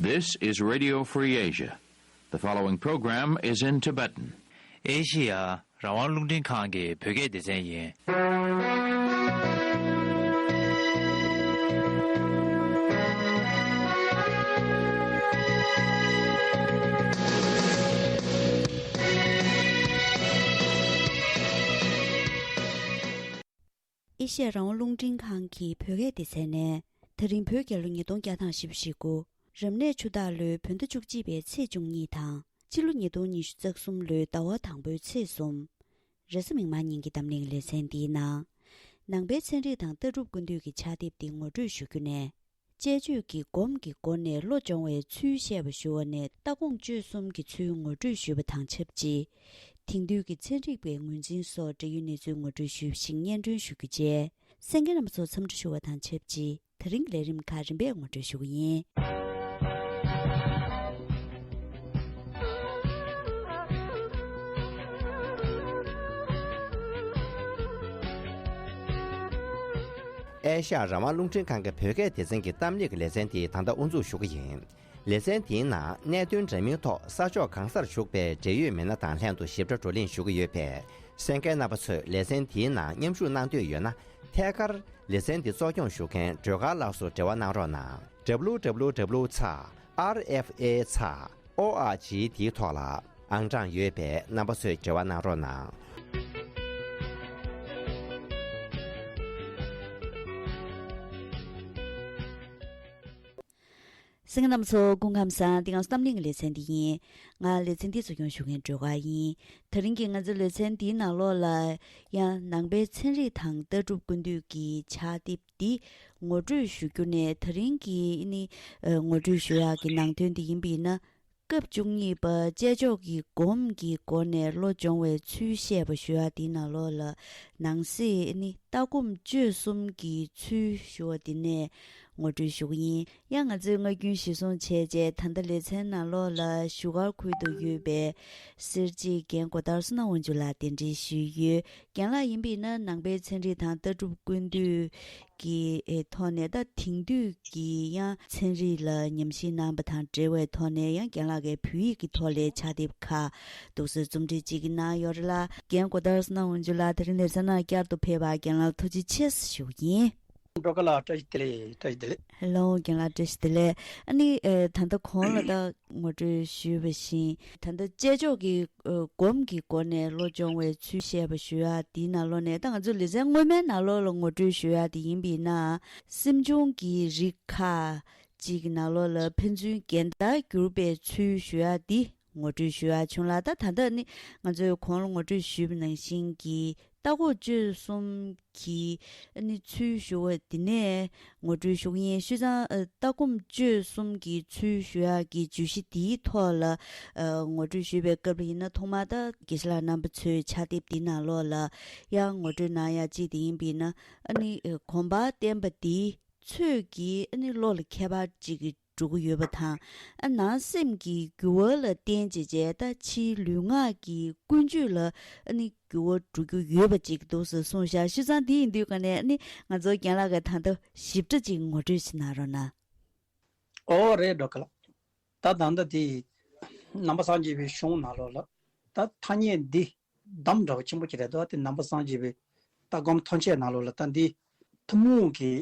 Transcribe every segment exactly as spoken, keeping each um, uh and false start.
This is Radio Free Asia. The following program is in Tibetan. ཨེ་ཤི་ཡ་རང་དབང་རླུང་འཕྲིན་ཁང་གི་བོད་སྐད་སྡེ་ཚན་ཡིན། ཨེ་ཤ་ཡ་རང་དབང་རླུང་འཕྲིན་ཁང་གི་བོད་སྐད་སྡེ་ཚན་ནས། ད་རིང་བོད་རྒྱལ་ལོ་ཉིས་སྟོང་བརྒྱ་དང་བཞི་བཅུ་ཞེ་དགུ། རབ་གནས་ཆུ་སྟག་ལོའི་བོད་ཟླ་བཅུ་གཅིག་པའི་ཚེས་བཅུ་གཉིས་དང་། སྤྱི་ལོ་ཉིས་སྟོང་ཉི་ཤུ་རྩ་གསུམ་ལོའི་ཟླ་བ་དང་པོའི་ཚེས་གསུམ། རེས་གཟའ་མིག་དམར་ཉིན་གྱི་གཏམ་གླེང་ལེ་ཚན་འདིའི་ནང་། ནང་པའི་ཚན་རིག་དང་ལྟ་གྲུབ་ཀུན་བཏུས་ཀྱི་ཕྱག་དེབ་འདི་ངོ་སྤྲོད་ཞུ་རྒྱུ་ནས། དཔྱད་བརྗོད་ཀྱི་སྒོམ་གྱི་སྒོ་ནས་བློ་སྦྱོང་བའི་ཚུལ་བཤད་པ་ཞུ་བ་ནས་ལྟ་སྒོམ་སྤྱོད་གསུམ་གྱི་ཚུལ་ངོ་སྤྲོད་ཞུས་པ་དང་ཆབས་ཅིག། དེང་དུས་ཀྱི་ཚན་རིག་པའི་ངོས་འཛིན་སོགས་འབྲེལ་ཡོད་གནས་ཚུལ་ངོ་སྤྲོད་ཞུས་ཤིང་སྙན་སྒྲོན་ཞུ་རྒྱུ་བཅས། གསན་མཁན་རྣམ་པ་ཚོ་འཚམས་འདྲི་ཞུ་བ་དང་ཆབས་ཅིག། ད་རིང་གི་ལས་རིམ་ཁག་རིམ་པས་ངོ་སྤྲོད་ཞུ་གི་ཡིན། ཨེ་ཤ་ཡ་རང་དབང་རླུང་འཕྲིན་ཁང་གི་བོད་སྐད་སྡེ་ཚན་གྱི་གཏམ་གླེང་གི་ལེ་ཚན་དེ་ད་ལྟ་དབུ་འཛུགས་ཞུ་གི་ཡིན། ལེ་ཚན་དེའི་ནང་གནད་དོན་འདྲ་མིན་ཐོག་ས་ཕྱོགས་གང་སར་བཞུགས་པའི་འབྲེལ་ཡོད་མི་སྣ་དང་ལྷན་དུ་ཞིབ་ཕྲ་བགྲོ་གླེང་ཞུ་གི་ཡོད་པས། གསན་མཁན་རྣམ་པ་ཚོས་ལེ་ཚན་དེའི་ནང་མཉམ་ཞུགས་གནང་འདོད་ཡོད་ན། ཐད་ཀར་ལེ་ཚན་འདི་གཙོ་སྐྱོང་ཞུ་མཁན་སྒྲོལ་དཀར་ལགས་སུ་འབྲེལ་བ་གནང་རོགས་གནང་། W W W ཚ་R F A ཚ་O R G འདིའི་ཐོག་ལ་ཨང་གྲངས་ཡོད་པས་རྣམ་པ་ཚོས་འབྲེལ་བ་གནང་རོགས་གནང་། གསན་མཁན་རྣམ་པ་ཚོ་སྐུ་ཁམས་བཟང་། འདི་ང་ཚོ་གཏམ་གླེང་གི་ལེ་ཚན་འདི་ཡིན། ང་ལེ་ཚན་འདི་གཙོ་སྐྱོང་ཞུ་མཁན་སྒྲོལ་དཀར་ཡིན། ད་རིང་གི་ང་ཚོའི་ལེ་ཚན་འདིའི་ནང་ལོགས་ལ་ཡང་ནང་པའི་ཚན་རིག་དང་ལྟ་གྲུབ་ཀུན་བཏུས་ཀྱི་ཕྱག་དེབ་འདི་ངོ་སྤྲོད་ཞུ་རྒྱུ་ནས། ད་རིང་གི་ཨ་ནི་ཨ་ངོ་སྤྲོད་ཞུ་ཡག་གི་ནང་དོན་འདི་ཡིན་པ་ཡིན་ན། སྐབས་བཅུ་གཉིས་པ་དཔྱད་འཇོག་གི་སྒོམ་གྱི་སྒོ་ནས་བློ་སྦྱོང་བའི་ཚུལ་བཤད་པ་ཞུ་ཡག་འདིའི་ནང་ལོགས་ལ། ནང་གསེས་ཨ་ནི་ལྟ་སྒོམ་སྤྱོད་གསུམ་གྱི་ཚུལ་ཞུ་བ་འདི་ནས་ངོ་སྤྲོད་ཞུ་གི་ཡིན། ཡང་ང་ཚོས་སྔ་རྒྱུན་གཞིར་བཟུང་བྱས་རྗེས། ད་ལྟ་ལེ་ཚན་ནང་ལོགས་ལ་བཞུགས་སྒར་ཁུལ་དུ་ཡོད་པའི་སེར་བྱེས་རྒན་གོ་ཐར་བསོད་ནམས་དབང་ཕྱུག་ལགས་གདན་འདྲེན་ཞུས་ཡོད། རྒན་ལགས་ཡིན་པ་ཡིན་ན་ནང་པའི་ཚན་རིག་དང་ལྟ་གྲུབ་ཀུན་བཏུས་ཀྱི་ཨེ་ཐོག་ནས། ད་དེང་དུས་ཀྱི་ཡང་ཚན་རིག་ལ་ཉམས་ཞིབ་གནང་བ་དང་འབྲེལ་བའི་ཐོག་ནས། ཡང་རྒན་ལགས་ཀྱིས་བོད་ཡིག་གི་ཐོག་ལ་ཕྱག་དེབ་ཁག་འདུག་སེ་རྩོམ་སྒྲིག་ཅིག་གནང་ཡོད་རེད་ལ། རྒན་གོ་ཐར་བསོད་ནམས་དབང་ཕྱུག་ལགས་དེ་རིང་ལེ་ཚན་ནང་བསྐྱར་དུ་ཕེབས་པར་རྒན་ལགས་ཐུགས་རྗེ་ཆེ་ཞུ་གི་ཡིན། སྒྲོལ་དཀར་ལགས་བཀྲ་ཤིས་བདེ་ལེགས། བཀྲ་ཤིས་བདེ་ལེགས། ཧེ་ལོ། རྒན་ལགས་བཀྲ་ཤིས་བདེ་ལེགས། ཨ་ནི་ཨེ་ད་ལྟ་གོང་ལ་ད་ངོ་སྤྲོད་ཞུས་པ་བཞིན། ད་ལྟ་དཔྱད་འཇོག་གི་ཨེ་སྒོམ་གྱི་སྒོ་ནས་བློ་སྦྱོང་བའི་ཚུལ་བཤད་པ་ཞུ་ཡག་འདིའི་ནང་ལོགས་ནས། ད་ང་ཚོ་ལེ་ཚན་སྔོན་མའི་ནང་ལོགས་ལ་ངོ་སྤྲོད་ཞུ་ཡག་འདི་ཡིན་པ་ཡིན་ན། སེམས་བྱུང་གི་རིགས་ཁག་ཅིག་གི་ནང་ལོགས་ལ་ཕན་ཚུན་འགལ་ཟླར་གྱུར་པའི་ཚུལ་ཞུ་ཡག་འདི་ངོ་སྤྲོད་ཞུ་ཡག་བྱུང་ལ། ད་ད་ལྟ་ནི་ང་ཚོས་གོང་ལ་ངོ་སྤྲོད་ཞུས་པ་ནང་བཞིན་གྱི་ལྟ་སྒོམ་སྤྱོད་གསུམ་གྱི་ཨ་ནི་ཚུལ་ཞུ་བ་འདི་ནས་ངོ་སྤྲོད་ཞུ་གི་ཡིན། བྱས་ཙང་ཨ་ལྟ་སྒོམ་སྤྱོད་གསུམ་གྱི་ཚུལ་ཞུ་ཡག་གི་བརྗོད་གཞི་འདིའི་ཐོག་ལ་ཨ་ངོ་སྤྲོད་ཞུས་པའི་སྐབས་ལ་ཡིན་ན། ཐོག་མར་ད་དགེ་བཤེས་ལགས་རྣམ་པ་ཚོའི་ཕྱག་དེབ་འདིའི་ནང་ལོགས་ལ་ཡང་ངོ་སྤྲོད་གནང་ཡག་ཅིག་དེ་ཡིན་པ་ཡིན་ན། ཨ་ནི་ཨ་གོམས་པར་བརྟེན་པ་འདི་ཚོད་ཀྱིས་ཨ་ནི་བློ་ལ་ཁྱད་པར་ཅིག་འགྲོ་གི་ཡོད་པ་དང་། ཨ་ནང་སེམས་ཀྱི་འགྱུར་བ་ལ་བརྟེན་བྱས་བྱས། ད་ཕྱིའི་ལུས་ངག་གི་ཀུན་སྤྱོད་ལ་ཨ་ནི་འགྱུར་བ་འགྲོ་རྒྱུ་ཡོད་པ་ཅིག་འདུག་ཟེར་གསུངས་ཤག། བྱས་ཙང་འདི་ཡིན་དུས་ཀ་ནས་ཨ་ནི་ང་ཚོ་རྒན་ལགས་ཀྱིས་ད་ལྟ་ཞིབ་ཕྲ་ཅིག་ངོ་སྤྲོད་ཅིག་གནང་རོགས་གནང་། ཨོ་རེད། སྒྲོལ་དཀར་ལགས། ད་ད་ལྟ་དེ་ནང་པ་སངས་རྒྱས་པའི་གཞུང་ནང་ལོགས་ལ། ད་ཐ་སྙད་འདི་གདམས་འདྲ་བོ་ཆེན་པོ་ཅིག་རེད་འདུག། དེ་ནང་པ་སངས་རྒྱས་པའི་ལྟ་སྒོམ་ཐམས་ཅད་ནང་ལོགས་ལ་ད་འདི་ཐུན་མོང་གི་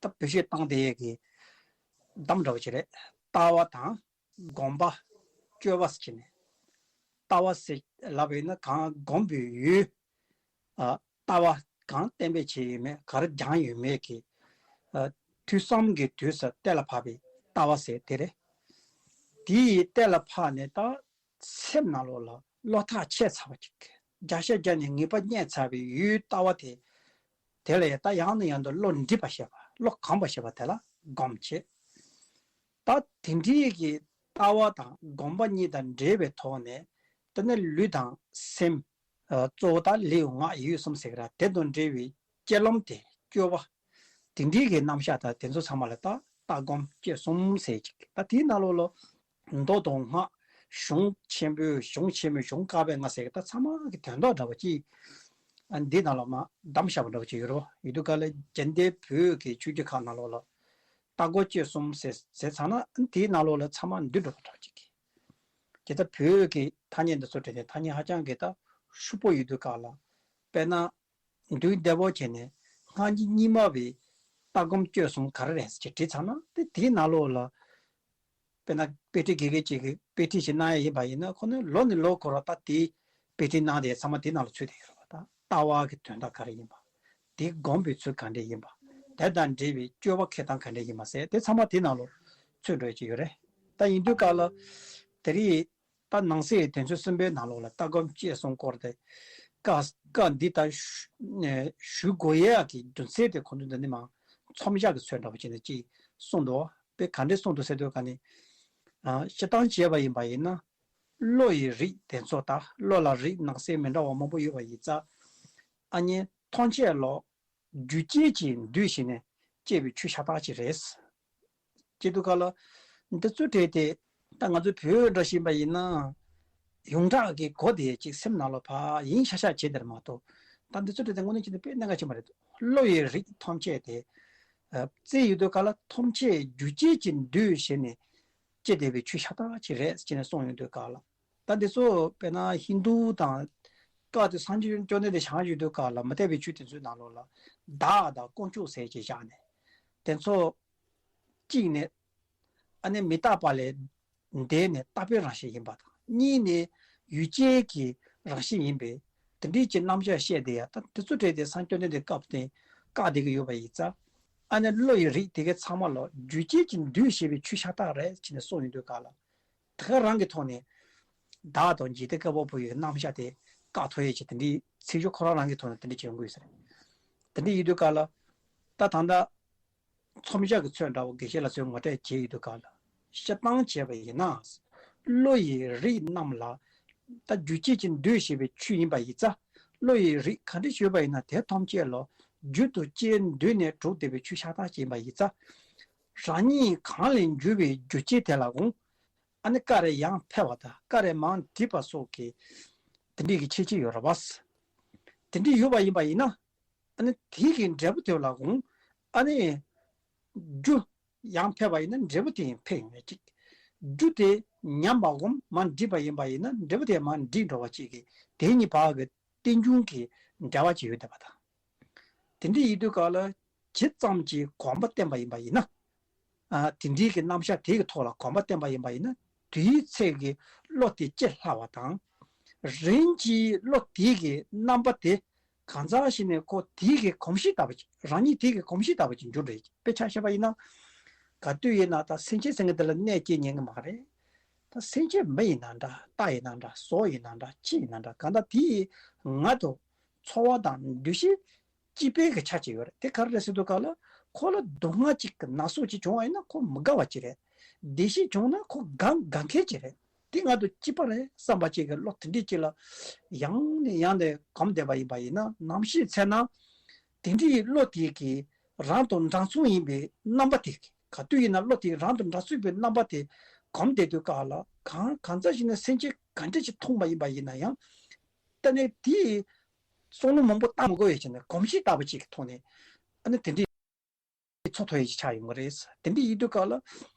ད་བེད་སྤྱོད་བཏང་བསྡད་ཡས་ཀྱི་གདམས་འདྲ་བོ་ཅིག་རེད། ལྟ་བ་དང་སྒོམ་པ། སྤྱོད་པ་ཟེར་ནས། ལྟ་བ་ཟེར་ལབ་པ་ཡིན་ན་གང་སྒོམ་པའི་ཡུལ། ཨ་ལྟ་བ་གང་གཏན་འབེབས་བྱས་ཡོད་མེད། ག་རེ་སྦྱངས་ཡོད་མེད་ཀྱི། ཨ་ཐོས་བསམ་གྱི་དུས་སུ་གཏན་ལ་ཕབ་པའི་ལྟ་བ་ཟེར་དེ་རེད། དེ་ཡི་གཏན་ལ་ཕབ་ནས་ད་སེམས་ནང་ལོགས་ལ་བློ་ཐག་ཆད་ཚར་བ་ཅིག། བརྒྱ་ཆ་བརྒྱ་ནས་ངེས་པ་རྙེད་ཚར་བའི་ཡུལ་ལྟ་བ་དེ། དེ་ལ་ཡང་ད་ཡང་ནས་ཡང་དུ་བློ་འདྲིས་པ་བྱེད་པ། བློ་གོམས་པ་བྱེད་པ་དེ་ལ་སྒོམ་བྱེད། ད་དེ་འདྲའི་གི་ལྟ་བ་དང་སྒོམ་པ་གཉིས་དང་འབྲེལ་བའི་ཐོག་ནས། དེ་ནས་ལུས་དང་སེམས། ཨ་གཙོ་བོ་ད་ལུས་ངག་ཡིད་གསུམ་ཟེར་གི་ར། དེ་དང་འབྲེལ་བའི་སྤྱོད་ལམ་དེ། སྤྱོད་པ། དེ་འདྲའི་གི་རྣམ་གཞག་དང་དེ་ཚོ་ཚང་མ་ལ་ད་ལྟ་སྒོམ་སྤྱོད་གསུམ་ཟེར་ཅིག། ད་དེའི་ནང་ལོགས་ལ་མདོ་དང་སྔགས། གཞུང་ཆེན་པོའི། གཞུང་ཆེན་མོའི་གཞུང་བཀའ་པོད་ལྔ་ཟེར་གི། ད་ཚང་མ་གི་དོན་དག་འདྲ་བོ་ཅིག། ཨ་འདི་ནང་ལ་མར་གདམས་བཞག་པ་འདྲ་བོ་ཅིག་ཡོད་རེད་པ། ཡོད་དུས་ག་ལ་རྒྱ་འདི་བོད་ཀྱི་ཆོས་བརྒྱུད་ཁག་ནང་ལོགས་ལ། ལྟ་སྒོམ་སྤྱོད་གསུམ་ཟེར་ཟེར་ཚར་ན་དེའི་ནང་ལོགས་ལ་ཚང་མ་འདུས་འགྲོ་བ་འདྲ་ཅིག་གི། དེ་ལྟར་བོད་ཀྱི་ཐ་སྙད་འདི་ཚོ་དྲན་ནས་ཐ་སྙད་ཧ་ཅང་གི་ད་ཤུགས་པོ་ཡོད་དུས་སྐབས་ལ། དཔེར་ན། འདུས་བདེ་བོ་བྱས་ནས་སྔ་ཕྱི་གཉིས་སྨྲ་བའི་ལྟ་སྒོམ་སྤྱོད་གསུམ་ག་རེ་རེད་ཟེར་དྲིས་ཚར་ན་དེ་དེའི་ནང་ལོགས་ལ། དཔེར་ན་དཔེ་ཁྲིད་དགེ་རྒན་ཅིག་གིས་དཔེ་ཁྲིད་ཞིག་གནང་ཡ་ཡིན་པ་ཡིན་ན་ཁོ་ནི་ལོ་ནས་ལོ་འཁོར་བ་ད་དེའི་དཔེ་ཁྲིད་གནང་དེ་ཚང་མ་དེའི་ནང་ལ་ཚུད་དེ་ཡོད་རེད་བ། ད་ལྟ་བ་གི་དོན་དག་ག་རེ་ཡིན་པ། དེ་སྒོམ་པའི་ཚུལ་ག་འདྲ་ཡིན་པ། དེ་དང་འབྲེལ་བའི་སྤྱོད་པ་འཁྱེར་སྟངས་ག་འདྲ་ཡིན་པ་ཟེར་དེ་ཚང་མ་དེའི་ནང་ལ་ཚུད་འགྲོ་ཡ་ཅིག་ཡོད་རེད། ད་ཡིན་དུས་སྐབས་ལ་དེ་རིང་ད་ནང་གསེས་དོན་ཚན་གསུམ་པའི་ནང་ལོགས་ལ་ལྟ་སྒོམ་སྤྱོད་གསུམ་སྐོར་དེ་བཀའ་བཀའ་འདི་ལྟར་ཞུ་ཞུ་དགོས་ཡ་གི་རྒྱུ་མཚན་དེ་ཁོང་ཚོས་འདི་ནི་མ་མཚམས་བཞག་གི་ཚོད་འདྲ་པོ་བྱས་ནས་ཅིག་གསུངས་འདུག་དཔེ་ག་འདྲས་གསུངས་འདུག་ཟེར་དུས་ག་ནི། ཨ། སྤྱིར་བཏང་བྱས་པ་ཡིན་པ་ཡིན་ན། བློ་ཡི་རིགས་དེ་ཚོ་ད་བློ་ལ་རིགས་ནང་གསེས་མི་འདྲ་བ་མང་པོ་ཡོད་པ་ཡིན་ཙང་། ཨ་ནི་ཐམས་ཅད་ལོ་རྒྱུ་རྐྱེན་གྱིས་འདུས་བྱས་ནས་སྐྱེ་བའི་ཆོས་ཤ་སྟག་ཅིག་རེད། སྐྱེ་དུས་སྐབས་ལ་འདི་ཚོ་བྲལ་ཏེ་ད་ང་ཚོ་བོད་འདྲ་ཞིག་ཡིན་པ་ཡིན་ན། ཡོངས་གྲགས་ཀྱི་གོ་བདེ་ཅིག་སེམས་ནང་ལ་ཕར་ཡིན་ཤག་ཤག་བྱེད་དེར་མ་གཏོགས། ད་འདི་ཚོ་བྲལ་ཏེ་དངོས་གནས་ཅིག་ནི་དཔེ་གནད་འགག་ཆེན་པོ་རེད། བློ་ཡི་རིགས་ཐམས་ཅད་དེ། ཨ། བཙལ་ཡོང་དུས་སྐབས་ལ་ཐམས་ཅད་རྒྱུ་རྐྱེན་གྱིས་འདུས་བྱས་ནས་སྐྱེ་བསྡད་པའི་ཆོས་ཤ་སྟག་ཅིག་རེད་ཅེས་ནས་གསུངས་ཡོང་དུས་སྐབས་ལ། ད་འདི་ཚོ་དཔེར་ན་ཧིན་རྡུ་དང་བཀའ་དེ་སངས་རྒྱས་བཅོམ་ལྡན་འདས་བཞེངས་ཡོང་དུས་སྐབས་ལ་མུ་སྟེགས་པའི་ཆོས་དེ་ཚོའི་ནང་ལོགས་ལ་བདག་དང་དཀོན་མཆོག་ཟེར་གྱི་བཞག་ནས། དེ་ཚོ་གཅིག་ནས་ཨ་ནི་མི་རྟག་པ་ལས་འདས་ནས་རྟག་པའི་རང་བཞིན་ཡིན་པ་དང་། གཉིས་ནས་ཡུལ་ཅན་གྱི་རང་བཞིན་ཡིན་པས་དེ་འདྲའི་ཅིག་རྣམ་གཞག་བཤད་བསྡད་ཡ། ད་དེ་ཚོ་བྲལ་ཏེ་སངས་རྒྱས་བཅོམ་ལྡན་འདས་སྐབས་དེ་བཀའ་བསྡད་ཀྱི་ཡོད་པ་ཡིན་ཙང་། ཨ་ནི་བློ་ཡི་རིགས་དེ་གའི་ཚང་མ་ལ་རྒྱུ་རྐྱེན་གྱིས་འདུས་བྱས་པའི་ཆོས་ཤ་སྟག་རེད་ཅེས་ནས་གསུངས་ཡོང་དུས་སྐབས་ལ། དེ་ག་རང་གི་ཐོག་ནས་བདག་དང་འཇིག་རྟེན་བཀའ་བབས་པོ་ཡི་རྣམ་གཞག་དེ་བཀག་ཐུབ་ཡས་ཀྱི་དེ་འདྲའི་ཚིག་སྦྱོར་ཁོ་རང་རང་གི་ཐོག་ནས་དེ་འདྲ་བྱེད་ཡོང་གི་ཡོད་ས་རེད། དེ་འདྲ་ཡིན་དུས་སྐབས་ལ། ད་ད་ལྟ་མཚམས་བཞག་གི་ཚོད་འདྲ་བོ་དགེ་བཤེས་ལགས་ཚོས་ངོ་སྤྲོད་བྱས་ཡོད་དུས་སྐབས་ལ། སྤྱིར་བཏང་བྱས་པ་ཡིན་ན། བློ་ཡི་རིགས་རྣམས་ལ་ད་རྒྱུ་རྐྱེན་གྱིས་འདུས་བྱས་པའི་ཆོས་ཡིན་པ་ཡིན་ཙང་། བློ་ཡི་རིགས་ག་འདྲ་ཞིག་ཡོད་པ་ཡིན་ན་དེ་ཐམས་ཅད་ལ་རྒྱུ་དང་རྐྱེན་འདུས་ནས་གྲུབ་བསྡད་པའི་ཆོས་ཤ་སྟག་ཅིག་ཡིན་པ་ཡིན་ཙང་། རང་ཉིད་གང་ལས་གྱུར་པའི་རྒྱུ་རྐྱེན་དེ་ལ་དགོངས། ཨ་ནི་བཀའ་རེ་ཡང་འཕེལ་བ་དང་བཀའ་རེ་མང་བྲིས་པ་སོགས་ཀྱི་དེ་འདྲའི་གི་ཁྱད་ཆོས་ཡོད་རེད་བ། དེ་འདྲའི་ཡོད་པ་ཡིན་པ་ཡིན་ན། ཨ་ནི་དེའི་གི་འབྲས་བུ་དེ་ལ་དགོངས། ཨ་ནི་རྒྱུ་ཡང་འཕེལ་བ་ཡིན་ན་འབྲས་བུ་དེ་ཡང་འཕེལ་ཡོང་བ་ཅིག་རྒྱུ་དེ་ཉམས་པ་སྒོམ་མར་འགྲིབ་པ་ཡིན་པ་ཡིན་ན་འབྲས་བུ་དེ་མར་འགྲིབ་འགྲོ་བ་ཅིག་གི་དེ་གཉིས་བར་གི་རྟེན་འབྱུང་གི་འབྲེལ་བ་ཅིག་ཡོད་བསྡད་པ་དང་། དེ་འདྲ་ཡིན་དུས་སྐབས་ལ་ཇི་ཙམ་གྱིས་གོམས་པ་བརྟན་པ་ཡིན་པ་ཡིན་ན། ཨ། དེ་འདྲའི་གི་རྣམ་གཞག་དེ་གི་ཐོག་ལ་གོམས་པ་བརྟན་པ་ཡིན་པ་ཡིན་ན་དེའི་ཚེ་གི་བློ་དེ་ཇེ་སླ་བ་དང་། རིམ་གྱིས་བློ་དེ་གི་རྣམ་པ་དེ་གང་ཟག་ཞིག་ནས་ཁོ་དེ་གི་གོམས་གཤིས་ལྟ་བུ་ཅིག་རང་ཉིད་དེ་གི་གོམས་གཤིས་ལྟ་བུ་ཅིག་འགྱུར་འགྲོ་ཡི། དཔེ་ཆ་བཤད་པ་ཡིན་ན། ག་དུས་ཡིན་ན་ད་སེམས་ཅན་ཟེར་མཁན་དེ་ལ་གནོད་སྐྱེལ་ཉན་གི་མ་རེད། ད་སེམས་ཅན་མི་ཡིན་ན་འདྲ། རྟ་ཡིན་ན་འདྲ། ཟོག་ཡིན་ན་འདྲ། ཁྱི་ཡིན་ན་འདྲ། གང་ལྟར་དེ་ཡི་ངག་དང་ཚོར་བ་དང་འདུ་ཤེས་གཅིག་པའི་གི་ཆ་ཅིག་ཡོད་རེད། དེ་ག་རེ་རེད་ཟེར་དུས་སྐབས་ལ་ཁོ་ལ་སྡུག་བསྔལ་ཅིག་གི་ན་ཟུག་ཅིག་བྱུང་བ་ཡིན་ན་ཁོ་མི་དགའ་བ་ཅིག་རེད། བདེ་སྐྱིད་བྱུང་ན་ཁོ་དགའ་དགའ་མཁན་ཅིག་རེད། དེ་ངག་དང་གཅིག་པ་རེད་བསམ་པ་ཅིག་གི་བློ་དེ་འདྲས་ཅིག་ལ་ཡང་ནས་ཡང་ནས་གོམས་བསྡད་པ་ཡིན་པ་ཡིན་ན། ནམ་ཞིག་ཚེ་ན་དེ་འདྲའི་བློ་དེ་གི་རང་དང་འདྲ་མཚུངས་ཡིན་པའི་རྣམ་པ་དེ། ག་དུས་ཡིན་ན་བློ་དེ་རང་དང་འདྲ་མཚུངས་པའི་རྣམ་པ་དེ་གོམས་བསྡད་དུས་སྐབས་ལ་གང་གང་ཟག་ཞིག་ནས་སེམས་ཅན་ག་འདྲ་ཞིག་མཐོང་བ་ཡིན་པ་ཡིན་ན་ཡང་། ད་ནི་དེའི་བསམ་བློ་མང་པོ་བཏང་མི་དགོས་ཡོད་ཀྱི་ནས་གོམས་གཤིས་ལྟ་བུ་ཅིག་གི་ཐོག་ནས་ཨ་ནི་དེ་འདྲའི་ཚོར་ཐུབ་ཡས་ཅིག་ཆགས་ཡོང་གི་རེད། དེ་འདྲ་ཡིན་དུས་སྐབས་ལ།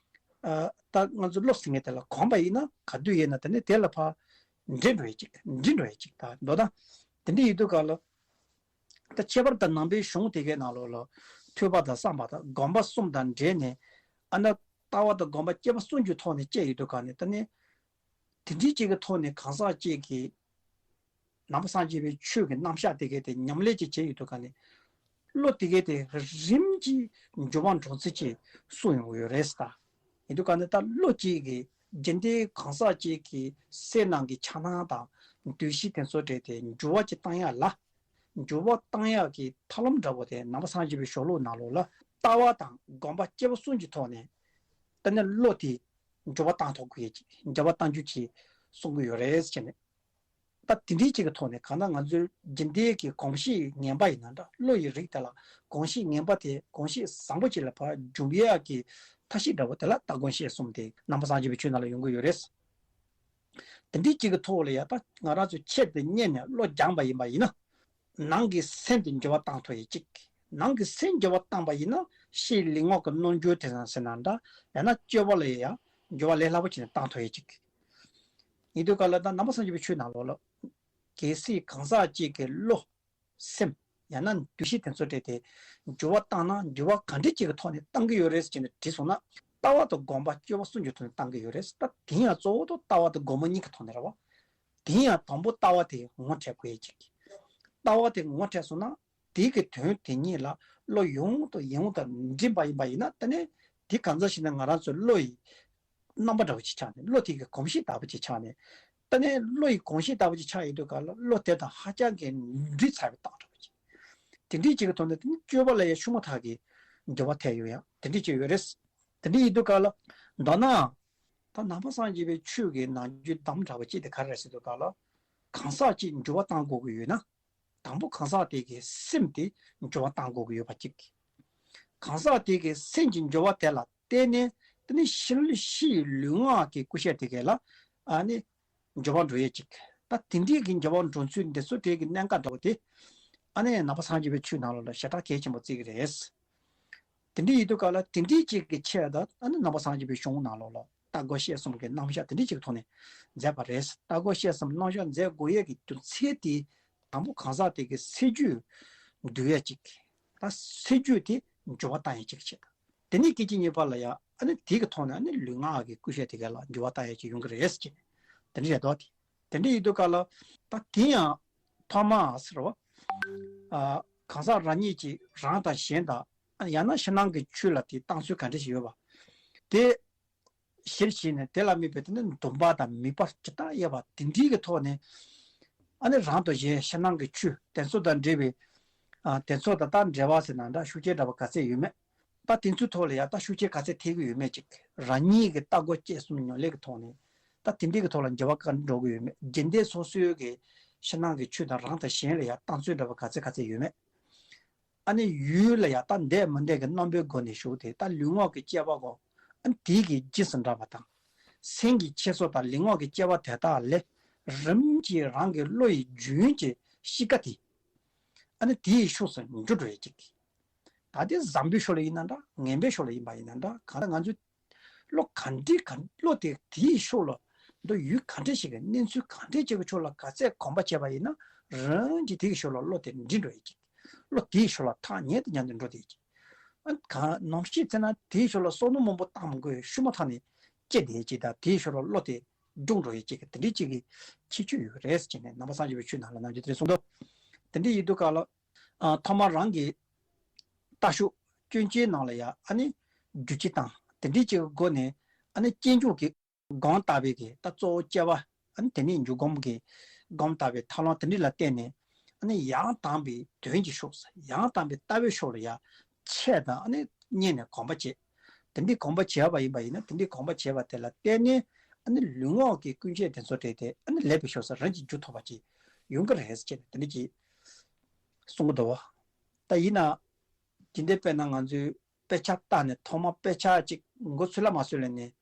ཨ། ད་ང་ཚོ་བློ་ཟེར་མཁན་དེ་ལ་གོམས་པ་ཡིན་ན་ག་དུས་ཡིན་ན་དེ་ནས་དེ་ལ་ཕར་འདྲིས་འགྲོ་ཡས་ཅིག་འདྲིས་འགྲོ་ཡས་ཅིག་ད་མདོར་ན་དེ་འདྲ་ཡིན་དུས་སྐབས་ལ། ད་ཁྱད་པར་དུ་ནང་པའི་གཞུང་དེ་གའི་ནང་ལོགས་ལ་ཐོས་པ་དང་བསམ་པ་དང་སྒོམ་པ་གསུམ་དང་འབྲེལ་ནས། ཨ་ནི་ལྟ་བ་དང་སྒོམ་པ་སྐྱེས་པ་གསུམ་གྱི་ཐོག་ནས་སྐྱེས་ཡོད་དུས་ག་ནས་ད་ནི། དེ་འདྲའི་ཅིག་གི་ཐོག་ནས་གང་ཟག་ཅིག་གིས་ནང་པ་སངས་རྒྱས་པའི་ཆོས་ཀྱི་རྣམ་གཞག་དེ་གའི་དེ་ཉམས་ལེན་ཅིག་བྱས་ཡོད་དུས་ག་ནས། བློ་དེ་གའི་དེ་རིམ་གྱིས་འགྱུར་བ་འགྲོ་ཚུལ་ཅིག་གསུངས་ཡོང་གི་ཡོད་རེད་ཟེར། ད་ཡིན་དུས་ག་ནས་ད་བློ་གཅིག་གིས་རྒྱུན་ལྡན་གང་ཟག་ཅིག་གི་སེམས་ནང་གི་འཆར་སྣང་དང་འདུ་ཤེས་དེ་ཚོ་དེ་དེ་འགྱུར་བ་ཅིག་བཏང་ཡ་ལ། འགྱུར་བ་བཏང་ཡག་གི་ཐབས་ལམ་འདྲ་བོ་དེ་ནང་པ་སངས་རྒྱས་པའི་ཤོ་ལོ་ཀ་ནང་ལོགས་ལ་ལྟ་བ་དང་སྒོམ་པ་སྐྱེས་པ་གསུམ་གྱི་ཐོག་ནས་ད་ནི་བློ་དེ་འགྱུར་བ་བཏང་ཐུབ་དགོས་ཀྱི། འགྱུར་བ་བཏང་རྒྱུ་ཅིག་གསུང་གི་ཡོད་རེད་ཟེར་ནས། ད་དེ་འདྲའི་ཅིག་གི་ཐོག་ནས་གང་ལྟར་ང་ཚོའི་རྒྱུན་ལྡན་གྱི་གོམས་གཤིས་ངན་པ་ཡིན་ན་འདྲ། བློ་ཡི་རིགས་དེ་ལ་གོམས་གཤིས་ངན་པ་དེ་གོམས་གཤིས་བཟང་པོ་ཅིག་ལ་ཕར་འཇུག་ཡག་གི་ཐབས་ཤེས་འདྲ་བོ་དེ་ལ་ལྟ་སྒོམ་དཔྱད་གསུམ་དེ་ནང་པ་སངས་རྒྱས་པའི་ཆོས་ནང་ལ་ཡོང་གི་ཡོད་རེད། དེ་འདྲའི་ཅིག་གི་ཐོག་ལ་ཡ་ད་ང་རང་ཚོས་ཆེད་དུ་གཉེར་ནས་བློ་སྦྱངས་པ་ཡིན་པ་ཡིན་ན། ནང་གི་སེམས་དེ་འགྱུར་བ་བཏང་ཐུབ་ཡས་ཅིག་ནང་གི་སེམས་འགྱུར་བ་བཏང་པ་ཡིན་ན་ ཕྱིའི་ལུས་ངག་གི་རྣལ་འབྱོར་དེ་ཚོ་ཟེར་ན་འདྲ། ཡང་ན་སྤྱོད་པ་ལ་ཡང་འགྱུར་བ་ལས་སླ་པོ་བྱས་ནས་བཏང་ཐུབ་ཡས་ཅིག་ཡིན་དུས་ག་ལ་ད་ནང་པ་སངས་རྒྱས་པའི་ཆོས་ནང་ལོགས་ལ། གལ་སྲིད་གང་ཟག་གཅིག་གི་བློ། སེམས། ཡང་ན་འདུ་ཤེས་དེ་ཚོ་སྤྲད་དེ། འགྱུར་བ་བཏང་ན་འགྱུར་བ་ག་འདྲ་ཅིག་གི་ཐོག་ནས་བཏང་གི་ཡོད་རེད་ཟེར་ནས་དྲིས་སོང་ན། ལྟ་བ་དང་སྒོམ་པ་སྤྱོད་པ་གསུམ་གྱི་ཐོག་ནས་བཏང་གི་ཡོད་རེད། ད་དེ་ཡང་གཙོ་བོ་དང་ལྟ་བ་དང་སྒོམ་པ་གཉིས་ཀྱི་ཐོག་ནས་རེད་བ། དེ་ཡང་དང་པོ་ལྟ་བ་དེ་ངོ་འཕྲད་དགོས་ཡས་ཅིག་ལྟ་བ་དེ་ངོ་འཕྲད་སོང་ན། དེ་གི་དོན་དེ་ཉིད་ལ་བློ་ཡང་དང་ཡང་དུ་འདྲེན་པ་ཡིན་པ་ཡིན་ན། ད་ནི་དེ་གང་ཟག་ཞིག་ནི་ང་རང་ཚོའི་བློ་ཡི་རྣམ་པ་འདྲ་བོ་ཅིག་ཆགས་ནས། བློ་དེ་གི་གོམས་གཤིས་ལྟ་བུ་ཅིག་ཆགས་ནས། ད་ནི་བློ་ཡི་གོམས་གཤིས་ལྟ་བུ་ཅིག་ཆགས་ཡོད་དུས་ག་ལ་བློ་དེ་དང་ཧ་ཅང་གི་འདྲེས་ཚར་བའི་རྟགས་འདྲ་བོ་ཅིག་དེ་འདྲའི་ཅིག་གི་ཐོག་ནས་དེ་ནི་སྤྱོད་པ་ལ་ཡང་ཤུགས་མ་ཐག་གི་འགྱུར་བ་ཐེབས་ཡོང་ཡ་དེ་འདྲའི་ཅིག་ཡོད་རེད། དེ་འདྲའི་ཡིན་དུས་ག་ལ་མདོར་ན། ད་ནང་པ་སངས་རྒྱས་པའི་ཆོས་ཀྱི་ནང་རྒྱུད་དམ་དྲགས་པ་ཅིག་དེ་ག་རེ་རེད་ཟེར་དུས་ག་ལ། གང་ཟག་ཅིག་འགྱུར་བ་བཏང་དགོས་ཀྱི་ཡོད་ན། དང་པོ་གང་ཟག་དེ་གི་སེམས་དེ་འགྱུར་བ་གཏང་དགོས་ཀྱི་ཡོད་པ་གཅིག་གང་ཟག་དེ་གི་སེམས་ཀྱི་འགྱུར་བ་དེ་ལ་བརྟེན་ནས། དེ་ནི་ཕྱི་ཕྱིའི་ལུས་ངག་གི་ཀུན་ཤེས་དེ་གས་ལ་ཨ་ནི་འགྱུར་བ་འགྲོ་ཡས་གཅིག་ད་དེ་འདྲའི་གི་འགྱུར་བ་འགྲོ་ཚུལ་འདི་ཚོ་དེ་གི་གནད་འགག་འདྲ་བོ་དེ། ཨ་ནི་ནང་པ་སངས་རྒྱས་པའི་ཆོས་ནང་ལོགས་ལ་ཞེ་དྲག་གལ་ཆེན་པོ་བརྩི་གི་རེད། དེ་འདྲའི་ཡིན་དུས་ག་ལ་དེ་འདྲའི་གཅིག་གི་ཆེད་དུ་ཨ་ནི་ནང་པ་སངས་རྒྱས་པའི་གཞུང་ནང་ལོགས་ལ་རྟ་མགོ་ཤད་གསུམ་གྱི་རྣམ་གཞག་དེ་འདྲའི་ཅིག་ཐོག་ནས་མཛད་པ་རེད། རྟ་མགོ་ཤད་གསུམ་རྣམ་གཞག་མཛད་དགོས་ཡས་ཀྱི་རྒྱུ་མཚན་དེ། དང་པོ་གང་ཟག་དེ་གི་སེམས་རྒྱུད་འདུལ་ཡས་ཅིག་ད་སེམས་རྒྱུད་དེ་འགྱུར་བ་བཏང་ཡས་ཅིག་བྱེད་ད། དེ་ནས་སྐད་ཅིག་གཉིས་པ་ལ་ཡང་ཨ་ནི་དེ་གི་ཐོག་ནས་ཨ་ནི་ལུས་ངག་གི་ཀུན་ཤེས་དེ་ག་ལ་འགྱུར་བ་བཏང་ཡས་ཅིག་ཡོང་གི་རེད་ཟེར་གྱི། དེ་འདྲ་རེད་དོ། དེ་དེ་འདྲ་ཡིན་དུས་ག་ལ། ད་དེ་ཡང་ཐོག་མ་ཟེར་བ། ཨ། གང་ཟག་རང་ཉིད་ཀྱིས་རང་དང་གཞན་དང་ཡང་ན་ཕྱི་ནང་གི་ཆོས་ལ་དེ་བཏང་ཚུལ་ག་འདྲ་ཞིག་ཡོད་པ། དེ། གཞིར་བྱས་ནས་དེ་ལ་དམིགས་པའི་དེ་ནི་འདུན་པ་དང་མོས་པ་ཇི་ལྟར་དབྱེ་བ་དེ་འདྲའི་གི་ཐོག་ནས། ཨ་ནི་རང་དང་གཞན་ཕྱི་ནང་གི་ཆོས་དེ་ཚོ་དང་འབྲེལ་བའི། ཨ། དེ་ཚོ་དང་ད་འབྲེལ་བ་ཟེར་ན་འདྲ་ཤུགས་རྐྱེན་འདྲ་བ་ག་ཚད་ཡོད་མེད། ད་དེ་ཚོའི་ཐོག་ལ་ཡང་ད་ཤུགས་རྐྱེན་ག་ཚད་ཐེབས་ཀྱི་ཡོད་མེད་ཅིག་རང་ཉིད་ཀྱི་ལྟ་སྒོ་བཅས་གསུམ་ཉམས་ལེན་གྱི་ཐོག་ནས། ད་དེ་འདྲའི་གི་ཐོག་ལ་འགྱུར་བ་ག་འགྲོ་གི་ཡོད་མེད། རྒྱུན་ལྡན་སོ་སོའི་གི་ཕྱི་ནང་གི་ཆོས་དང་རང་དང་གཞན་ལ་ཡང་བཏང་ཚུལ་འདྲ་བ་ག་ཚད་ག་ཚད་ཡོད་མེད། ཨ་ནི་ཡུལ་ལ་ཡང་ད་འདས་མི་འདས་ཀྱི་རྣམ་པའི་སྒོ་ནས་ཞུགས་ཏེ། ད་ལུས་ངག་གི་དཔྱད་པ་གོ་ཨ་ནི་དེ་གི་རྗེས་སུ་འབྲངས་པ་དང་། སེམས་ཀྱི་འཆད་རྩོད་དང་ལུས་ངག་གི་དཔྱད་པ་དེ་དག་ལས། རིམ་གྱིས་རང་གི་བློ་ཡི་རྒྱུན་གྱི་གཤིས་ཀ་དེ། ཨ་ནི་དེའི་ཕྱོགས་སུ་འགྱུར་འགྲོ་ཡས་ཅིག་ད་དེ་བཟང་པོའི་ཕྱོགས་ལ་ཡིན་ན་འདྲ། ངན་པའི་ཕྱོགས་ལ་ཡིན་པ་ཡིན་ན་འདྲ། གང་ལྟར་ང་ཚོས་བློ་ག་འདྲའི་ག་བློ་དེ་དེའི་ཕྱོགས་ལ་འདི་ཡུལ་ག་འདྲ་ཞིག་གི་གནས་ཚུལ་ག་འདྲ་ཅིག་གི་ཕྱོགས་ལ་ག་ཚད་གོམས་པ་བྱས་པ་ཡིན་ན། རང་གིས་དེའི་ཕྱོགས་ལ་བློ་དེ་འདྲེན་འགྲོ་ཡས་ཅིག་བློ་དེའི་ཕྱོགས་ལ་ཐག་ཉེ་དུ་ཉེ་དུ་འགྲོ་བསྡད་ཅིག་ཨ་གང་ནམ་ཞིག་ཚེ་ན་དེའི་ཕྱོགས་ལ་བསམ་བློ་མང་པོ་བཏང་མི་དགོས། ཤུགས་མ་ཐག་ནས་སྐྱེ་བསྡད་ཅིག་ད་དེའི་ཕྱོགས་ལ་བློ་དེ་སྦྱོང་འགྲོ་ཡས་ཅིག་གི་དེ་འདྲའི་ཅིག་གི་ཁྱད་ཆོས་ཡོད་རེད་ཟེར་ནས་ནང་པ་སངས་རྒྱས་པའི་ཆོས་ནང་ལ་ནམ་རྒྱུན་དེ་འདྲ་གསུངས་འདུག་དེ་འདྲའི་ཡིན་དུས་ག་ལ། ཨ། ཐོག་མར་རང་གི་ལྟ་ཞོག་སྐྱོན་ཅན་ནང་ལ་ཡ་ཨ་ནི་རྒྱུ་ཅི་དང་དེ་འདྲའི་ཅིག་གི་སྒོ་ནས། ཨ་ནི་སྐྱེ་འཇུག་གི་སྒོམ་ལྟ་བའི་གི་ད་གཙོ་བོ་དཔྱད་པ། ཨ་ནི་དེ་ནས་འཇུག་སྒོམ་གི་སྒོམ་ལྟ་བའི་ཐབས་ལམ་དེ་འདྲ་ལ་བརྟེན་ནས། ཨ་ནི་ཡང་དག་པའི་དོན་གྱི་ཕྱོགས་སུ། ཡང་དག་པའི་ལྟ་བའི་ཕྱོགས་ལ་ཡ་ཆེད་དུ་ཨ་ནི་གཉེར་ནས་གོམས་པ་བྱེད། དེ་འདྲའི་གོམས་པ་བྱས་པ་ཡིན་པ་ཡིན་ན། དེ་འདྲའི་གོམས་པ་བྱས་པ་དེ་ལ་བརྟེན་ནས་ཨ་ནི་ལུས་ངག་གི་ཀུན་ཤེས་དེ་ཚོ་སྤྲད་དེ། ཨ་ནི་ལེགས་པའི་ཕྱོགས་སུ་རང་གིས་འཇུག་ཐུབ་པ་ཅིག་ཡོང་གི་རེད་ཅེས་དེ་འདྲ་ཅིག་གསུང་གི་འདུག་བ། ད་ཡིན་ན། དེ་འདྲ་དཔེར་ན་ང་ཚོས་དཔེ་ཆ་ལྟ་ནས། ཐོག་མ་དཔེ་ཆ་ཅིག་མགོ་ཚོད་ལ་མ་ཚོད་ལ་ནས་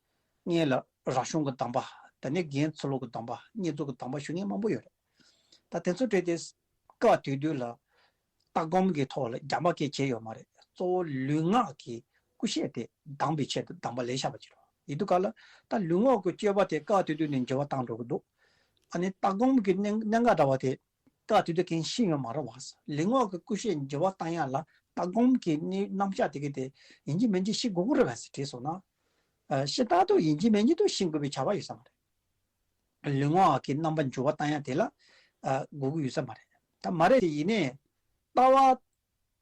སྔོན་ལ་རབ་བྱུང་གི་གདམས་པ། དེ་ནས་རྒན་ཚུལ་ལོག་གི་གདམས་པ། བསྙེན་རྫོགས་ཀྱི་གདམས་པ་ཞུ་མཁན་མང་པོ་ཡོད་རེད། ད་དེ་ཚོ་སྤྲད་དེ་སྐབས་དེ་དུས་ལ་ལྟ་སྒོམ་གྱི་ཐོག་ལ་རྒྱ་མ་སྐད་བྱས་ཡོད་མ་རེད། གཙོ་བོ་ལུས་ངག་གི་ཀུན་ཤེས་དེ་སྡང་བའི་ཆེད་དུ་གདམས་པ་ལས་བཞག་པ་ཅིག་རེད། ཡིན་དུས་ག་ལ་ད་ལུས་ངག་གི་སྤྱོད་པ་དེ་སྐབས་དེ་དུས་ནས་འགྱུར་བ་བཏང་འགྲོ་གི་འདུག་ཨ་ནི་ལྟ་སྒོམ་གྱི་གནད་གནད་འགག་འདྲ་བ་དེ་སྐབས་དེ་དུས་གང་ཤེས་ཡོད་མ་རེད་བ། ལུས་ངག་གི་ཀུན་ཤེས་འགྱུར་བ་བཏང་ཡ་ལ་ལྟ་སྒོམ་གྱི་གནད་རྣམ་གཞག་དེ་ག་དེ་ཡིན་གཅིག་མིན་གཅིག་ཤེས་དགོས་ཀྱི་རེད་བས་ཟེར་དྲིས་སོང་ན། ཨ། ཤེས་རྟགས་དུ་ཡིན་གཅིག་མིན་གཅིག་ཏུ་ཤེས་དགོས་པའི་བྱ་བ་ཡོད་ས་མ་རེད། ལུས་ངག་གི་རྣམ་པ་འགྱུར་བ་བཏང་ཡ་དེ་ལ། ཨ། དགོས་ཀྱི་ཡོད་ས་མ་རེད། ད་མ་རེད་དེ་ཡིན་ནའི། ལྟ་བ་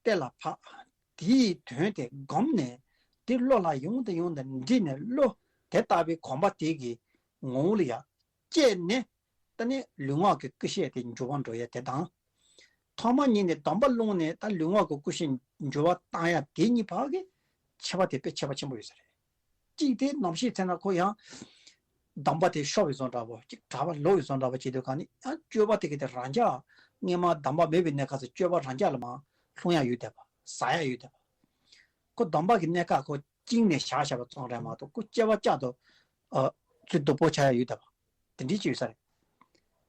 གཏད་ལ་ཕབ། དེའི་དོན་དེ་བསྒོམས་ནས། དེ་བློ་ལ་ཡང་དང་ཡང་དུ་འདྲེས་ནས། བློ་དེ་ལྟ་བུའི་གོམས་པ་དེ་གི་ངོ་བོ་ལ་ཡ་སྐྱེས་ནས། ད་ནི་ལུས་ངག་གི་ཀུན་ཤེས་དེ་འགྱུར་བ་འགྲོ་ཡ་དེ་དང་། ཐོག་མ་ཉིད་ནས་སྡོམ་པ་བླངས་ནས་ད་ལུས་ངག་གི་ཀུན་ཤེས་འགྱུར་བ་བཏང་ཡ་དེ་གཉིས་བར་གྱི་ཁྱད་པར་དེ་དཔེ་ཁྱད་པར་ཆེན་པོ་ཡོད་ས་རེད། གཅིག་དེ་ནམ་ཞིག་ཚེ་ན་ཁོ་ཡང་སྡོམ་པ་དེ་ཤོར་བའི་བཟོ་འདྲ་བོ། གཅིག་གྲྭ་པ་ལོག་པའི་བཟོ་འདྲ་བོ་བྱེད་དུས་ག་ནི་ཡང་སྤྱོད་པ་དེ་ག་དེ་རང་འཇགས། སྔོན་མ་སྡོམ་པ་མེད་པའི་གནས་སྐབས་སུ་སྤྱོད་པ་རང་འཇགས་ལ་མར་ལྷུང་ཡ་ཡོད་བསྡད་པ། ཟ་ཡ་ཡོད་བསྡད་པ། ཁོ་སྡོམ་པ་གི་གནས་སྐབས་ཁོ་བཅིངས་ནས་བཞག་བཞག་པ་ཙམ་རེད་མ་གཏོགས། ཁོ་སྐྱེ་བ་བསྐྱར་དུ། ཨ། ཚུར་སྡུག་པོ་ཆགས་ཡ་ཡོད་བསྡད་པ། དེ་འདྲའི་ཅིག་ཡོད་ས་རེད།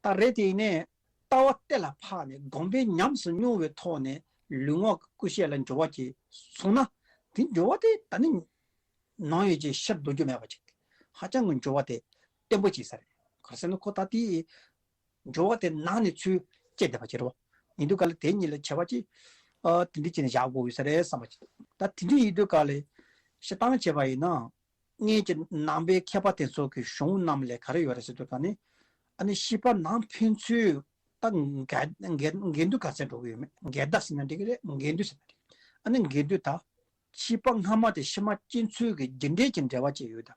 ད་རེད་དེ་ཡིན་ནའི། ལྟ་བ་གཏད་ལ་ཕབ་ནས་སྒོམ་པས་ཉམས་སུ་མྱོང་བའི་ཐོག་ནས་ལུས་ངག་གི་ཀུན་ཤེས་ལ་འགྱུར་བ་ཅིག་སོང་ན། དེ་འབྱོར་བ་དེ་ད་ནི་ནང་ཡོད་ཀྱི་ཕྱིར་འདོར་རྒྱུ་མེད་པ་ཅིག་ཧ་ཅང་གི་འབྱོར་བ་དེ་བརྟན་པོ་ཅིག་ས་རེད། ག་རེ་ཟེར་ན་ཁོ་ད་དེ་འབྱོར་བ་དེ་ནང་ནས་ཚུར་སྐྱེས་བསྡད་པ་ཅིག་རེད་བ། ཡིན་དུས་ག་ལ་དེ་གཉིས་ལ་ཁྱད་པར་ཅིག་ཨ་དེ་འདྲ་བྱས་ནས་བཞག་དགོས་ཡོད་ས་རེད་བསམ་པ་ཅིག་ད་དེ་འདྲ་ཡིན་དུས་ག་ལ་སྤྱིར་བཏང་བྱས་པ་ཡིན་ན། སྔོན་གྱི་ནང་པའི་མཁས་པ་དེ་ཚོ་གི་གཞུང་རྣམས་ལས་ག་རེ་ཡོད་རེད་ཟེར་དུས་ག་ནི། ཨ་ནི་ཤེས་པ་ནང་ཕན་ཚུན་ད་འགལ་འགལ་འགལ་འདུ་ག་ཚད་འགྲོ་གི་ཡོད་མེད། འགལ་ཟླ་ཟེར་ན་འགྲིག་གི་རེད། འགལ་འདུ་ཟེར་ན་འགྲིག་ཨ་ནི་འགལ་འདུ་ད་ཤེས་པ་སྔ་མ་དེ་ཕྱི་མ་སྐྱེ་ཚུལ་གྱི་རྒྱུ་འབྲས་ཀྱི་འབྲེལ་བ་བཅས་ཡོད་ད།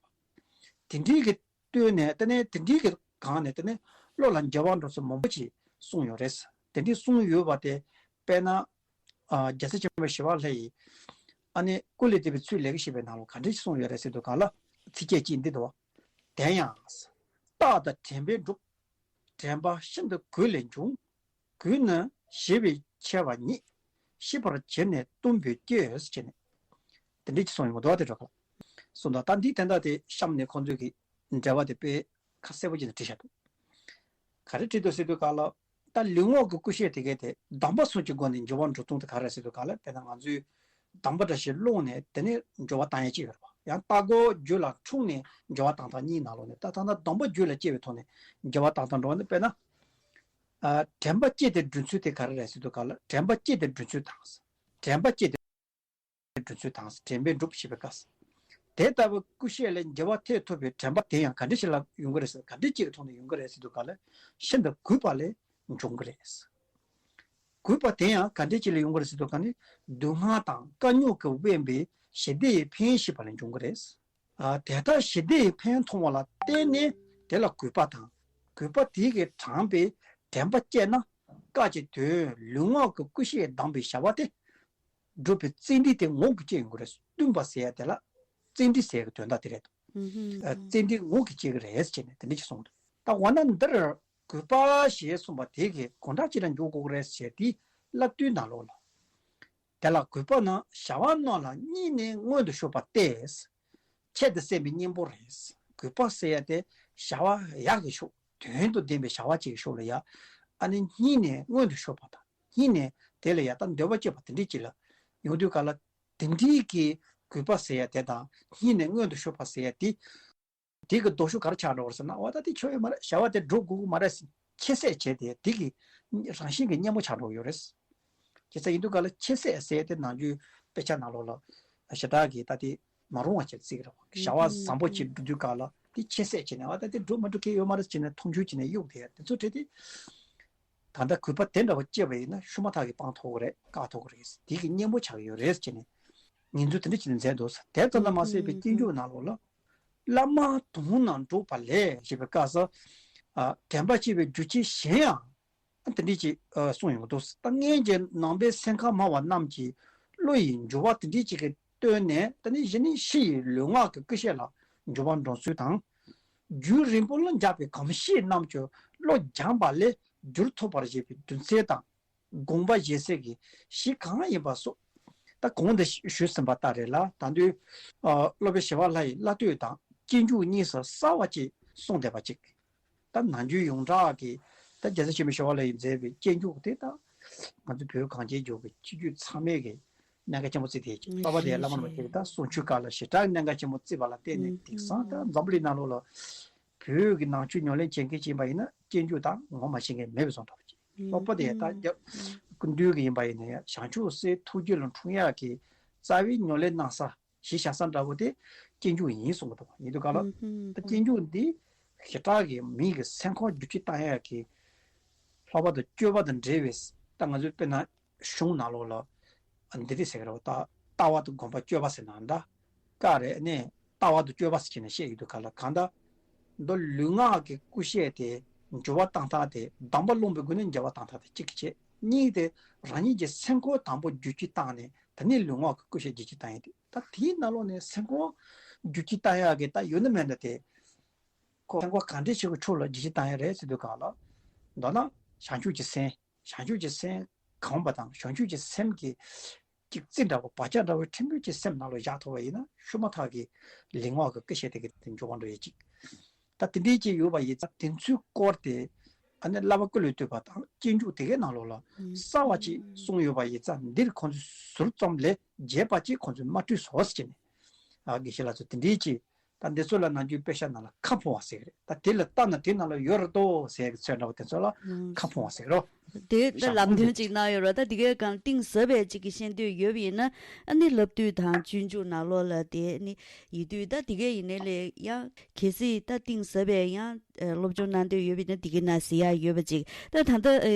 དེ་འདྲའི་གི་ལྟོས་ནས་དེ་ནས་དེ་འདྲའི་གི་སྒང་ནས་དེ་ནས་བློ་ལ་འགྱུར་བ་འགྲོ་ཚུལ་མང་པོ་ཅིག་གསུངས་ཡོད་རེད། དེ་འདྲའི་གསུངས་ཡོད་པ་དེ་དཔེར་ན། ཨ་རྒྱལ་སྲས་ཆེན་པོ་ཞི་བ་ལྷ་ཡིས་ཨ་ནི་ཀུན་ལས་འདས་པའི་ཚུལ་ལེགས་ཞེས་པའི་ནང་ལ་ག་འདྲ་ཞིག་གསུངས་ཡོད་རེད་ཟེར་དུས་ག་ལ་ཚིགས་བཅད་གཅིག་འདི་འདུག་དེ་ཡང་། རྟགས་དང་དྲན་པས་འགྲུབ། དྲན་པ་ཤིན་ཏུ་གོས་ལས་འབྱུང་། གོས་ནི་ཞི་བའི་ཆེ་བ་ཉིད། ཤེས་པར་བྱས་ནས་གཏུམ་པོས་སྐྱེས་ཟེར་ནས། དེ་འདྲ་ཅིག་གསུངས་ཡོང་གི་འདུག་དེ་འགྲོ་ག་ལ་གསུངས་དང་ད་འདིའི་དོན་དག་དེ་གཤམ་ནས་ཁོང་ཚོས་ཀྱི་འགྲེལ་བ་དེ་དཔེ་ཁ་གསལ་པོ་བྱས་ནས་བྲིས་བཞག་འདུག་ག་རེ་བྲིས་འདུག་ཟེར་དུས་ག་ལ། ད་ལུས་ངག་གི་སྐུ་བཤད་དེ་གའི་དེ་སྡོམ་པ་གསུམ་གྱི་སྒོ་ནས་འགྱུར་བ་འགྲོ་སྟངས་དེ་ག་རེ་ཟེར་དུས་ག་ལ་དཔེར་ན་ང་ཚོས་སྡོམ་པ་འདྲ་ཞིག་བླངས་ནས་དེ་ནས་འགྱུར་བ་བཏང་ཡ་གཅིག་ཡོད་རེད་པ། ཡང་རྟ་མགོ་རྒྱུད་ལ་འཁྲུངས་ནས་འགྱུར་བ་བཏང་སྟངས་གཉིས་ནང་ལོགས་ནས་ད་ད་ལྟ་སྡོམ་པ་རྒྱུད་ལ་སྐྱེ་བའི་ཐོག་ནས་འགྱུར་བ་བཏང་སྟངས་འགྲོ་བ་ནི་དཔེར་ན། ཨ་དྲན་པ་སྐྱེས་ཏེ་འགྲོ་ཚུལ་དེ་ག་རེ་རེད་ཟེར་དུས་ག་ལ་དྲན་པ་སྐྱེས་ཏེ་འགྲོ་ཚུལ་དང་། དྲན་པ་སྐྱེས་ཏེ་འགྲོ་ཚུལ་དང་། དྲན་པས་འགྲུབ་ཞེས་པའི་སྐབས། དེ་ལྟ་བུའི་སྐུ་བཤད་ལས་འགྱུར་བ་ཐེབས་ཐུབ་པའི་དྲན་པ་དེ་ཡང་ག་འདྲ་ཞིག་ལ་ཡོང་གི་རེད་ཟེར། ག་འདྲ་ཅིག་གི་ཐོག་ནས་ཡོང་གི་རེད་ཟེར་དུས་ག་ལ་ཤིན་ཏུ་གུས་པ་ལས་འབྱུང་གི་རེད། གུས་པ་དེ་ཡང་ག་འདྲ་ཅིག་ལས་ཡོང་གི་རེད་ཟེར་དུས་ག་ནི་སྡུག་བསྔལ་དང་དཀའ་རྙོག་གིས་དབེན་པའི་ཞི་བདེ་ཡི་ཕན་ཡོན་ཤེས་པ་ལས་འབྱུང་གི་རེད། ཨ་དེ་ལྟར་ཞི་བདེ་ཡི་ཕན་ཡོན་མཐོང་བ་ལ་བརྟེན་ནས་དེ་ལ་གུས་པ་དང་། གུས་པ་དེ་གིས་དྲངས་པའི་དྲན་པ་སྐྱེས་ན་སྐབས་ཀྱི་དོན་ལུས་ངག་གི་སྐུ་བཤད་གདམས་པའི་བྱ་བ་དེ། སྒྲུབ་པའི་རྩེ་གྲས་དེ་ངོགས་ཀྱི་སྐྱེ་ཡོང་གི་རེད། བསྟུན་པ་ཟེར་ཡ་དེ་ལ་རྩེ་གྲས་ཟེར་ཡ་གི་དོན་དག་དེ་རེད། ཨ་རྩེ་གྲས་ངོགས་ཀྱི་སྐྱེ་གི་རེད་ཟེར་ནས་དེ་འདྲ་ཞིག་གསུངས་འདུག་ད་འོ་ན་འདིར་གུས་པ་ཞེས་གསུངས་པ་དེ་གི་དགོངས་དག་ཅི་ལ་འཇོག་དགོས་ཀྱི་རེད་ཟེར་དེ་བསླབ་བཏུས་ནང་ལོགས་ལ། དེ་ལ་གུས་པ་ནི་བྱ་བ་རྣམས་ལ་སྙིང་ནས་མངོན་དུ་ཕྱོགས་པ་སྟེ། ཁྱད་དུ་བསད་པའི་གཉེན་པོ་རེད། གུས་པ་ཟེར་ཡ་དེ་བྱ་བ་ཡག་གི་ཕྱོགས་དོན་དང་ལྡན་པའི་བྱ་བ་ཅིག་གི་ཕྱོགས་ལ་ཡ། ཨ་ནི་སྙིང་ནས་མངོན་དུ་ཕྱོགས་པ་དང་། སྙིང་ནས་དེ་ལ་ཡ་ད་འདོད་པ་སྐྱེས་པ་དེ་འདྲའི་ཅིག་ལ་ཡོང་དུས་ག་ལ་དེ་འདྲའི་གི་གུས་པ་ཟེར་ཡ་དེ་དང་སྙིང་ནས་མངོན་དུ་ཕྱོགས་པ་ཟེར་ཡ་དེ། དེ་གི་ལྡོག་ཕྱོགས་ག་རེ་ཆགས་འགྲོ་བ་རེད་ཟེར་ན། འོ་ད་དེ་ཆོ་ཡོད་མ་རེད། བྱ་བ་དེ་སྒྲུབ་དགོས་ཀྱི་མ་རེད་ཟེར་ཁྱད་བསད་བྱས་ཏེ་དེ་གི་རང་བཞིན་གྱི་གཉེན་པོ་ཆགས་འགྲོ་གི་ཡོད་རེད། ཁྱད་བསད་ཡིན་དུས་ག་ལ་ཁྱད་བསད་ཟེར་ཏེ་ནམ་རྒྱུན་དཔེ་ཆ་ནང་ལོགས་ལ་ཞེ་དྲག་གི་ད་དེ་མ་རུང་བ་ཅིག་བརྩི་གི་རེད་བ། བྱ་བ་བཟང་པོ་ཅིག་སྒྲུབ་དུས་ག་ལ་དེ་ཁྱད་བསད་བྱས་ནས་འོ་ད་དེ་སྒྲུབ་མ་སྒྲུབ་ཁྱད་ཡོད་མ་རེད་ཟེར་ནས་མཐོང་ཆུང་བྱས་ནས་གཡུག་དེ་དེ་ཚོ་བྲིས་ཏེ། ད་ལྟ་གུས་པ་དེ་འདྲ་བ་སྐྱེས་པ་ཡིན་ན་ཤུ་མ་ཐག་གི་སྤང་ཐུབ་ཀྱི་རེད། བཀག་ཐུབ་ཀྱི་རེད། དེ་གི་གཉེན་པོ་ཆགས་ཀྱི་ཡོད་རེད་ཟེར་ནས་ཉིན་མཚན་དེ་འདྲ་བྱས་ནས་མཛད་འདུག་དེ་ཙམ་ལ་མ་ཟད་པའི་སྤྱོད་འཇུག་ནང་ལོགས་ལ། བླ་མ་དུང་ནང་འགྲོགས་པ་ལས་ཞེས་པའི་སྐབས་སུ། ཨ་དྲན་པ་སྐྱེ་བའི་རྒྱུ་ཅན་གཞན་ཡང་དེ་འདྲ་ཅིག་ཨ་གསུངས་ཡོང་གི་འདུག་ད་སྔོན་གྱི་ནང་པའི་སེམས་ཁམས་སྨྲ་བ་རྣམས་ཀྱིས་བློ་ཡི་འགྱུར་བ་དེ་འདྲ་ཅིག་གིས་ལྟོས་ནས་དེ་ནས་གཞི་ནས་ཕྱི་ཡི་ལུས་ངག་གི་སྐུ་བཤད་ལ་འགྱུར་བ་འགྲོ་ཚུལ་དང་། རྒྱུན་རིང་པོ་ལ་འཇགས་པའི་གོམས་གཤིས་རྣམས་ཀྱི་བློ་སྦྱངས་པ་ལས་འགྱུར་ཐུབ་པར་བྱེད་པའི་རྒྱུ་མཚན་དང་། དགོངས་པ་བཞེས་སའི་གཞི་གང་ཡིན་པ་སོགས། ད་གོང་དུ་ཞུས་ཟིན་པ་ལྟར་རེད་ལ། ད་དུང་ཨ་སློབ་དཔོན་ཞི་བ་ལྷ་ཡི་བླ་བསྟོད་དང་སྤྱོད་འཇུག་གཉིས་སུ་གསལ་བ་ཅིག་གསུངས་བསྡད་པ་ཅིག་ད་ནམ་རྒྱུན་ཡོངས་གྲགས་ཀྱི་ད་རྒྱལ་སྲས་ཆེན་པོ་ཞི་བ་ལྷ་ཡིས་མཛད་པའི་སྤྱོད་འཇུག་དེ་ད་ང་ཚོ་བོད་གངས་ཅན་ལྗོངས་ཀྱི་སྤྱོད་འཇུག་ཚང་མས་ཀྱི་གནད་འགག་ཆེན་པོ་བརྩིས་ཏེ། པ་ཕ་དེ་བླ་མ་རིན་པོ་ཆེ་ད་གསུང་ཆོས་སྐབས་ལ་ཞེ་དྲག་གནད་འགག་ཆེན་པོ་བརྩིས་པ་ལ་བརྟེན་ནས་དེང་སང་ད་འཛམ་བུ་གླིང་ནང་ལོགས་ལ་བོད་ཀྱི་ནང་ཆོས་ཉམས་ལེན་བྱེད་མཁན་ཅིག་ཡིན་པ་ཡིན་ན་སྤྱོད་འཇུག་དང་ངོ་མ་ཤེས་མཁན་མེད་པའི་བཟོ་འདྲ་པོ་ཅིག་སློབ་དཔོན་དེ་ད་རྒྱ་སྐུ་མདུན་གྱི་ཡིན་པ་ཡིན་ན་ཡང་བྱང་ཆུབ་སེམས་ཐུགས་རྒྱུད་ལ་འཁྲུངས་ཡག་གི་རྩ་བའི་ཉམས་ལེན་གནང་ས་གཞི་བཞག་ས་འདྲ་པོ་དེ་སྤྱོད་འཇུག་ཡིན་གསུང་གི་འདུག་ཡིན་དུས་ག་ལ་ད་སྤྱོད་འཇུག་འདི་ཞེ་དྲག་གི་མི་གི་སེམས་ཁམས་བསྒྱུར་བཅོས་བཏང་ཡག་གི་ལྷག་པར་དུ་སྤྱོད་པ་དང་འབྲེལ་བའི་ད་ང་ཚོའི་དཔེར་ན། གཞུང་ནང་ལོགས་ལ། འདི་འདྲ་ཟེར་གི་རེད་བ། ད་ལྟ་བ་དང་སྒོམ་པ་སྤྱོད་པ་ཟེར་ན་འདྲ། ཀ་རེ་ནས་ལྟ་བ་དང་སྤྱོད་པ་ཟེར་བྱས་ནས་བཤད་ཡོད་དུས་ག་ལ་གང་ལྟར། མདོ་ལུས་ངག་གི་སྐུ་བཤད་དེ་འགྱུར་བ་བཏང་སྟངས་དེ་སྡོམ་པ་བླངས་པའི་སྒོ་ནས་འགྱུར་བ་བཏང་སྟངས་དེ་གཅིག་གིས་བྱས། གཉིས་དེ་རང་ཉིད་ཀྱི་སེམས་ཁམས་དང་པོ་བསྒྱུར་བཅོས་བཏང་ནས་དེ་ནས་ལུས་ངག་གི་སྐུ་བཤད་བསྒྱུར་བཅོས་བཏང་ཡོད་དེ། ད་དེའི་ནང་ལོགས་ནས་སེམས་ཁམས་བསྒྱུར་བཅོས་བཏང་ཡག་གི་ད་ཡོད་ན་མེད་ན་དེ། ཁོ་སེམས་ཁམས་གང་འདྲ་ཞིག་གི་ཕྱོགས་ལ་བསྒྱུར་བཅོས་བཏང་ཡག་རེད་ཟེར་དུས་ག་ལ། མདོར་ན་བྱང་ཆུབ་ཀྱི་སེམས། བྱང་ཆུབ་ཀྱི་སེམས་གང་པ་དང་བྱང་ཆུབ་ཀྱི་སེམས་ཀྱི་གཅིག་རྩི་འདྲ་བོ་བག་ཆགས་འདྲ་བོའི་ཕྲན་བུ་ཅིག་སེམས་ནང་ལ་བཞག་ཐུབ་པ་ཡིན་ན་ཤུ་མ་ཐག་གི་ལུས་ངག་གི་སྐུ་བཤད་དེ་གི་དེ་འགྱུར་བ་འགྲོ་ཡས་ཅིག་ད་དེ་འདྲའི་ཅིག་ཡོད་པ་ཡིན་ཙང་དེ་ཚོའི་སྐོར་དེ་ ཨ་ནི་བསླབ་པ་ཀུན་ལས་བཏུས་པ་དང་སྤྱོད་འཇུག་དེ་གའི་ནང་ལོགས་ལ་གསར་བ་ཅིག་གསུངས་ཡོད་པ་ཡིན་ཙང་འདིར་ཁོང་ཚོས་ཟུར་ཙམ་ལས་རྒྱས་པ་ཅིག་ཁོང་ཚོས་མ་སྤྲོས་སོ་ཟེར་ནས། ཨ་དགེ་བཤེས་ལགས་ཚོས་དེ་འདྲའི་ཅིག་ད་འདི་ཚོ་ལ་ནམ་རྒྱུན་དཔེ་ཆ་ནང་ལ་ཁ་ཕོ་བ་ཟེར་གི་རེད། ད་དེ་ལ་ལྟ་ན་དེ་ནང་ལ་ཡོད་རེད་དོ་ཟེར་གི་ཚོད་འདྲ་བ་དེ་ཚོ་ལ་ཁ་ཕོ་བ་ཟེར་གི་རོ། དེ་ད་ལམ་སྟོན་ཅིག་གནང་ཡོད་རོ། ད་དེ་གའི་གང་གཏིང་ཟབ་པའི་ཅིག་གི་ཤེས་འདོད་ཡོད་པ་ཡིན་ན། ཨ་ནི་བསླབ་བཏུས་དང་སྤྱོད་འཇུག་ནང་ལོགས་ལ་དེ་ནི་ཡིན་དུས། ད་དེ་གའི་ཡིན་ནའི་ལས་ཡང་གལ་སྲིད་ད་གཏིང་ཟབ་པའི་ཡང་སློབ་སྦྱོང་གནང་འདོད་ཡོད་པ་ཡིན་ན་དེ་གའི་ནང་གཟིགས་ཡག་ཡོད་པ་ཅིག་ད་ད་ལྟ་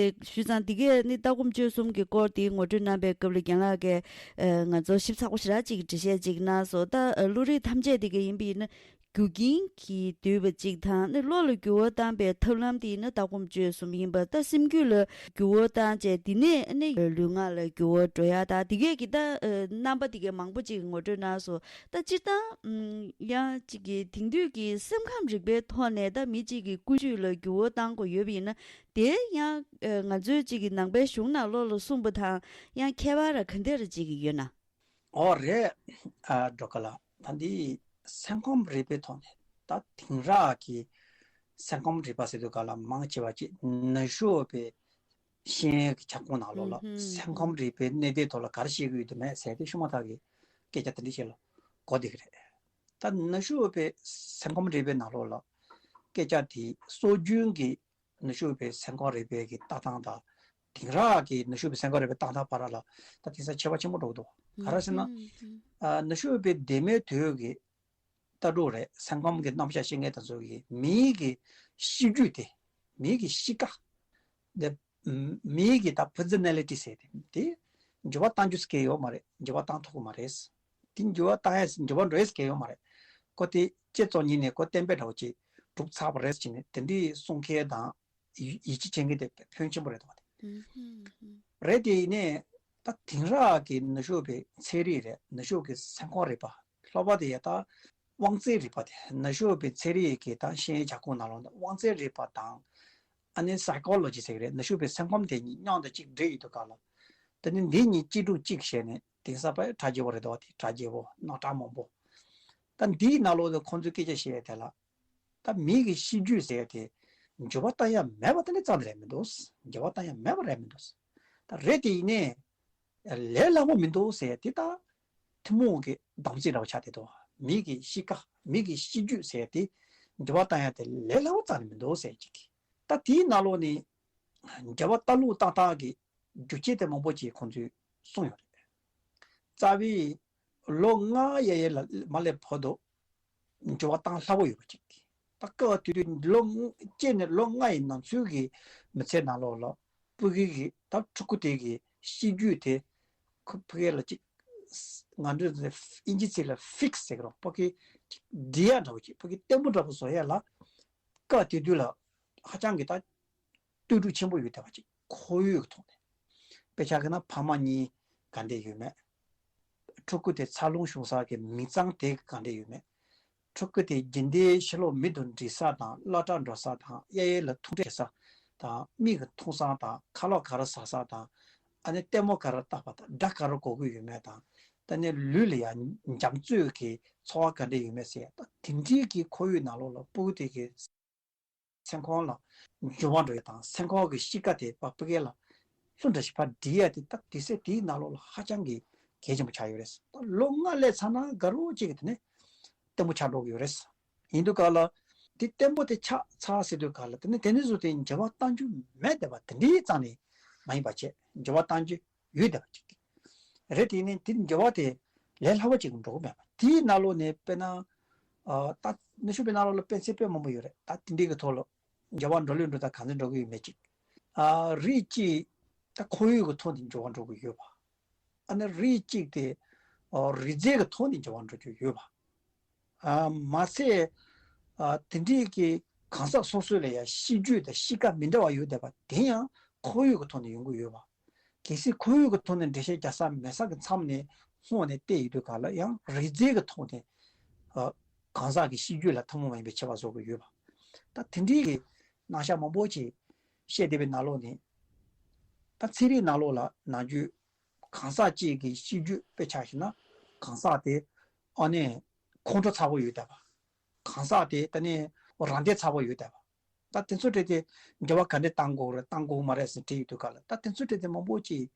ཞུས་ཙང་དེ་གའི་ནི་ལྟ་སྒོམ་སྤྱོད་གསུམ་གྱི་སྐོར་དེ་ངོ་སྤྲོད་གནང་པའི་སྐབས་ལ་རྒན་ལགས་ཀྱིས་ང་ཚོ་ཞིབ་ཚགས་པོ་ཞེ་དྲག་ཅིག་འགྲེལ་བཤད་ཅིག་གནང་སོང་། ད་བློ་རིག་ཐམས་ཅད་དེ་གའི་ཡིན་པ་ཡིན་ན། རྒྱུ་རྐྱེན་གྱིས་བསྡུས་པ་གཅིག་དང་ནི་བློ་ལ་འགྱུར་བ་བཏང་པའི་ཐབས་ལམ་དེ་ནི་ལྟ་སྒོམ་སྤྱོད་གསུམ་ཡིན་པ། ད་སེམས་རྒྱུད་ལ་འགྱུར་བ་བཏང་བྱས་དེ་ནས་ནི་ལུས་ངག་ལ་འགྱུར་བ་འགྲོ་ཡག་དང་དེ་གས་ཀྱི་ད་རྣམ་པ་དེ་གས་མང་པོ་ཅིག་ངོ་སྤྲོད་གནང་སོང་། ད་སྤྱིར་བཏང་ཡང་ཅིག་གི་དེང་དུས་ཀྱི་སེམས་ཁམས་རིག་པའི་ཐོག་ནས་ད་མི་གཅིག་གི་ཀུན་སྤྱོད་ལ་འགྱུར་བ་བཏང་དགོས་ཡོད་པ་ཡིན་ན། དེ་ཡང་ང་ཚོའི་ཅིག་གི་ནང་པའི་གཞུང་ནང་ལོགས་ལ་གསུངས་པ་དང་ཡང་ཁྱད་པར་ག་འདྲ་ཅིག་ཡོད་ན། ཨོ་རེད། ཨ་སྒྲོལ་དཀར་ལགས། ད་འདི་སེམས་ཁམས་རིག་པའི་ཐོག་ནས་ད་དེང་རབས་ཀྱི་སེམས་ཁམས་རིག་པ་ཟེར་དུས་ག་ལ་མང་ཆེ་བ་ཅིག་ནུ་ཞོ་པའི་ཤེས་ཡོན་གྱི་ཁྱབ་ཁོངས་ནང་ལོགས་ལ་སེམས་ཁམས་རིག་པའི་གནད་དོན་ཐོག་ལ་ག་རེ་བཤད་ཀྱི་ཡོད་དུ་མེད་ཟེར་ཏེ་ཤུ་མ་ཐག་གི་སྐད་ཆ་དེ་འདྲ་ཞིག་ལ་གོ་བསྡད་ཀྱི་རེད། ད་ནུ་ཞོ་པའི་སེམས་ཁམས་རིག་པའི་ནང་ལོགས་ལ་སྐད་ཆ་དེ་སྲོལ་རྒྱུན་གྱི་ནུ་ཞོ་པའི་སེམས་ཁམས་རིག་པའི་གི་ལྟ་སྟངས་དང་དེང་རབས་ཀྱི་ནུ་ཞོ་པའི་སེམས་ཁམས་རིག་པའི་ལྟ་སྟངས་བར་ལ་ད་དེང་སང་ཁྱད་པར་ཆེན་པོ་འགྲོ་གི་འདུག་ག་རེ་ཟེར་ན། ཨ་ནུ་ཞོ་པའི་འདས་མའི་དུས་ཀྱི་ལྟ་གྲུབ་རེད། སེམས་ཁམས་ཀྱི་རྣམ་གཞག་བཤད་མཁན་དེ་ཚོ་གིས་མིའི་གི་གཤིས་རྒྱུད་དེ། མིའི་གི་གཤིས་ཀ་དེ། མིའི་གི་ད་personality་ཟེར་དེ་དེ་འགྱུར་བ་གཏང་རྒྱུ་ཟེར་མཁན་ཡོད་མ་རེད། འགྱུར་བ་གཏང་ཐུབ་ཀྱི་མ་རེད། དེ་འགྱུར་བ་གཏང་ཡ་འགྱུར་བ་འགྲོ་ཡ་ཟེར་མཁན་ཡོད་མ་རེད། ཁོ་དེ་སྐྱེས་ཙམ་ཉིད་ནས་ཁོ་གཏན་འབེབས་འདྲ་བོ་ཅིག་གྲུབ་ཚར་བ་རེད་ཟེར་ནས་དེ་འདྲའི་གསུང་མཁན་དང་ཡིད་ཡིད་ཆེས་བྱེད་མཁན་དེ་ཕོན་ཆེན་པོ་རེད་འདུག་བ། དེ་རེད། དེ་ཡིན་ནས་ད་དེང་རབས་ཀྱི་ནུ་ཞོ་པའི་ཚན་རིག་རེད། ནུ་ཞོ་གི་སེམས་ཁམས་རིག་པ་ལྷག་པར་དུ་ཡ་ད་དབང་རྩའི་རིག་པ་དེ་ནུ་ཞོ་པའི་ཚན་རིག་གི་ད་ཤེས་ཡོན་ཁྱབ་ཁོངས་ནང་ལོགས་ན་དབང་རྩའི་རིག་པ་དང་། ཨ་ནི་psychology་ཟེར་གི་རེད། ནུ་ཞོ་པའི་སེམས་ཁམས་དེ་གཉིས་མཉམ་དུ་གཅིག་འདྲེས་ཡོད་དུས་ག་ལ། དེ་ནི་འདི་གཉིས་གཅིག་དྲུག་གཅིག་བྱས་ནས་དེང་སང་པའི་གྲ་རྒྱས་པོ་རེད་འདུག་བ། དེ་གྲ་རྒྱས་པོ་རྣམ་གྲངས་མང་པོ། ད་འདིའི་ནང་ལོགས་ལ་ཁོང་ཚོས་སྐད་ཆ་བཤད་ཡ་དེ་ལ། ད་མི་གི་གཤིས་རྒྱུད་ཟེར་ཡ་དེ་འགྱུར་བ་གཏང་ཡ་མེད་པ་དེ་ནི་རྩ་ནས་རེད་མི་འདུག་འགྱུར་བ་གཏང་ཡ་མེད་པ་རེད་མི་འདུག་ད་རེད་དེ་ཡིན་ནའི་ལས་སླ་པོ་མི་འདུག་ཟེར་ཡ་དེ་ད་ཐུན་མོང་གི་གདམ་གསེས་འདྲ་བོ་ཆགས་བསྡད་འདུག་མི་གི་གཤིས་ཀ་མི་གི་གཤིས་རྒྱུད་ཟེར་ཡ་དེ་འགྱུར་བ་གཏང་ཡ་དེ་ལས་སླ་པོ་རྩ་ནས་མི་འདུག་ཟེར་གཅིག་ད་དེའི་ནང་ལོགས་ནས་འགྱུར་བ་གཏང་ལུགས་གཏང་སྟངས་ཀྱི་རྒྱུ་རྐྱེན་དེ་མང་པོ་ཅིག་ཁོང་ཚོས་གསུངས་ཡོད་རེད། རྩ་བའི་ལོ་ལྔ་ཡ་ཡ་ལ་མ་སླེབས་བར་དུ་འགྱུར་བ་བཏང་སླ་པོ་ཡོད་པ་ཅིག་ད་སྐབས་དེ་དུས་ལོ་ལྔ་སྐྱེས་ནས་ལོ་ལྔ་ཡི་ནང་ཚུད་ཀྱི་མི་ཚེ་ནང་ལོགས་ལ་ཕྲུ་གུ་གི་ད་ཕྲུ་གུ་དེ་གི་གཤིས་རྒྱུད་དེ་ཁོ་ཕ་གི་ལ་ཅིག་ང་ཚོས་དབྱིན་ཇི་ཚིག་ལ་ཕིག་སི་ཟེར་གི་རེད། ཕ་གི་ཅིག་འདྲི་ཡ་འདྲ་བོ་ཅིག་ཕ་གི་བརྟན་པོ་འདྲ་བོ་བཟོ་ཡ་ལ་སྐབས་དེ་དུས་ལ་ཧ་ཅང་གི་ད་ལྟོས་གྲུབ་ཆེན་པོ་ཡོད་བསྡད་པ་ཅིག་ཁོར་ཡུག་གི་ཐོག་ནས། དཔེ་ཆ་བཀོད་ན་ཕ་མ་གཉིས་ག་འདྲས་ཡོད་མེད། ཕྲུ་གུ་དེ་འཚར་ལོངས་བྱུང་ས་གི་མིང་ཚང་དེ་ག་འདྲས་ཡོད་མེད། ཕྲུ་གུ་དེ་རྒྱུན་ལྡན་ཕྱི་ལོགས་མི་དང་འགྲིག་ས་དང་སློབ་གྲྭ་འགྲོ་ས་དང་གཡས་གཡོན་ལ་ཐུག་འཕྲད་བྱེད་ས་དང་མིག་གི་མཐོང་སྟངས་དང་ཁ་ལག་ག་རེ་ཟ་ས་དང་ཨ་ནི་ལྟད་མོ་ག་རེ་ལྟ་བ་དང་སྒྲ་ག་རེ་གོ་གི་ཡོད་མེད་དང་། ད་ནི་ལུས་ལ་ཡང་འཇམ་རྩོད་ཀྱི་ཚོར་བ་ག་འདྲས་ཡོད་མེད་ཟེར་ཡ་ད་དེ་འདྲའི་གི་ཁོར་ཡུག་ནང་ལོགས་ལ་ཕྲུ་གུ་དེ་གི་སེམས་ཁོང་ལ་འགྱུར་བ་འགྲོ་ཡ་དང་སེམས་ཁོང་གི་གཤིས་ཀ་དེ་ཕ་གི་ལ་ལྷུན་འདྲ་ཞིག་ཕར་འདྲེས་ཡ་དེ་ད་དེ་ཚེ་དེའི་ནང་ལོགས་ལ་ཧ་ཅང་གི་གལ་ཆེན་པོ་ཆགས་ཡོད་རེད། ད་ལོ་ལྔ་སླེབས་ཚར་ན་དགའ་རབ་ཅིག་གི་དེ་ནས་བརྟན་པོ་ཆགས་འགྲོ་གི་ཡོད་རེད། ཡིན་དུས་ག་ལ་དེ་བརྟན་པོ་དེ་ཆགས་ཚར་ཟེར་དུས་ག་ལ་དེ་ནས་དེ་ནས་བཟུང་སྟེ་འགྱུར་བ་གཏང་རྒྱུ་མེད་བསྡད་པ་དེ་འདྲའི་རྩ་ནས་མ་ཡིན་པ་བྱས་འགྱུར་བ་གཏང་རྒྱུ་ཡོད་བསྡད་པ་ཅིག་རེད། དེ་ནས་དེ་འགྱུར་བ་དེ་ལས་སླ་བ་ཅིག་འགྲོ་གི་མེད་པ་དེའི་ནང་ལོགས་ནས་དཔེར་ན་ད་ནུ་ཞོ་པའི་ནང་ལོགས་ལ་དཔེ་ཚད་དཔེ་མང་པོ་ཡོད་རེད། ད་དེ་འདྲའི་གི་ཐོག་ལ་འགྱུར་བ་འགྲོ་ལུགས་འགྲོ་སྟངས་ག་ཚོད་འགྲོ་གི་ཡོད་མེད་ཅིག་ཨ་རིགས་གཅིག་ད་ཁོར་ཡུག་གི་ཐོག་ནས་འགྱུར་བ་འགྲོ་གི་ཡོད་པ། ཨ་ནི་རིགས་གཅིག་དེ་ཨ་རིགས་རྫས་ཀྱི་ཐོག་ནས་འགྱུར་བ་འགྲོ་རྒྱུ་ཡོད་པ། ཨ་མ་ཚད་ཨ་དེ་འདྲའི་གི་གང་ཟག་སོ་སོ་ལ་ཡང་གཤིས་རྒྱུད་དང་གཤིས་ཀ་མི་འདྲ་བ་ཡོད་བསྡད་པ་དེ་ཡང་ཁོར་ཡུག་གི་ཐོག་ནས་ཡོང་གི་ཡོད་པ། གལ་སྲིད་ཁོར་ཡུག་གི་ཐོག་ནས་འགྲེལ་བཤད་རྒྱག་ས་མེད་ས་གི་མཚམས་ནས་སྔོན་ནས་བལྟས་ཡོད་དུས་ག་ལ་ཡང་རིགས་རྫས་ཀྱི་ཐོག་ནས་ཨ་གང་ཟག་གི་གཤིས་རྒྱུད་ལ་ཐུན་མོང་མ་ཡིན་པའི་ཁྱད་པར་བཟོ་གི་ཡོད་པ། ད་དེ་འདྲའི་གི་རྣམ་གཞག་མང་པོ་ཅིག་བཤད་བསྡད་པའི་ནང་ལོགས་ནས། ད་ཚན་རིག་ནང་ལོགས་ལ་ནམ་རྒྱུན་གང་ཟག་གཅིག་གི་གཤིས་རྒྱུད་དཔེ་ཆ་བཞག་ན་གང་ཟག་དེ་ཨ་ནི་ཁོང་ཁྲོ་ཚ་པོ་ཡོད་བསྡད་པ། གང་ཟག་དེ་ད་ནི་རང་བདེ་ཚ་པོ་ཡོད་བསྡད་པ། ད་དེ་ཚོ་དྲན་ཏེ་འགྱུར་བ་ག་འདྲས་བཏང་དགོས་རེད་བཏང་དགོས་མ་རེད་ཟེར་དྲིས་ཡོད་དུས་ག་ལ། ད་དེ་ཚོ་དྲན་ཏེ་མང་པོ་ཅིག་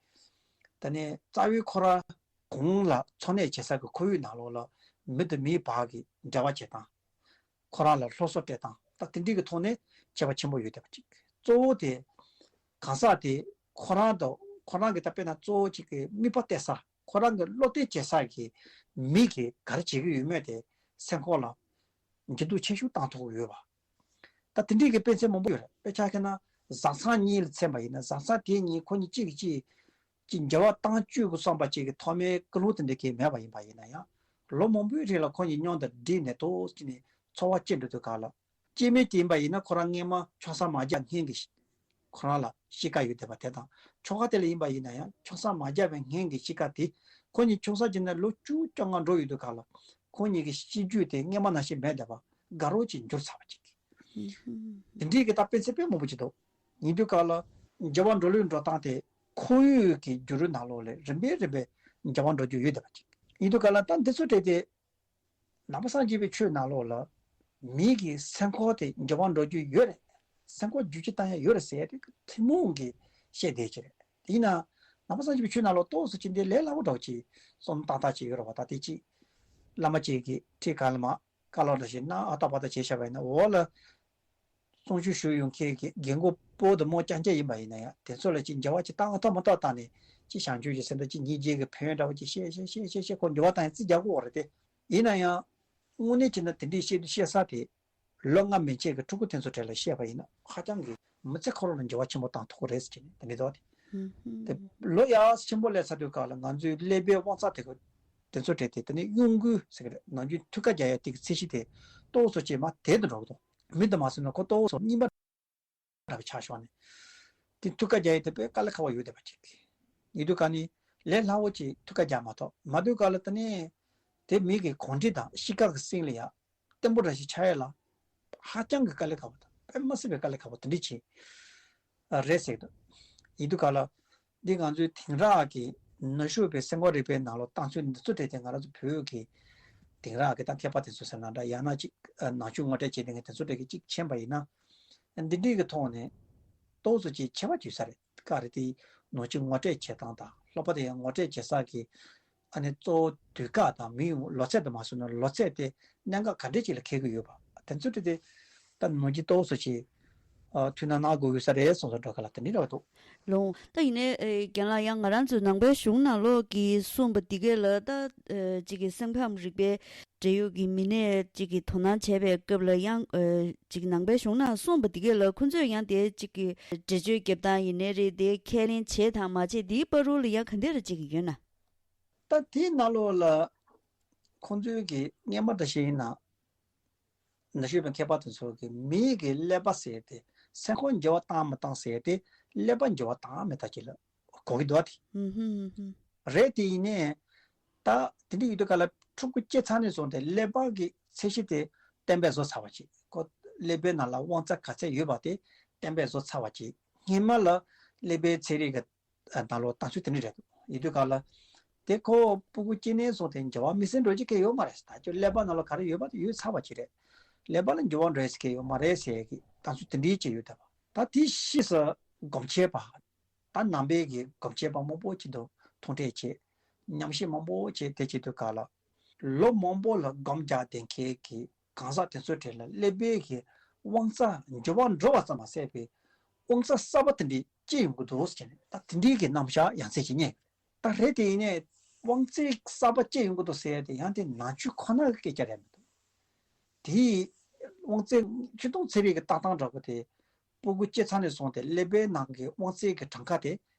ད་ནས་རྩ་བའི་ཁོ་རང་གོང་ལ་འཚོ་གནས་བྱེད་ས་གི་ཁོར་ཡུག་ནང་ལོགས་ལ་མི་དང་མིའི་བར་གྱི་འབྲེལ་བ་བྱེད་སྟངས། ཁོ་རང་ལ་སློབ་གསོ་སྤྲད་སྟངས། ད་དེ་འདྲའི་གི་ཐོག་ནས་ཁྱད་པར་ཆེན་པོ་ཡོད་བསྡད་པ་ཅིག་གཙོ་བོ་དེ་གང་ཟག་དེ་ཁོ་རང་དང་ཁོ་རང་གི་ད་དཔེར་ན་གཙོ་བོ་ཅིག་གི་མིག་དཔེ་བལྟས་ས། ཁོ་རང་གི་བློ་གཏད་བྱེད་ས་གི་མི་གིས་ག་རེ་བྱེད་ཀྱི་ཡོད་མེད་དེ་སེམས་ཁོག་ལ་འགྱུར་ལྡོག་ཆེ་ཤོས་བཏང་ཐུབ་ཀྱི་ཡོད་པ། ད་དེ་འདྲའི་གི་དཔེ་མཚོན་མང་པོ་ཡོད་རེད། དཔེ་ཆ་བཞག་ན་བཟའ་ཚང་གཉིས་ལ་མཚོན་པ་ཡིན་ན་བཟའ་ཚང་དེ་གཉིས་ཁོ་གཉིས་གཅིག་གིས་གཅིག་ཅིག་འགྱུར་བ་བཏང་བཅུག་དགོས་བསམ་པ་ཅིག་གི་ཐོག་མའི་ཀུན་སློང་དེ་འདྲ་གང་མེད་པ་ཡིན་པ་ཡིན་ན་ཡང་། ལོ་མང་པོའི་རིང་ལ་ཁོ་གཉིས་མཉམ་དུ་བསྒྲིགས་ནས་ཏོག་ཙམ་ནས་འཚོ་བ་སྐྱེལ་འགྲོ་དུས་ག་ལ། སྐྱེ་དམན་དེ་ཡིན་པ་ཡིན་ན་ཁོ་རང་སྔས་མ་ཆང་ས་མ་བརྒྱབ་སྔོན་གྱི་ཁོ་རང་ལ་གཤིས་ཀ་ཡོད་བསྡད་པ་དེ་དང་། ཁྱོ་ག་དེ་ལ་ཡིན་པ་ཡིན་ན་ཡང་ཆང་ས་མ་བརྒྱབ་པའི་སྔོན་གྱི་གཤིས་ཀ་དེ། ཁོ་གཉིས་ཆང་ས་བརྒྱབ་ནས་ལོ་བཅུ་བཅོ་ལྔ་འགྲོ་ཡོད་དུས་ག་ལ། ཁོ་གཉིས་ཀྱི་གཤིས་རྒྱུད་དེ་སྔས་མ་ནང་བཞིན་མེད་བསྡད་པ་དགའ་རབ་ཅིག་འགྱུར་ཚར་བ་ཅིག་དེ་འདྲའི་གི་ད་དཔེ་མཚོན་དཔེ་མང་པོ་ཅིག་འདུག་ཡིན་དུས་ག་ལ། འགྱུར་བ་འགྲོ་ལུགས་འགྲོ་སྟངས་དེ་ཁོར་ཡུག་གི་འགྱུར་བའི་ནང་ལོགས་ལ་རིམ་པས་རིམ་པས་འགྱུར་བ་འགྲོ་རྒྱུ་ཡོད་བསྡད་པ་ཅིག་ཡིན་དུས་ག་ལ་ད་འདི་ཚོ་དྲན་ཏེ། ནང་པ་སངས་རྒྱས་པའི་ཆོས་ནང་ལོགས་ལ་མི་གི་སེམས་ཁོག་དེ་འགྱུར་བ་འགྲོ་རྒྱུ་ཡོད་རེད། སེམས་ཁོག་འགྱུར་བཅོས་བཏང་ཡ་ཡོད་རེད་ཟེར་ཡ་དེ་ཐུན་མོང་གི་བཤད་བསྡད་ཀྱི་རེད། ཡིན་ན་ནང་པ་སངས་རྒྱས་པའི་ཆོས་ནང་ལོགས་ཏོག་ཙམ་ཅིག་འདི་ལས་སླ་པོ་འདྲ་བོ་ཅིག་བསམ་བློ་བཏང་སྟངས་ཅིག་ཡོད་རེད་བ། ད་དེ་ཅིག་བླ་མ་ཅིག་གིས་ཁྲིད་ག་ལ་མ་བཀའ་སློབ་འདྲ་ཞིག་གནང་ཨ་ཏག་པ་ཏག་བྱས་བཞག་པ་ཡིན་ན་འོག་ལ། གསུང་ཆོས་ཞུ་ཡོང་མཁན་གྱི་རྒན་རྒོན་སྤོ་དང་རྨོ་རྐྱང་རྐྱང་ཡིན་པ་ཡིན་ན་ཡང་དེ་ཚོ་ལ་ཅིག་འགྱུར་བ་ཅིག་བཏང་ཨ་ཐོག་མ་ཐོག་བཏང་ནས་ཅིག་བྱང་ཆུབ་ཀྱི་སེམས་དང་ཅིག་སྙིང་རྗེ་གི་ཕན་ཡོན་འདྲ་བོ་ཅིག་བཤད་བཤད་བཤད་བཤད་ཁོ་འགྱུར་བ་བཏང་ཡང་རྩིས་རྒྱག་གི་ཡོད་རེད་དེ། ཡིན་ན་ཡང་དངོས་གནས་བྱས་ན་དེ་འདྲའི་བཤད་དུས་བཤད་ས་དེ་ལོ་ལྔ་མན་ཆད་ཀྱི་ཕྲུ་གུ་དེ་ཚོ་གྲས་ལ་བཤད་པ་ཡིན་ན་ཧ་ཅང་གི་མི་ཚེ་ཁོ་རང་ལ་འགྱུར་བ་ཆེན་པོ་བཏང་ཐུབ་ཀྱི་རེད་ཟེར་གྱི་ནས་དེ་འདྲའི་དོགས་དེ། དེ་ལོ་ཡག་ཆེན་པོ་སླེབས་ཚར་དུས་སྐབས་ལ་ང་ཚོའི་ཀླད་པའི་དབང་རྩ་དེ་ག་དེ་ཚོ་གྲས་དེ་དེ་ནས་གཡོ་འགུལ་ཟེར་གྱི་རེད། ནམ་རྒྱུན་ཐུགས་ཁ་རྒྱག་ཡ་དེ་གི་ཚད་གཞི་དེ་ཏོག་ཙམ་ཅིག་མར་དལ་དུ་འགྲོ་གི་འདུག་མི་དུ་མ་སོང་ན་ཁོ་ཏོག་ཙམ་རྙིང་པ་འདྲ་བ་ཆགས་ཤོར་ནས། དེ་ཐུགས་ཁ་རྒྱག་ཡས་དེ་དཔེ་དཀའ་ལས་ཁག་པོ་ཡོད་བསྡད་པ་ཅིག་ཡིན་དུས་ག་ནི་ལས་སླ་བོ་ཅིག་ཐུགས་ཁ་རྒྱག་མ་ཐུབ་མ་དུས་ག་ལ་དེ་ནས་དེ་མི་གི་གོམས་འདྲིས་དང་གཤིས་ཀ་གི་སེམས་ལ་ཡ་བརྟན་པོ་འདྲ་ཞིག་ཆགས་ཡས་ལ་ཧ་ཅང་གི་དཀའ་ལས་ཁག་པོ་དང་དཔེ་མ་སྲིད་པའི་དཀའ་ལས་ཁག་པོ་དེ་འདྲ་ཅིག་རེད་ཟེར་གི་འདུག་ཡིན་དུས་ག་ལ་འདི་ང་ཚོའི་དེང་རབས་ཀྱི་ནུབ་ཕྱོགས་པའི་སེམས་ཁམས་རིག་པའི་ནང་ལོགས་བཏང་ཚུལ་འདི་ཚོ་དེ་དེ་ང་རང་ཚོ་བོད་ཀྱི་དེང་རབས་ཀྱི་ད་མཁས་པ་དེ་ཚོ་ཟེར་ན་འདྲ་ཡང་ན་ཅིག་ནང་ཆོས་ངོ་སྤྲོད་བྱེད་མཁན་དེ་ཚོ་དེ་གི་ཅིག་མཁྱེན་པ་ཡིན་ན། འདི་འདྲའི་གི་ཐོག་ནས་ཏོག་ཙམ་ཅིག་ཁྱད་པར་ཡོད་ས་རེད། ག་རེ་དེ་ནང་ཆོས་ངོ་སྤྲོད་བྱེད་སྟངས་དང་སློབ་པ་དེ་ཡང་ངོ་སྤྲོད་བྱེད་ས་གི་ཨ་ནི་གཙོ་བོ་དུས་སྐབས་དང་མི་ཡོང་ལོ་ཚད་དུ་མ་སོང་ན་ལོ་ཚད་དེ་གནད་འགག་ག་འདྲས་ཅིག་ལ་འཁེལ་གི་ཡོད་པ་དེ་ཚོ་དེ་དེ་ད་ནང་ཆོས་ཏོག་ཙམ་ཅིག་ཨ་ཐུགས་སྣང་གནང་དགོས་ཡོད་ས་རེད་སོང་སོང་འགྲོ་ག་ལ་དེ་འདྲའི་རེད་བ་འདུག་ལོང་། ད་ཡིན་ནའི་ཨེ་རྒན་ལགས་ཡང་ང་རང་ཚོའི་ནང་པའི་གཞུང་ནང་ལོགས་ཀྱི་གསུངས་པ་འདི་གས་ལ་ད་ཨེ་གཅིག་གི་སེམས་ཁམས་རིག་པའི་འབྲེལ་ཡོད་ཀྱི་མི་སྣས་གཅིག་གི་དོ་སྣང་བྱས་པའི་སྐབས་ལ་ཡང་ཨེ་གཅིག་ནང་པའི་གཞུང་ནང་གསུངས་པ་འདི་གས་ལ་ཁོ་ཚོས་ཡང་དེ་གཅིག་གི་འགྲེལ་བརྗོད་རྒྱབ་སྟངས་ཡིན་ནའི་རེད་དེ་ཁས་ལེན་བྱས་དང་མ་བྱས་འདིའི་བར་དུ་ལ་ཡང་ག་འདྲ་རེ་གཅིག་ཡོད་ན། ད་དེའི་ནང་ལོགས་ལ་ཁོང་ཚོའི་གི་སྔས་མ་འདྲ་ཞིག་ཡིན་ན། ནུབ་ཕྱོགས་པའི་མཁས་པ་དེ་ཚོ་གིས་མིའི་གི་ཀླད་པ་ཟེར་ཏེ་སེམས་ཁམས་འགྱུར་བ་བཏང་མི་བཏང་ཟེར་ཏེ་ཀླད་པ་འགྱུར་བ་བཏང་མི་བཏང་ཅིག་ལ་གོ་གི་འདུག་བ་དེ། ཧུམ་ཧུམ་ཧུམ་ཧུམ། རེད་དེ་ཡིན་ནའི་ད་དེ་འདྲ་ཡོད་དུས་ག་ལ་ཕྲུ་གུ་སྐྱེས་ཚར་ནས་བཟུང་སྟེ་ཀླད་པ་གི་ཚད་གཞི་དེ་གཏན་འབེབས་བཟོ་ཚར་བ་ཅིག་ཁོ་ཀླད་པའི་ནང་ལ་དབང་རྩ་ག་ཚད་ཡོད་པ་དེ་གཏན་འབེབས་བཟོ་ཚར་བ་ཅིག་སྔས་མ་ལ་ཀླད་པའི་ཚན་རིག་གི་ནང་ལོགས་བཏང་ཚུལ་དེ་འདྲ་རེད་འདུག་ཡིན་དུས་ག་ལ། དེ་ཁོ་སྤུ་གུ་སྐྱེས་ནས་བཟུང་སྟེ་འགྱུར་བ་མི་སེམས་འགྲོ་རྒྱུ་གལ་ཡོད་མ་རེད། ད་ཁྱོད་ཀླད་པ་ནང་ལ་ག་རེ་ཡོད་པ་དེ་ཡོད་ཚར་བ་ཅིག་རེད། ཀླད་པ་ལ་འགྱུར་བ་འགྲོ་ཡས་གལ་ཡོད་མ་རེད་ཟེར་གི་བཏང་ཚུལ་དེ་འདྲའི་ཅིག་ཡོད་བསྡད་པ། ད་དེ་ཕྱིས་སུ་སྒོམ་ཆེན་པ། ད་ནང་པའི་གི་སྒོམ་ཆེན་པ་མང་པོ་ཅིག་ཏུ་ཐུག་འཕྲད་བྱས། ཉམས་ཞིབ་མང་པོ་བྱས་དེ་བྱེད་དུས་ག་ལ། ལོ་མང་པོ་ལ་སྒོམ་རྒྱག་བསྡད་མཁན་གྱི་གང་ཟག་དེ་ཚོའི་གྲས་ལ་ཀླད་པའི་གི་དབང་རྩ་འགྱུར་བ་འགྲོ་བ་ཙམ་མ་ཟད་པའི་དབང་རྩ་གསར་པ་དེ་འདྲའི་སྐྱེ་ཡོང་གི་འདུག་ཟེར་ནས་ད་དེ་འདྲའི་གི་རྣམ་གཞག་ཡང་སེ་ཞིག་རྙེད། ད་རེད་དེ་ཡིན་ནའི་དབང་རྩའི་གསར་པ་སྐྱེ་ཡོང་གི་འདུག་ཟེར་ཡ་དེ་ཡང་དེ་ནང་ཆོས་ཁོ་ན་གི་སྐད་ཆ་རེད་མི་འདུག་དེའི་དབང་རྩའི་ཆོས་དུང་ཚན་རིག་གི་ལྟ་སྟངས་འདྲ་པོ་དེ་སྤུ་གུ་སྐྱེས་ཚར་ནས་བཟུང་སྟེ་ཀླད་པའི་ནང་གི་དབང་རྩའི་གི་གྲངས་ཀ་དེ་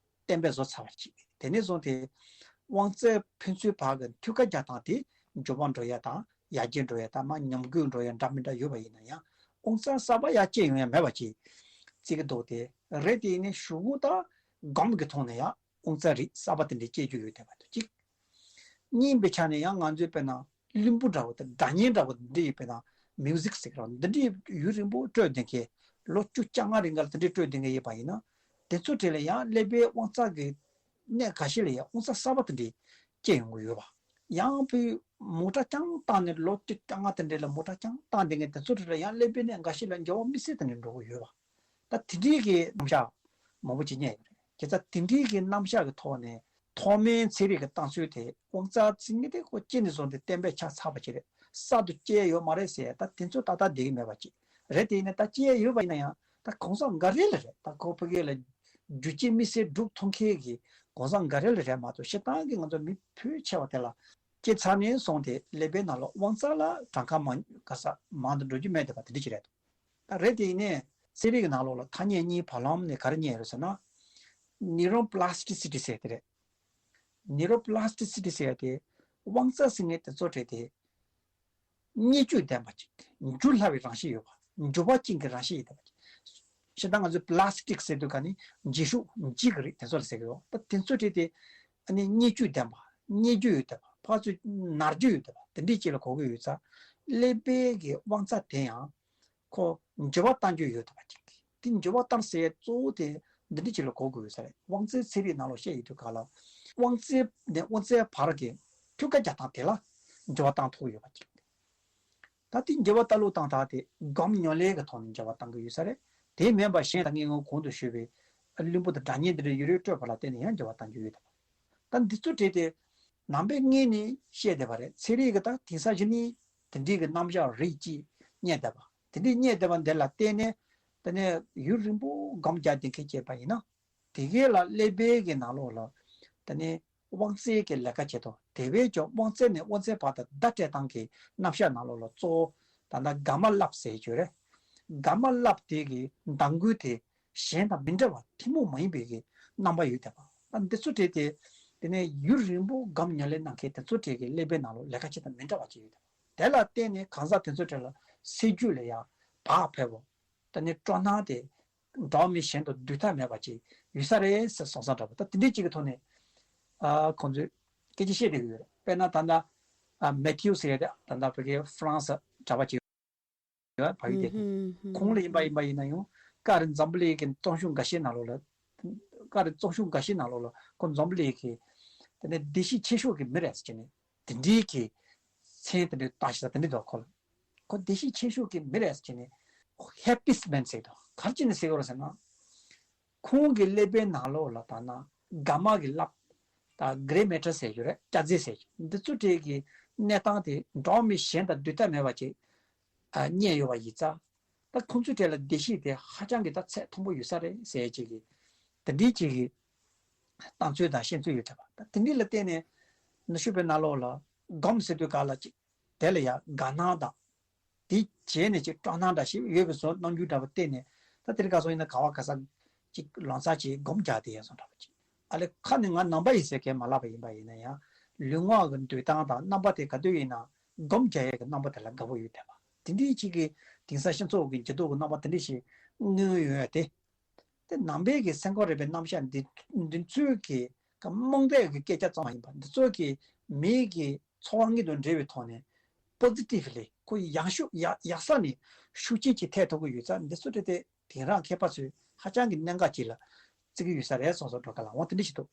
གཏན་འབེབས་བཟོ་ཚར་བ་ཅིག་དེ་ནས་བཟུང་སྟེ་དབང་རྩའི་ཕན་ཚུན་བར་གི་མཐུད་ཁ་རྒྱག་སྟངས་དེ་མགྱོགས་པ་འགྲོ་ཡ་དང་ཡར་རྒྱས་འགྲོ་ཡ་དང་མར་ཉམས་རྒུད་འགྲོ་ཡ་འདྲ་མི་འདྲ་ཡོད་པ་ཡིན་ན་ཡང་དབང་རྩ་གསར་པ་ཡར་སྐྱེ་ཡོང་ཡ་མེད་པ་ཅིག་བརྩི་གི་འདུག་དེ་རེད་དེ་ཡིན་ནའི་གཞུག་གུ་ད་སྒོམ་གི་ཐོག་ནས་ཡང་དབང་རྩ་རིགས་གསར་པ་དེ་འདྲ་སྐྱེ་རྒྱུ་ཡོད་བསྡད་པ་འདུག་གཅིག་གཉིས་པའི་ཆ་ནས་ཡང་ང་ཚོའི་དཔེར་ན་བླུན་པོ་འདྲ་བོ་དང་སྒྲ་སྙན་འདྲ་བོ་འདི་ཡིན་པས་ན་མིའུ་ཟིག་ཟེར་གི་རེད། འདི་འདྲའི་ཡུན་རིང་པོ་སྤྲོད་བསྡད་མཁན་ལོ་བཅུ་བཅོ་ལྔ་རིང་ག་ལ་འདི་འདྲའི་སྤྲོད་བསྡད་མཁན་ཡིན་པ་ཡིན་ན་དེ་ཚོ་གྲས་ལ་ཡང་ཀླད་པའི་དབང་རྩ་གི་གནས་འགའ་ཤས་ལ་ཡང་དབང་རྩ་གསར་པ་དེ་འདྲའི་སྐྱེ་ཡོང་གི་ཡོད་པ། ཡང་བོད་ མོ་ཊ་རྐྱང་བཏང་ནས་ལོ་གཅིག་གྱ་ལྔ་དེ་འདྲ་ལ་མོ་ཊ་རྐྱང་བཏང་བསྡད་མཁན་དེ་ཚོ་དེ་ལ་ཡང་ཀླད་པའི་ནང་འགའ་ཤས་ལ་འགྱུར་བ་དམིགས་བསལ་དེ་འདྲ་འགྲོ་གི་ཡོད་པ། ད་དེ་འདྲའི་གི་རྣམ་གཞག་མང་པོ་ཅིག་རྙེད་ཡོད་རེད། བྱས་ཙང་དེ་འདྲའི་གི་རྣམ་གཞག་གི་ཐོག་ནས་ཐོག་མའི་ཚན་རིག་གི་བསྟན་ཚུལ་དེ་དབང་རྩ་ཚིག་ངེས་དེ་ཁོ་སྐྱེ་ནས་བཟུང་སྟེ་གཏན་འབེབས་ཆགས་ཚར་བ་ཅིག་རེད། གསར་དུ་སྐྱེ་ཡོད་མ་རེད་ཟེར་ད་དེ་ཚོ་ཏག་ཏག་བསྡད་ཀྱི་མེད་པ་ཅིག་རེད། དེ་ཡིན་ན་ད་སྐྱེ་ཡོད་པ་ཡིན་ན་ཡང་ད་གང་ཟག་འགའ་རེ་ལ་རེད། ད་ཁོ་ཕ་གི་ལ་རྒྱུ་རྐྱེན་དམིགས་བསལ་སྒྲུབ་ཐུབ་མཁན་གྱི་གང་ཟག་འགའ་རེ་ལ་རེད་མ་གཏོགས་སྤྱིར་བཏང་གི་ང་ཚོ་མི་ཕལ་ཆེ་བ་དེ་ལ་སྐྱེ་ཚར་ནས་བཟུང་སྟེ་ཀླད་པའི་ནང་ལ་དབང་རྩ་ལ་གྲངས་ཀ་མང་ག་ས་མང་དུ་འགྲོ་རྒྱུ་མེད་བསྡད་པ་དེ་འདྲ་ཅིག་རེད། ད་རེད་དེ་ཡིན་ནའི་ཚན་རིག་གི་ནང་ལོགས་ལ་ཐ་སྙད་གཉིས་བར་ལམ་ནས་ག་རེ་རྙེད་ཡོད་ཟེར་ན། neuroplasticity ཟེར་དེ་རེད། neuroplasticity ཟེར་དེ་དབང་རྩ་ཟེར་མཁན་དེ་ཚོ་རེད་དེ། བསྙལ་སྤྱོད་ལྡན་པ་ཅིག་འགྱུར་སླ་བའི་རང་བཞིན་ཡོད་པ། འགྱུར་བ་ཅན་གྱི་རང་བཞིན་ཡོད་པ་ཅིག་བྱས་ཙང་ང་ཚོས་པ་ལ་སི་ཊིག་ཟེར་དུས་ག་ནི་འགྱིག་ཤུགས་འགྱིག་གི་རིགས་དེ་ཚོ་ལ་ཟེར་གི་ཡོད། ད་དེ་ཚོ་རེད་དེ། ཨ་ནི་བསྙལ་སྤྱོད་ལྡན་པ། བསྙལ་རྒྱུ་ཡོད་བསྡད་པ། ཕར་ཚུར་ནར་རྒྱུ་ཡོད་བསྡད་པ་དེ་འདྲའི་ཅིག་ལ་གོ་གི་ཡོད་ཙང་། ཀླད་པའི་གི་དབང་རྩ་དེ་ཡང་ཁོ་འགྱུར་བ་གཏང་རྒྱུ་ཡོད་བསྡད་པ་ཅིག་དེ་འགྱུར་བ་གཏང་ཟེར་གཙོ་བོ་དེ་འདི་འདྲ་ཅིག་ལ་གོ་དགོས་ས་རེད། དབང་རྩའི་ཚན་རིག་ནང་ལ་བཤད་ཡོད་དུས་ག་ལ། དབང་རྩའི་ནས་དབང་རྩའི་བར་གྱི་མཐུད་ཀ་རྒྱག་སྟངས་དེ་ལ་འགྱུར་བ་གཏང་ཐུབ་ཡོད་པ་ཅིག་ད་དེ་འགྱུར་བ་གཏང་ལུགས་དང་ད་དེ་སྒོམ་ཉམས་ལེན་གྱི་ཐོག་ནས་འགྱུར་བ་གཏང་གི་ཡོད་ས་རེད། དེ་མིན་པ་གཞན་དང་ངས་ངོ་གོང་དུ་ཞུས་པའི་བླུན་པོ་དང་སྒྲ་སྙན་འདི་འདྲ་ཡོད་རེ་སྤྲོད་པ་ལ་བརྟེན་ནས་ཡང་འགྱུར་བ་གཏང་རྒྱུ་ཡོད་དམ། ད་འདི་ཚོ་བྲིས་ཏེ་ནང་པའི་ངོས་ནས་བཤད་བསྡད་པ་རེད། ཚན་རིག་གི་ད་དེང་སང་གཞི་ནས་དེ་འདྲའི་གི་རྣམ་གཞག་རིགས་གཅིག་རྙེད་བསྡད་པ་དེ་འདྲའི་རྙེད་བསྡད་པ་འདི་ལ་བརྟེན་ནས་དེ་ནས་ཡུན་རིང་པོ་སྒོམ་རྒྱག་བསྡད་མཁན་བྱས་པ་ཡིན་ན། དེ་གས་ལ་ཀླད་པའི་གི་ནང་ལོགས་ལ་དེ་ནས་དབང་རྩའི་གི་ལས་ཀ་བྱེད་དོ། དེ་བས་ཀྱང་དབང་རྩ་ནས་དབང་རྩའི་བར་དུ་བརྡ་སྤྲད་སྟངས་ཀྱི་རྣམ་གཞག་ནང་ལོགས་ལ་གཙོ་བོ་ད་ལྟ་ག་མ་རླབས་ཟེར་རྒྱུ་རེད། ག་མ་རླབས་དེ་གི་མདངས་འགུལ་དེ་གཞན་དང་མི་འདྲ་བ་ཐུན་མོང་མ་ཡིན་པའི་གི་རྣམ་པ་ཡོད་བསྡད་པ། ཨ་འདི་ཚོ་བྲིས་ཏེ་དེ་ནས་ཡུན་རིང་པོ་སྒོམ་ཉམས་ལེན་གནང་མཁན་དེ་ཚོ་བྲིས་ཀྱི་ཀླད་པའི་ནང་ལོགས་ལས་ཀ་བྱེད་སྟངས་མི་འདྲ་བ་ཅིག་ཡོད་བསྡད་པ། དེ་ལ་བརྟེན་ནས་གང་ཟག་དེ་ཚོ་གྲས་ལ་སྲིད་ཇུས་ལ་ཡང་བག་ཕེབས་པོ། དེ་ནས་སྤྲོ་སྣང་དེ་འགྲོ་བ་མི་གཞན་དང་བསྡུར་ཐབས་མེད་པ་ཅིག་ཡོད་ས་རེད་ཟེར་སོང་ས་འདྲ་པོ། ད་དེ་འདྲའི་ཅིག་གི་ཐོག་ནས་ཨ་ཁོང་ཚོས་སྐད་ཆ་བཤད་བསྡད་ཀྱི་ཡོད་རེད། དཔེར་ན་ད་ལྟ་ཨ་མེ་ཐིའུ་ཟེར་ཡ་དེ་ད་ལྟ་བོད་ཀྱི་ཧྥ་རན་སི་གྲྭ་པ་ཅིག་ཡོད་བ་ཡོད་དེ། ཁོང་ལ་ཡིན་པ་ཡིན་པ་ཡིན་ན་ཡང་ཀ་རི་འཛམ་བུ་གླིང་གི་རྩོམ་གཞུང་འགའ་ཤས་ནང་ལོགས་ལ། ཀ་རི་རྩོམ་གཞུང་འགའ་ཤས་ནང་ལོགས་ལ་ཁོ་འཛམ་བུ་གླིང་གི་དེ་ནས་བདེ་སྐྱིད་ཆེ་ཤོས་ཀྱི་མི་རེད་ཟེར་བྱས་ནས་དེ་འདྲའི་གི་མཚན་དེ་འདྲའི་བཏགས་ཤག་དེ་འདྲའི་འདུག་ཁོ་ལ། ཁོ་བདེ་སྐྱིད་ཆེ་ཤོས་ཀྱི་མི་རེད་ཟེར་བྱས་ནས་ཧེ་པི་སི་མེན་ཟེར་འདུག་ག་རེ་བྱས་ནས་ཟེར་གི་རེད་ཟེར་ན། ཁོང་གི་ཀླད་པའི་ནང་ལོགས་ལ་ད་ན་ག་མ་གི་རླབས། ད་གྷེ་རེ་མེ་ཊར་ཟེར་རྒྱུ་རེད། སྐྱ་རྫས་ཟེར་རྒྱུ་འདི་ཚོ་གྲས་ཀྱི་གནས་སྟངས་དེ་འགྲོ་བ་མི་གཞན་དང་བསྡུར་ཐབས་མེད་པ་ཅིག་ཨ་རྙེད་ཡོད་པ་ཡིན་ཙང་། ད་ཁོང་ཚོའི་གྲས་ལ་བདེ་སྐྱིད་དེ་ཧ་ཅང་གི་ད་ཚད་མཐོན་པོ་ཡོད་ས་རེད་ཟེར་ཅིག་གི་དེ་འདྲའི་ཅིག་གི་གཏམ་ཚོད་དང་བཤད་ཚོད་ཡོད་བྱས་པ། ད་དེ་འདྲའི་ལ་བརྟེན་ནས་ནུ་ཞོ་པའི་ནང་ལོགས་ལ་སྒོམ་ཟེར་དུས་ག་ལ་ཅིག་དེ་ལ་ཡང་དགའ་སྣང་དང་། དེ་བྱས་ནས་ཅིག་སྤྲོ་སྣང་འདྲ་ཞིག་ཡོད་པའི་བཟོ་རྣམ་འགྱུར་འདྲ་པོ་བསྟན་ནས། ད་དེ་རིང་ཁ་སང་ཡིན་ན་ག་བ་ག་ས་ཅིག་ལོ་ཙཱ་ཅིག་སྒོམ་རྒྱག་དེ་ཡ་སོང་འདྲ་པོ་ཅིག་ཨ་ལེ་ཁ་ནས་ང་ནང་པ་ཡིན་ཟེར་མཁན་མ་ལབ་པ་ཡིན་པ་ཡིན་ན་ཡང་། ལུས་ངག་གི་འདུག་སྟངས་དང་རྣམ་པ་དེ་ག་དུས་ཡིན་ན་སྒོམ་རྒྱག་ཡས་ཀྱི་རྣམ་པ་དེ་ལ་དགའ་པོ་ཡོད་བསྡད་པ། དེ་འདྲའི་ཅིག་གི་དེང་སང་སྤྱི་ཚོགས་ཀྱི་འགྱུར་ལྡོག་གི་རྣམ་པ་དེ་འདྲ་ཞིག་མངོན་ཡོང་ཡ་དེ། དེ་ནང་པའི་གི་སེམས་ཁམས་རིག་པའི་རྣམ་གཞག་འདི་འདི་ཚོའི་གི་ག་རྨོངས་དད་ཀྱི་སྐད་ཆ་ཙམ་མ་ཡིན་པ། འདི་ཚོ་གི་མིའི་གི་འཚོ་བ་དངོས་དང་འབྲེལ་བའི་ཐོག་ནས་པོ་ཛི་ཊིབ་ལི་ཁོ་ཡག་ཤོས་ཡག་ཡག་ས་ནས་ཤུགས་རྐྱེན་ཅིག་ཐེབས་ཐུབ་ཀྱི་ཡོད་ཙང་། འདི་ཚོ་དེ་དེ་དེང་རབས་མཁས་པ་ཚོས་ཧ་ཅང་གི་གནད་འགག་ཅིག་ལ་བརྩི་གི་ཡོད་ས་རེད་སོང་སོང་འགྲོ་ག་ལ་འོང་དེ་འདྲ་ཞིག་འདུག་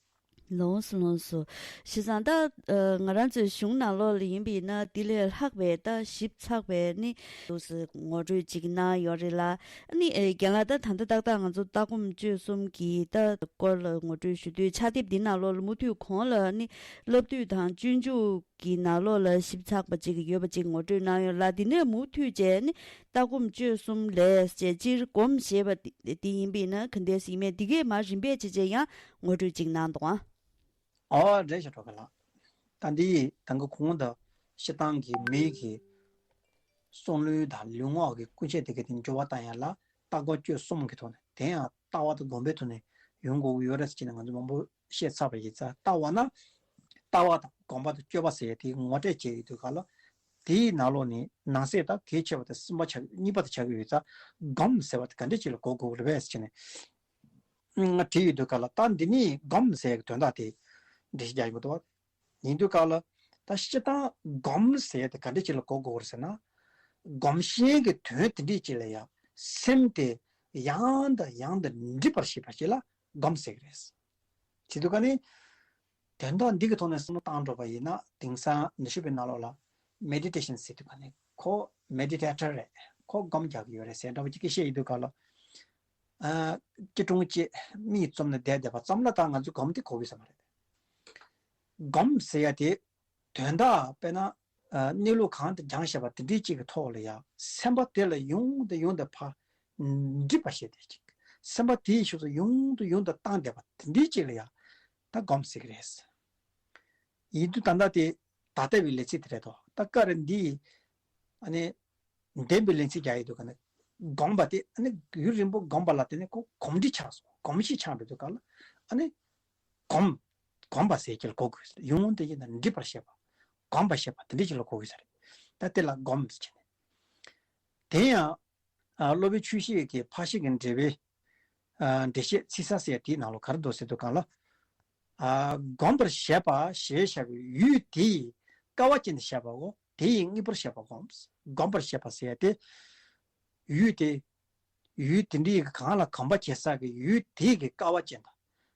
ལོངས་སུ་ལོངས་སུ། བྱས་ཙང་ད་ཨ་ང་རང་ཚོའི་གཞུང་ནང་ལོགས་ལ་ཡིན་པ་ཡིན་ན་དེ་ལས་ལྷག་པའི་ད་ཞིབ་ཚགས་པའི་ནི་འདུག་སེ་ངོ་སྤྲོད་ཅིག་གནང་ཡོད་རེད་ལ། ཨ་ནི་ཨེ་རྒན་ལགས་ད་ད་ལྟ་ཏག་ཏག་ང་ཚོ་ལྟ་སྒོམ་སྤྱོད་གསུམ་གྱི་ད་སྐོར་ལ་ངོ་སྤྲོད་ཞུ་དུས་ཕྱག་དེབ་འདི་ནང་ལོགས་ལ་མུ་མཐུད་གོང་ལ་ནི་བསླབ་བཏུས་དང་སྤྱོད་འཇུག་གི་ནང་ལོགས་ལ་ཞིབ་ཚགས་པ་ཅིག་ཡོད་པ་ཅིག་ངོ་སྤྲོད་གནང་ཡོད་ལ། འདི་ནས་མུ་མཐུད་བྱས་ནི་ལྟ་སྒོམ་སྤྱོད་གསུམ་ལས་བྱས་སྤྱིར་སྒོམ་ཞེས་པ་འདི་འདི་ཡིན་པ་ཡིན་ན་ག་འདྲས་ཡིན་མེད་འདི་གས་མར་རིམ་པས་བྱས་བྱས་ཡང་ངོ་སྤྲོད་ཅིག་གནང་དང་། ཨོ་རེད་ཤག་གྲོགས་པོ་ལགས། ད་འདི་ཡིས་ད་གིན་གོང་དུ་སྤྱིར་བཏང་གི་མི་གི་བསམ་བློ་དང་ལུས་ངག་གི་ཀུན་སྤྱོད་དེ་གའི་དེ་འགྱུར་བ་བཏང་ཡ་ལ་ལྟ་སྒོམ་སྤྱོད་གསུམ་གྱི་ཐོག་ནས་དེ་ཡང་ལྟ་བ་དང་སྒོམ་པའི་ཐོག་ནས་ཡོང་དགོས་ཀྱི་ཡོད་རེད་ཟེར་ནས་ང་ཚོ་མང་པོ་བཤད་ཚར་བ་ཡིན་ཙང་། ལྟ་བ་ན་ལྟ་བ་དང་སྒོམ་པ་དང་སྤྱོད་པ་ཟེར་ཡ་དེ་ངོ་སྤྲོད་བྱས་ཡོད་དུས་ག་ལ། དེའི་ནང་ལོགས་ནས་ནང་གསེས་ད་གལ་ཆེ་བ་དེ་གསུམ་པ་ཆགས་གཉིས་པ་དེ་ཆགས་ཀྱི་ཡོད་ཙང་། སྒོམ་ཟེར་བ་དེ་ག་འདྲ་ཅིག་ལ་གོ་དགོས་ཀྱི་རེད་པས་ཟེར་ནས། ང་བྲིས་ཡོད་དུས་ག་ལ་ད་འདི་ནི་སྒོམ་ཟེར་གྱི་དོན་དག་དེ་འགྲེལ་བཤད་རྒྱག་ཡོང་གི་འདུག་བ། ཡིན་དུས་ག་ལ་ད་སྤྱིར་བཏང་སྒོམ་ཟེར་དེ་ག་འདྲ་ཅིག་ལ་གོ་དགོས་རེད་ཟེར་ན། སྒོམ་ཞེན་གྱི་དོན་དེ་འདྲ་ཅིག་ལ་ཡང་སེམས་དེ་ཡང་དང་ཡང་དུ་འདྲིས་པར་བྱེད་པ་ཅིག་ལ་སྒོམ་ཟེར་གྱི་རེད། བྱེད་དུས་ག་ནི་དོན་དག་འདི་གི་ཐོག་ནས་བསམ་བློ་བཏང་འགྲོ་བ་ཡིན་ན། དེང་སང་ནུ་ཞོ་པའི་ནང་ལོགས་ལ་ མེ་ཌི་ཊེ་ཤན་ཟེར་དུས་ག་ནས་ཁོ་མེ་ཌི་ཊེ་ཊར་རེད། ཁོ་སྒོམ་རྒྱག་གི་ཡོད་རེད་ཟེར་འདྲ་བོ་ཅིག་གི་བཤད་ཡོད་དུས་ག་ལ། ཨ། སྐྱིལ་ཀྲུང་བཅས་མིག་བཙུམ་ནས་བསྡད་བསྡད་པ་ཙམ་ལ་ད་ང་ཚོས་སྒོམ་དེ་གོ་གི་ས་མ་རེད། སྒོམ་ཟེར་ཡ་དེ་དོན་དག་དཔེར་ན། ཨ། གནས་ལུགས་གང་དུ་སྦྱངས་བཞག་པ་དེ་འདྲའི་གཅིག་གི་ཐོག་ལ་ཡ་སེམས་པ་དེ་ལ་ཡོང་དང་ཡོང་དང་ཕར་འདྲིས་པ་བྱས་ཏེ་ཅིག་སེམས་པ་དེའི་ཕྱོགས་སུ་ཡོང་དང་ཡོང་དང་བཏང་བསྡད་པ་དེ་འདྲའི་གཅིག་ལ་ཡ་ད་སྒོམ་ཟེར་གི་རེད། ཡིན་དུས་ད་ལྟ་དེ་ད་ལྟ་བའི་ལས་ཚིག་དེ་རེད་དོ། ད་ཀ་རེ་འདི་ཨ་ནི་འདས་པའི་ལས་ཚིག་རྒྱག་ཡོད་དུས་ག་ནས་སྒོམ་པ་དེ་ཨ་ནི་ཡུན་རིང་པོ་སྒོམ་པ་ལ་དེ་ནས་ཁོ་གོམས་འདྲིས་ཆགས་སོང་། གོམས་གཤིས་ཆགས་འགྲོ་དུས་ག་ལ་ཨ་ནི་གོམས་གོམས་པ་ཟེར་གྱི་ལ་གོ་དགོས། ཡོང་དེ་ཡིན་ན་འདྲིས་པར་བྱེད་པ། གོམས་པར་བྱེད་པ་དེ་འདྲ་ཅིག་ལ་གོ་དགོས་ས་རེད། ད་དེ་ལ་སྒོམ་ཟེར་བྱས་ནས། དེ་ཡང་། ཨ། སློབ་དཔོན་ཆོས་བཤེས་ཀྱི་ཕར་ཕྱིན་གྱི་འགྲེལ་པའི། ཨ། འགྲེལ་བཤད་ཚིག་གསལ་ཟེར་དེའི་ནང་ལ་ག་རེ་འདུག་ཟེར་དུས་ག་ལ། ཨ། སྒོམ་པར་བྱེད་པ་ཞེས་བྱ་བའི་ཡུལ་དེ་ཡི་སྐལ་བ་ཅན་དུ་བྱེད་པའོ། དེ་ཡི་དངོས་པོར་བྱེད་པ་སྒོམ། སྒོམ་པར་བྱེད་པ་ཟེར་ཏེ། ཡུལ་དེ། ཡུལ་དེ་འདྲའི་གང་ལ་གོམས་པ་བྱེད་ས་གི་ཡུལ་དེ་གི་སྐལ་བ་ཅན་དང་།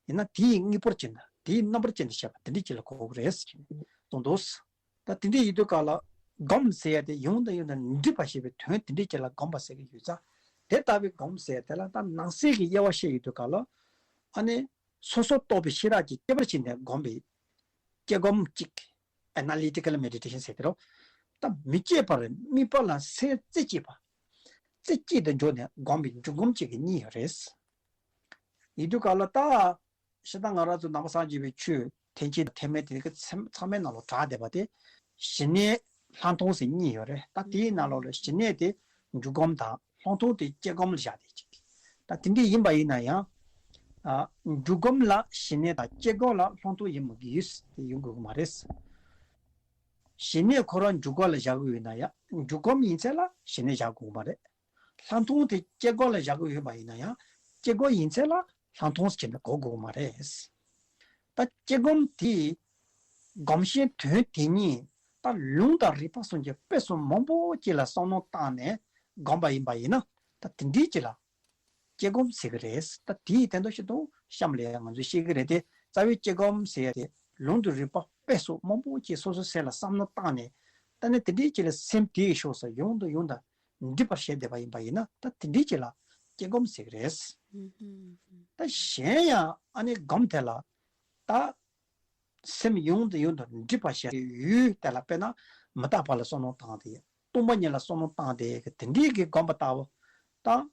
ཡིན་ན་དེ་ཡི་དངོས་པོར་ཅན་དང་དེ་ཡི་རྣམ་པར་ཅན་དུ་བྱེད་པ་དེ་འདྲའི་ཅིག་ལ་གོ་དགོས་རེད་ཟེར་གྱི་གསུངས་འདུག། ད་དེ་འདྲའི་ཡིན་དུས་ག་ལ་སྒོམ་ཟེར་ཡ་དེ་ཡོང་དང་ཡོང་དང་འདྲིས་པ་ཞེས་པའི་དོན་དེ་འདྲའི་ཅིག་ལ་སྒོམ་པ་ཟེར་གྱི་ཡོད་ཙང་། དེ་ལྟ་བུའི་སྒོམ་ཟེར་ཡ་དེ་ལ་ད་ནང་གསེས་ཀྱི་དབྱེ་བ་བཤད་ཡོད་དུས་ག་ལ། ཨ་ནི། སོ་སོར་རྟོག་པའི་ཤེས་རབ་ཀྱིས་དཔྱད་པར་བྱས་ནས་སྒོམ་པའི་དཔྱད་སྒོམ་གཅིག། Analytical meditation ཟེར་དེ་རོ། ད་མི་དཔྱད་པར་དམིགས་པ་ལ་སེམས་རྩེ་གཅིག་པ། རྩེ་གཅིག་ཏུ་འཇོག་ནས་སྒོམ་པའི་འཇུག་སྒོམ་གཅིག་གི་གཉིས་ཡོད་རེད། ཡིན་དུས་ག་ལ་ད། ཤ་སྟག་ང་རང་ཚོ་ནང་པ་སངས་རྒྱས་པའི་ཆོས་ཐེག་ཆེན་དང་ཐེག་དམན་དེ་གི་ཚང་མའི་ནང་ལ་གྲགས་བསྡད་པ་དེ། ཞི་གནས་ལྷག་མཐོང་ཟེར་གཉིས་ཡོད་རེད། ད་དེའི་ནང་ལོགས་ལ་ཞི་གནས་དེ་འཇུག་སྒོམ་དང་ལྷག་མཐོང་དེ་དཔྱད་སྒོམ་ལ་བཞག་བསྡད་ཅིག། ད་དེ་འདྲ་ཡིན་པ་ཡིན་ན་ཡང་། ཨ། འཇུག་སྒོམ་ལ་ཞི་གནས་དང་དཔྱད་སྒོམ་ལ་ལྷག་མཐོང་ཡིན་མི་དགོས་ཟེར་ཡོང་དགོས་ཀྱི་མ་རེད། ཞི་གནས་ཁོ་རང་འཇུག་སྒོམ་ལ་བཞག་གི་ཡོད་ན་ཡང་འཇུག་སྒོམ་ཡིན་ཚད་ལ་ཞི་གནས་བཞག་དགོས་ཀྱི་མ་རེད། ལྷག་མཐོང་དེ་དཔྱད་སྒོམ་ལ་བཞག་གི་ཡོད་པ་ཡིན་ན་ཡང་དཔྱད་སྒོམ་ཡིན་ཚད་ལ་ལྷག་མཐོང་ཟེར་ནས་གོ་དགོས་ཀྱི་མ་རེད། ད་དཔྱད་སྒོམ་དེས་སྒོམ་བྱའི་དོན་དེ་ཉིད་ད་ལུང་དང་རིགས་པ་སོགས་ཀྱི་དཔེ་སོགས་མང་པོ་ཅིག་ལ་བསམ་བློ་བཏང་ནས་སྒོམ་པ་ཡིན་པ་ཡིན་ན། ད་དེ་འདྲའི་ཅིག་ལ་དཔྱད་སྒོམ་ཟེར་གི་རེད། ད་དེའི་དོན་དུ་ཞིག་ཏུ་གཤམ་ལ་ཡང་ང་ཚོས་ཤེས་ཀྱི་རེད་དེ། རྩ་བའི་དཔྱད་སྒོམ་ཟེར་ཡ་དེ་ལུང་དང་རིགས་པ་དཔེ་སོགས་མང་པོ་ཅིག་སོ་སོའི་སེམས་ལ་བསམ་བློ་བཏང་ནས། ད་ནི་དེ་འདྲའི་ཅིག་ལ་སེམས་དེའི་ཕྱོགས་སུ་ཡོང་དང་ཡོང་དང་འདྲིས་པར་བྱས་བསྡད་པ་ཡིན་པ་ཡིན་ན། ད་དེ་འདྲའི་ཅིག་ལ་དཔྱད་སྒོམ་ཟེར་གི་རེད། ད་གཞན་ཡང་ཨ་ནི་སྒོམ་དེ་ལ་ད་སེམས་ཡོང་དང་ཡོང་དང་འདྲིས་པར་བྱས་ཡུལ་དེ་ལ། དཔེར་ན་མི་རྟག་པ་ལ་བསམ་བློ་བཏང་སྟེ། སྟོང་པ་ཉིད་ལ་བསམ་བློ་བཏང་སྟེ་གི་དེ་འདྲའི་གི་སྒོམ་པ་ལྟ་བུ་དང་།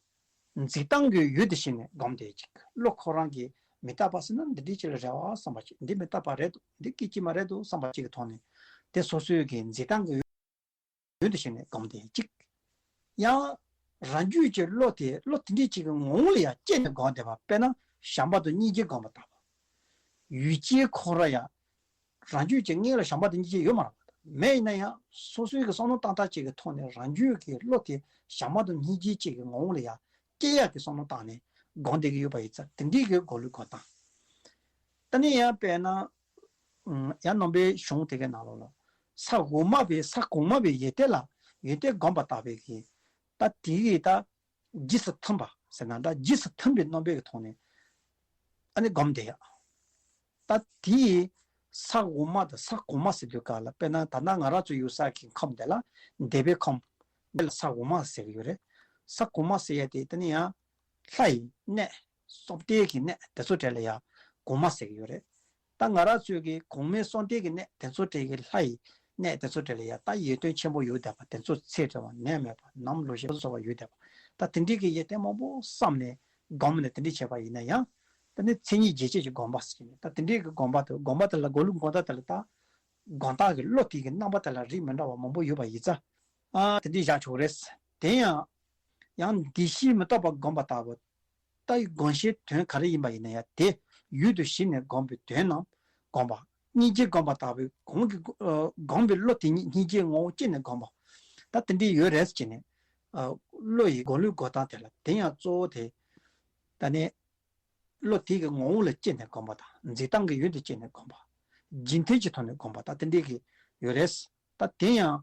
འཛིན་སྟངས་ཀྱི་ཡུལ་དུ་བྱས་ནས་སྒོམ་བསྡད་ཅིག། བློ་ཁོ་རང་གིས་མི་རྟག་པ་ཟེར་ན་འདི་འདྲའི་ཅིག་ལ་རེ་བ་བསམ་པ་ཅིག། འདི་མི་རྟག་པ་རེད་འདུག། འདི་སྐད་ཅིག་མ་རེད་འདུག་བསམ་པ་ཅིག་གི་ཐོག་ནས། དེ་སོ་སོའི་གི་འཛིན་སྟངས་ཀྱི་ཡུལ་དུ་བྱས་ནས་སྒོམ་བསྡད་ཅིག། ཡང་རང་རྒྱུད་ཀྱི་བློ་དེ་བློ་དེ་འདྲའི་ཅིག་གི་ངོ་བོ་ལ་ཡང་བསྐྱེད་ནས་སྒོམ་བསྡད་པ། དཔེར་ན་བྱམས་པ་དང་སྙིང་རྗེ་སྒོམ་པ་ལྟ་བུ། ཡུལ་ཅན་ཁོ་རང་ཡང་རང་རྒྱུད་ཀྱི་སྔོན་ལ་བྱམས་པ་དང་སྙིང་རྗེ་ཡོད་མ་རེད་པ། མེད་ཡིན་ན་ཡང་སོ་སོའི་གི་བསམ་བློ་བཏང་སྟངས་ཅིག་གི་ཐོག་ནས་རང་རྒྱུད་ཀྱི་བློ་དེ་བྱམས་པ་དང་སྙིང་རྗེ་ཅིག་གི་ངོ་བོ་ལ་ཡང་བསྐྱེད་ཡག་གི་བསམ་བློ་བཏང་ནས་སྒོམ་བསྡད་ཀྱི་ཡོད་པ་ཡིན་ཙང་། དེ་འདྲའི་གི་སྒོམ་ལུགས་སྒོམ་སྟངས། ད་ནི་ཡང་དཔེར་ན། ཨུམ། ཡང་རྣམ་པའི་གཞུང་དེ་གའི་ནང་ལོགས་ལ། ས་འོག་མ་པའི་ས་གོང་མ་པའི་ཡོན་ཏན་ལ་ཡོན་ཏན་སྒོམ་པ་ལྟ་བུའི་གི། ད་དེ་གི་ད་རྗེས་སུ་མཐུན་པ་ཟེར་ན་ད་རྗེས་སུ་མཐུན་པའི་རྣམ་པའི་གི་ཐོག་ནས་ཨ་ནི་སྒོམ་བསྡད་ཡ། ད་དེའི་ས་འོག་མ་དང་ས་གོང་མ་ཟེར་དུས་ག་ལ། དཔེར་ན་ད་ལྟ་ང་རང་ཚོ་ཡོད་ས་གི་ཁམས་དེ་ལ་འདས་པའི་ཁམས་འདི་ལ་ས་འོག་མ་ཟེར་གི་ཡོད་རེད། ས་གོང་མ་ཟེར་ཡ་དེ་དེ་ནི་ཡང་ལྷ་ཡི་གནས། བསམ་གཏན་གྱི་གནས་དེ་ཚོ་གྲས་ལ་ཡང་གོང་མ་ཟེར་གྱི་ཡོད་རེད། ད་ང་རང་ཚོའི་གི་གོང་མའི་བསམ་གཏན་གྱི་གནས་དེ་ཚོ་གྲས་ཀྱི་ལྷ་ཡི་གནས་དེ་ཚོ་གྲས་ལ་ཡང་ད་ཡོན་ཏན་ཆེན་པོ་ཡོད་བསྡད་པ། དེ་ཚོ་ཚེ་བྲལ་བ་ནད་མེད་པ་ནམ་ལོ་ཞེས་སོགས་པ་ཡོད་བསྡད་པ། ད་དེ་འདྲའི་གི་ཡོན་ཏན་མང་པོ་བསམ་ནས་སྒོམ་ནས་དེ་འདྲའི་བྱས་པ་ཡིན་ན་ཡང་། ད་ནི་མཚན་ཉིད་རྒྱས་བྱེད་ཀྱི་སྒོམ་པ་ཟེར་གྱི་ནས། ད་དེ་འདྲའི་གི་སྒོམ་པ་དེ་སྒོམ་པ་དེ་ལ་སྒོམ་ལུགས་སྒོམ་སྟངས་དེ་ལ་ད་སྒོམ་སྟངས་ཀྱི་བློ་དེ་གི་རྣམ་པ་དེ་ལ་རིགས་མི་འདྲ་བ་མང་པོ་ཡོད་པ་ཡིན་ཙང་། ཨ། དེ་འདྲའི་བཞག་ཆོག་རེད། དེ་ཡང་། ཡང་འདུ་ཤེས་མི་རྟག་པ་སྒོམ་པ་ལྟ་བུ། ད་སྒོམ་བྱའི་དོན་ག་རེ་ཡིན་པ་ཡིན་ན་ཡང་དེ་ཡུལ་དུ་ཞེན་ནས་སྒོམ་པའི་དོན་རྣམས་སྒོམ་པ། སྙིང་རྗེ་སྒོམ་པ་ལྟ་བུའི་གོང་གི་ཨ་སྒོམ་པའི་བློ་དེ་ཉིད་སྙིང་རྗེའི་ངོ་བོ་བསྐྱེད་ནས་སྒོམ་པ། ད་དེ་འདྲའི་ཡོད་རེད་ཟེར་ནས། ཨ། བློ་ཡི་སྒོམ་ལུགས་སྒོམ་སྟངས་དེ་ལ་དེ་ཡང་གཙོ་བོ་དེ། ད་ནི། བློ་དེ་གི་ངོ་བོ་ལ་བསྐྱེད་ནས་སྒོམ་པ་དང་འཛིན་སྟངས་ཀྱི་ཡུལ་དུ་བསྐྱེད་ནས་སྒོམ་པ། རྒྱུན་མཐུན་གྱི་ཐོག་ནས་སྒོམ་པ། ད་དེ་འདྲའི་གི་ཡོད་རེད། ད་དེ་ཡང་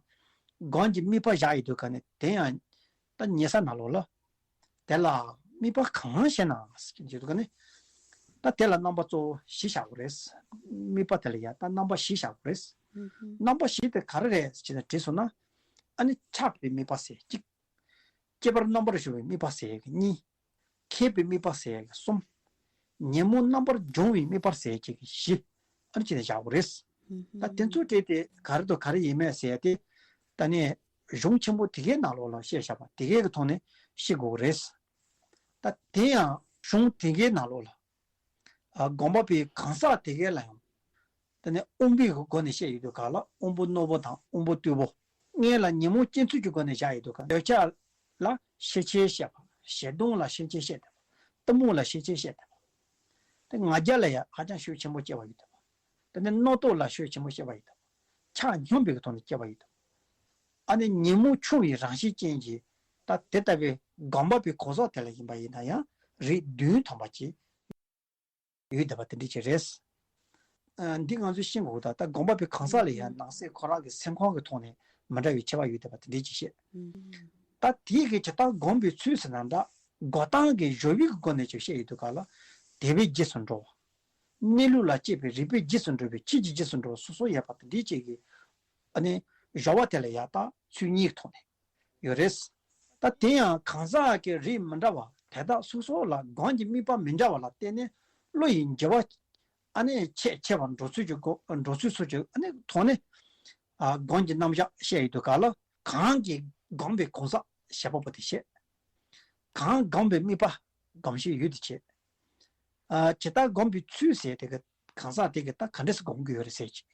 སྒོམ་གྱི་དམིགས་པ་བཞག་ཡོད་དུས་ག་ནས་དེ་ཡང་ད་ཉལ་ས་ནང་ལོགས་ལ། དེ་ལ་དམིགས་པ་གང་བྱས་ན་ཟེར་གྱི་འདུག་ག་ནས། ད་དེ་ལ་རྣམ་པ་གཙོ་བོ་བཞི་བཞག་དགོས་རེད། དམིགས་པ་དེ་ལ་ཡང་ད་རྣམ་པ་བཞི་བཞག་དགོས་རེད། རྣམ་པ་བཞི་དེ་ག་རེ་རེད་ཅེས་ནས་དྲིས་སོང་ན། ཨ་ནི་ཆགས་པའི་དམིགས་པ་ཟེར་གཅིག་སྐྱེས་པར་རྣམ་པར་ཤེས་པའི་དམིགས་པ་ཟེར་ཡག་གི་གཉིས། མཁས་པའི་དམིགས་པ་ཟེར་ཡག་གི་གསུམ། ཉོན་མོངས་རྣམ་པར་སྦྱོང་བའི་དམིགས་པ་ཟེར་ཡག་གི་བཞི། ཨ་ནི་བྱས་ནས་བཞག་དགོས་རེད། ད་དེ་ཚོ་བྲིས་ཏེ་ག་རེ་དང་ག་རེ་ཡིན་མེད་ཟེར་ཡག་དེ། ད་ནི་གཞུང་ཆེན་པོ་དེ་གའི་ནང་ལོགས་ལ་བཤད་བཞག་པ་དེ་གའི་གི་ཐོག་ནས་ཤེས་དགོས་རེད། ད་དེ་ཡང་གཞུང་དེ་གའི་ནང་ལོགས་ལ། ཨ་དགོངས་པ་པའི་གང་ཟག་དེ་གའི་ལ་ཡང་། དེ་ནས་དབང་པོའི་སྒོ་ནས་བཤད་ཡོད་དུས་ག་ལ་དབང་པོ་རྣོ་པོ་དང་དབང་པོ་རྟུལ་པོ། མངལ་ལ་ཉོན་མོངས་སྐྱེ་ཚུལ་གྱི་སྒོ་ནས་བཞག་ཡོད་དུས་ག་འདོད་ཆགས་ལ་ཤེས་བྱེད་བཤད་པ། ཞེ་སྡང་ལ་ཤེས་བྱེད་བཤད་བསྡད་པ། གཏི་མུག་ལ་ཤེས་བྱེད་བཤད་བསྡད་པ། དེ་ང་རྒྱལ་ལ་ཡང་ཧ་ཅང་ཤུགས་ཆེན་པོ་སྐྱེ་བ་ཡོད་དུས་པ། དེ་ནས་རྣོ་རྟུལ་ལ་ཤུགས་ཆེན་པོ་སྐྱེ་བ་ཡོད་དུས་པ། ཆགས་སྙོམས་པའི་ཐོག་ནས་སྐྱེ་བ་ཡོད་དུས་པ། ཨ་ནི་ཉོན་མོངས་ཆུང་བའི་རང་བཞིན་ཅན་གྱི་ད་དེ་ལྟ་བུའི་དགོངས་པ་པའི་གང་ཟག་དེ་ལ་ཡིན་པ་ཡིན་ན་ཡང་རིགས་བདུན་ཐམ་པ་ཅིག་ཡོད་བསྡད་པ་དེ་འདྲ་ཅིག་རེད། ཨ་འདི་ང་ཚོས་ཤེས་དགོས་ད། ད་དགོངས་པ་པའི་གང་ཟག་ལ་ཡང་ནང་གསེས་ཁོ་རང་གི་སེམས་ཁམས་ཀྱི་ཐོག་ནས་མི་འདྲ་བའི་ཁྱད་པར་ཡོད་བསྡད་པ་དེ་འདྲ་ཅིག་བཤད། ད་དེའི་གི་ཇི་ལྟར་སྒོམ་པའི་ཚུལ་ཟེར་ན་འདྲ། འགོག་སྟངས་ཀྱི་སྦྱོར་བའི་སྒོ་ནས་ཅིག་བཤད་ཡོད་དུས་ག་ལ། དད་པའི་རྗེས་སུ་འགྲོ་བ། གནས་ལུགས་ལ་དཔྱད་པའི་རིགས་པའི་རྗེས་སུ་འགྲོ་བའི་ཆོས་ཀྱི་རྗེས་སུ་འགྲོ་བ་སོ་སོ་ཡོད་པ་དེ་འདྲ་ཅིག་གི། ཨ་ནི་སྦྱོར་བ་དེ་ལ་ཡང་ད་ཚུལ་གཉིས་ཀྱི་ཐོག་ནས། ཡོད་རེད། ད་དེ་ཡང་གང་ཟག་གི་རིགས་མི་འདྲ་བ་དེ་དག་སོ་སོ་ལ་སྒོམ་གྱི་དམིགས་པ་མི་འདྲ་བ་ལ་བརྟེན་ནས་བློ་ཡི་འགྱུ་བ། ཨ་ནི་ཆེ་ཆེ་བར་འགྲོ་ཚུལ་གྱི་སྒོ་འགྲོ་ཚུལ་སོགས་ཀྱི་ཨ་ནི་ཐོག་ནས། ཨ་སྒོམ་གྱི་རྣམ་གཞག་བཤད་ཡོད་དུས་ག་ལ་གང་གིས་སྒོམ་པའི་གང་ཟག་བྱེད་པ་པོ་དེ་བཤད། གང་སྒོམ་པའི་དམིགས་པ་སྒོམ་བྱེད་ཡུལ་དེ་བྱེད། ཨ་ཇི་ལྟར་སྒོམ་པའི་ཚུལ་ཟེར་དེ་གི་གང་ཟག་དེ་གི་ད་ག་འདྲས་སེ་སྒོམ་གྱི་ཡོད་རེད་ཟེར་ཅིག་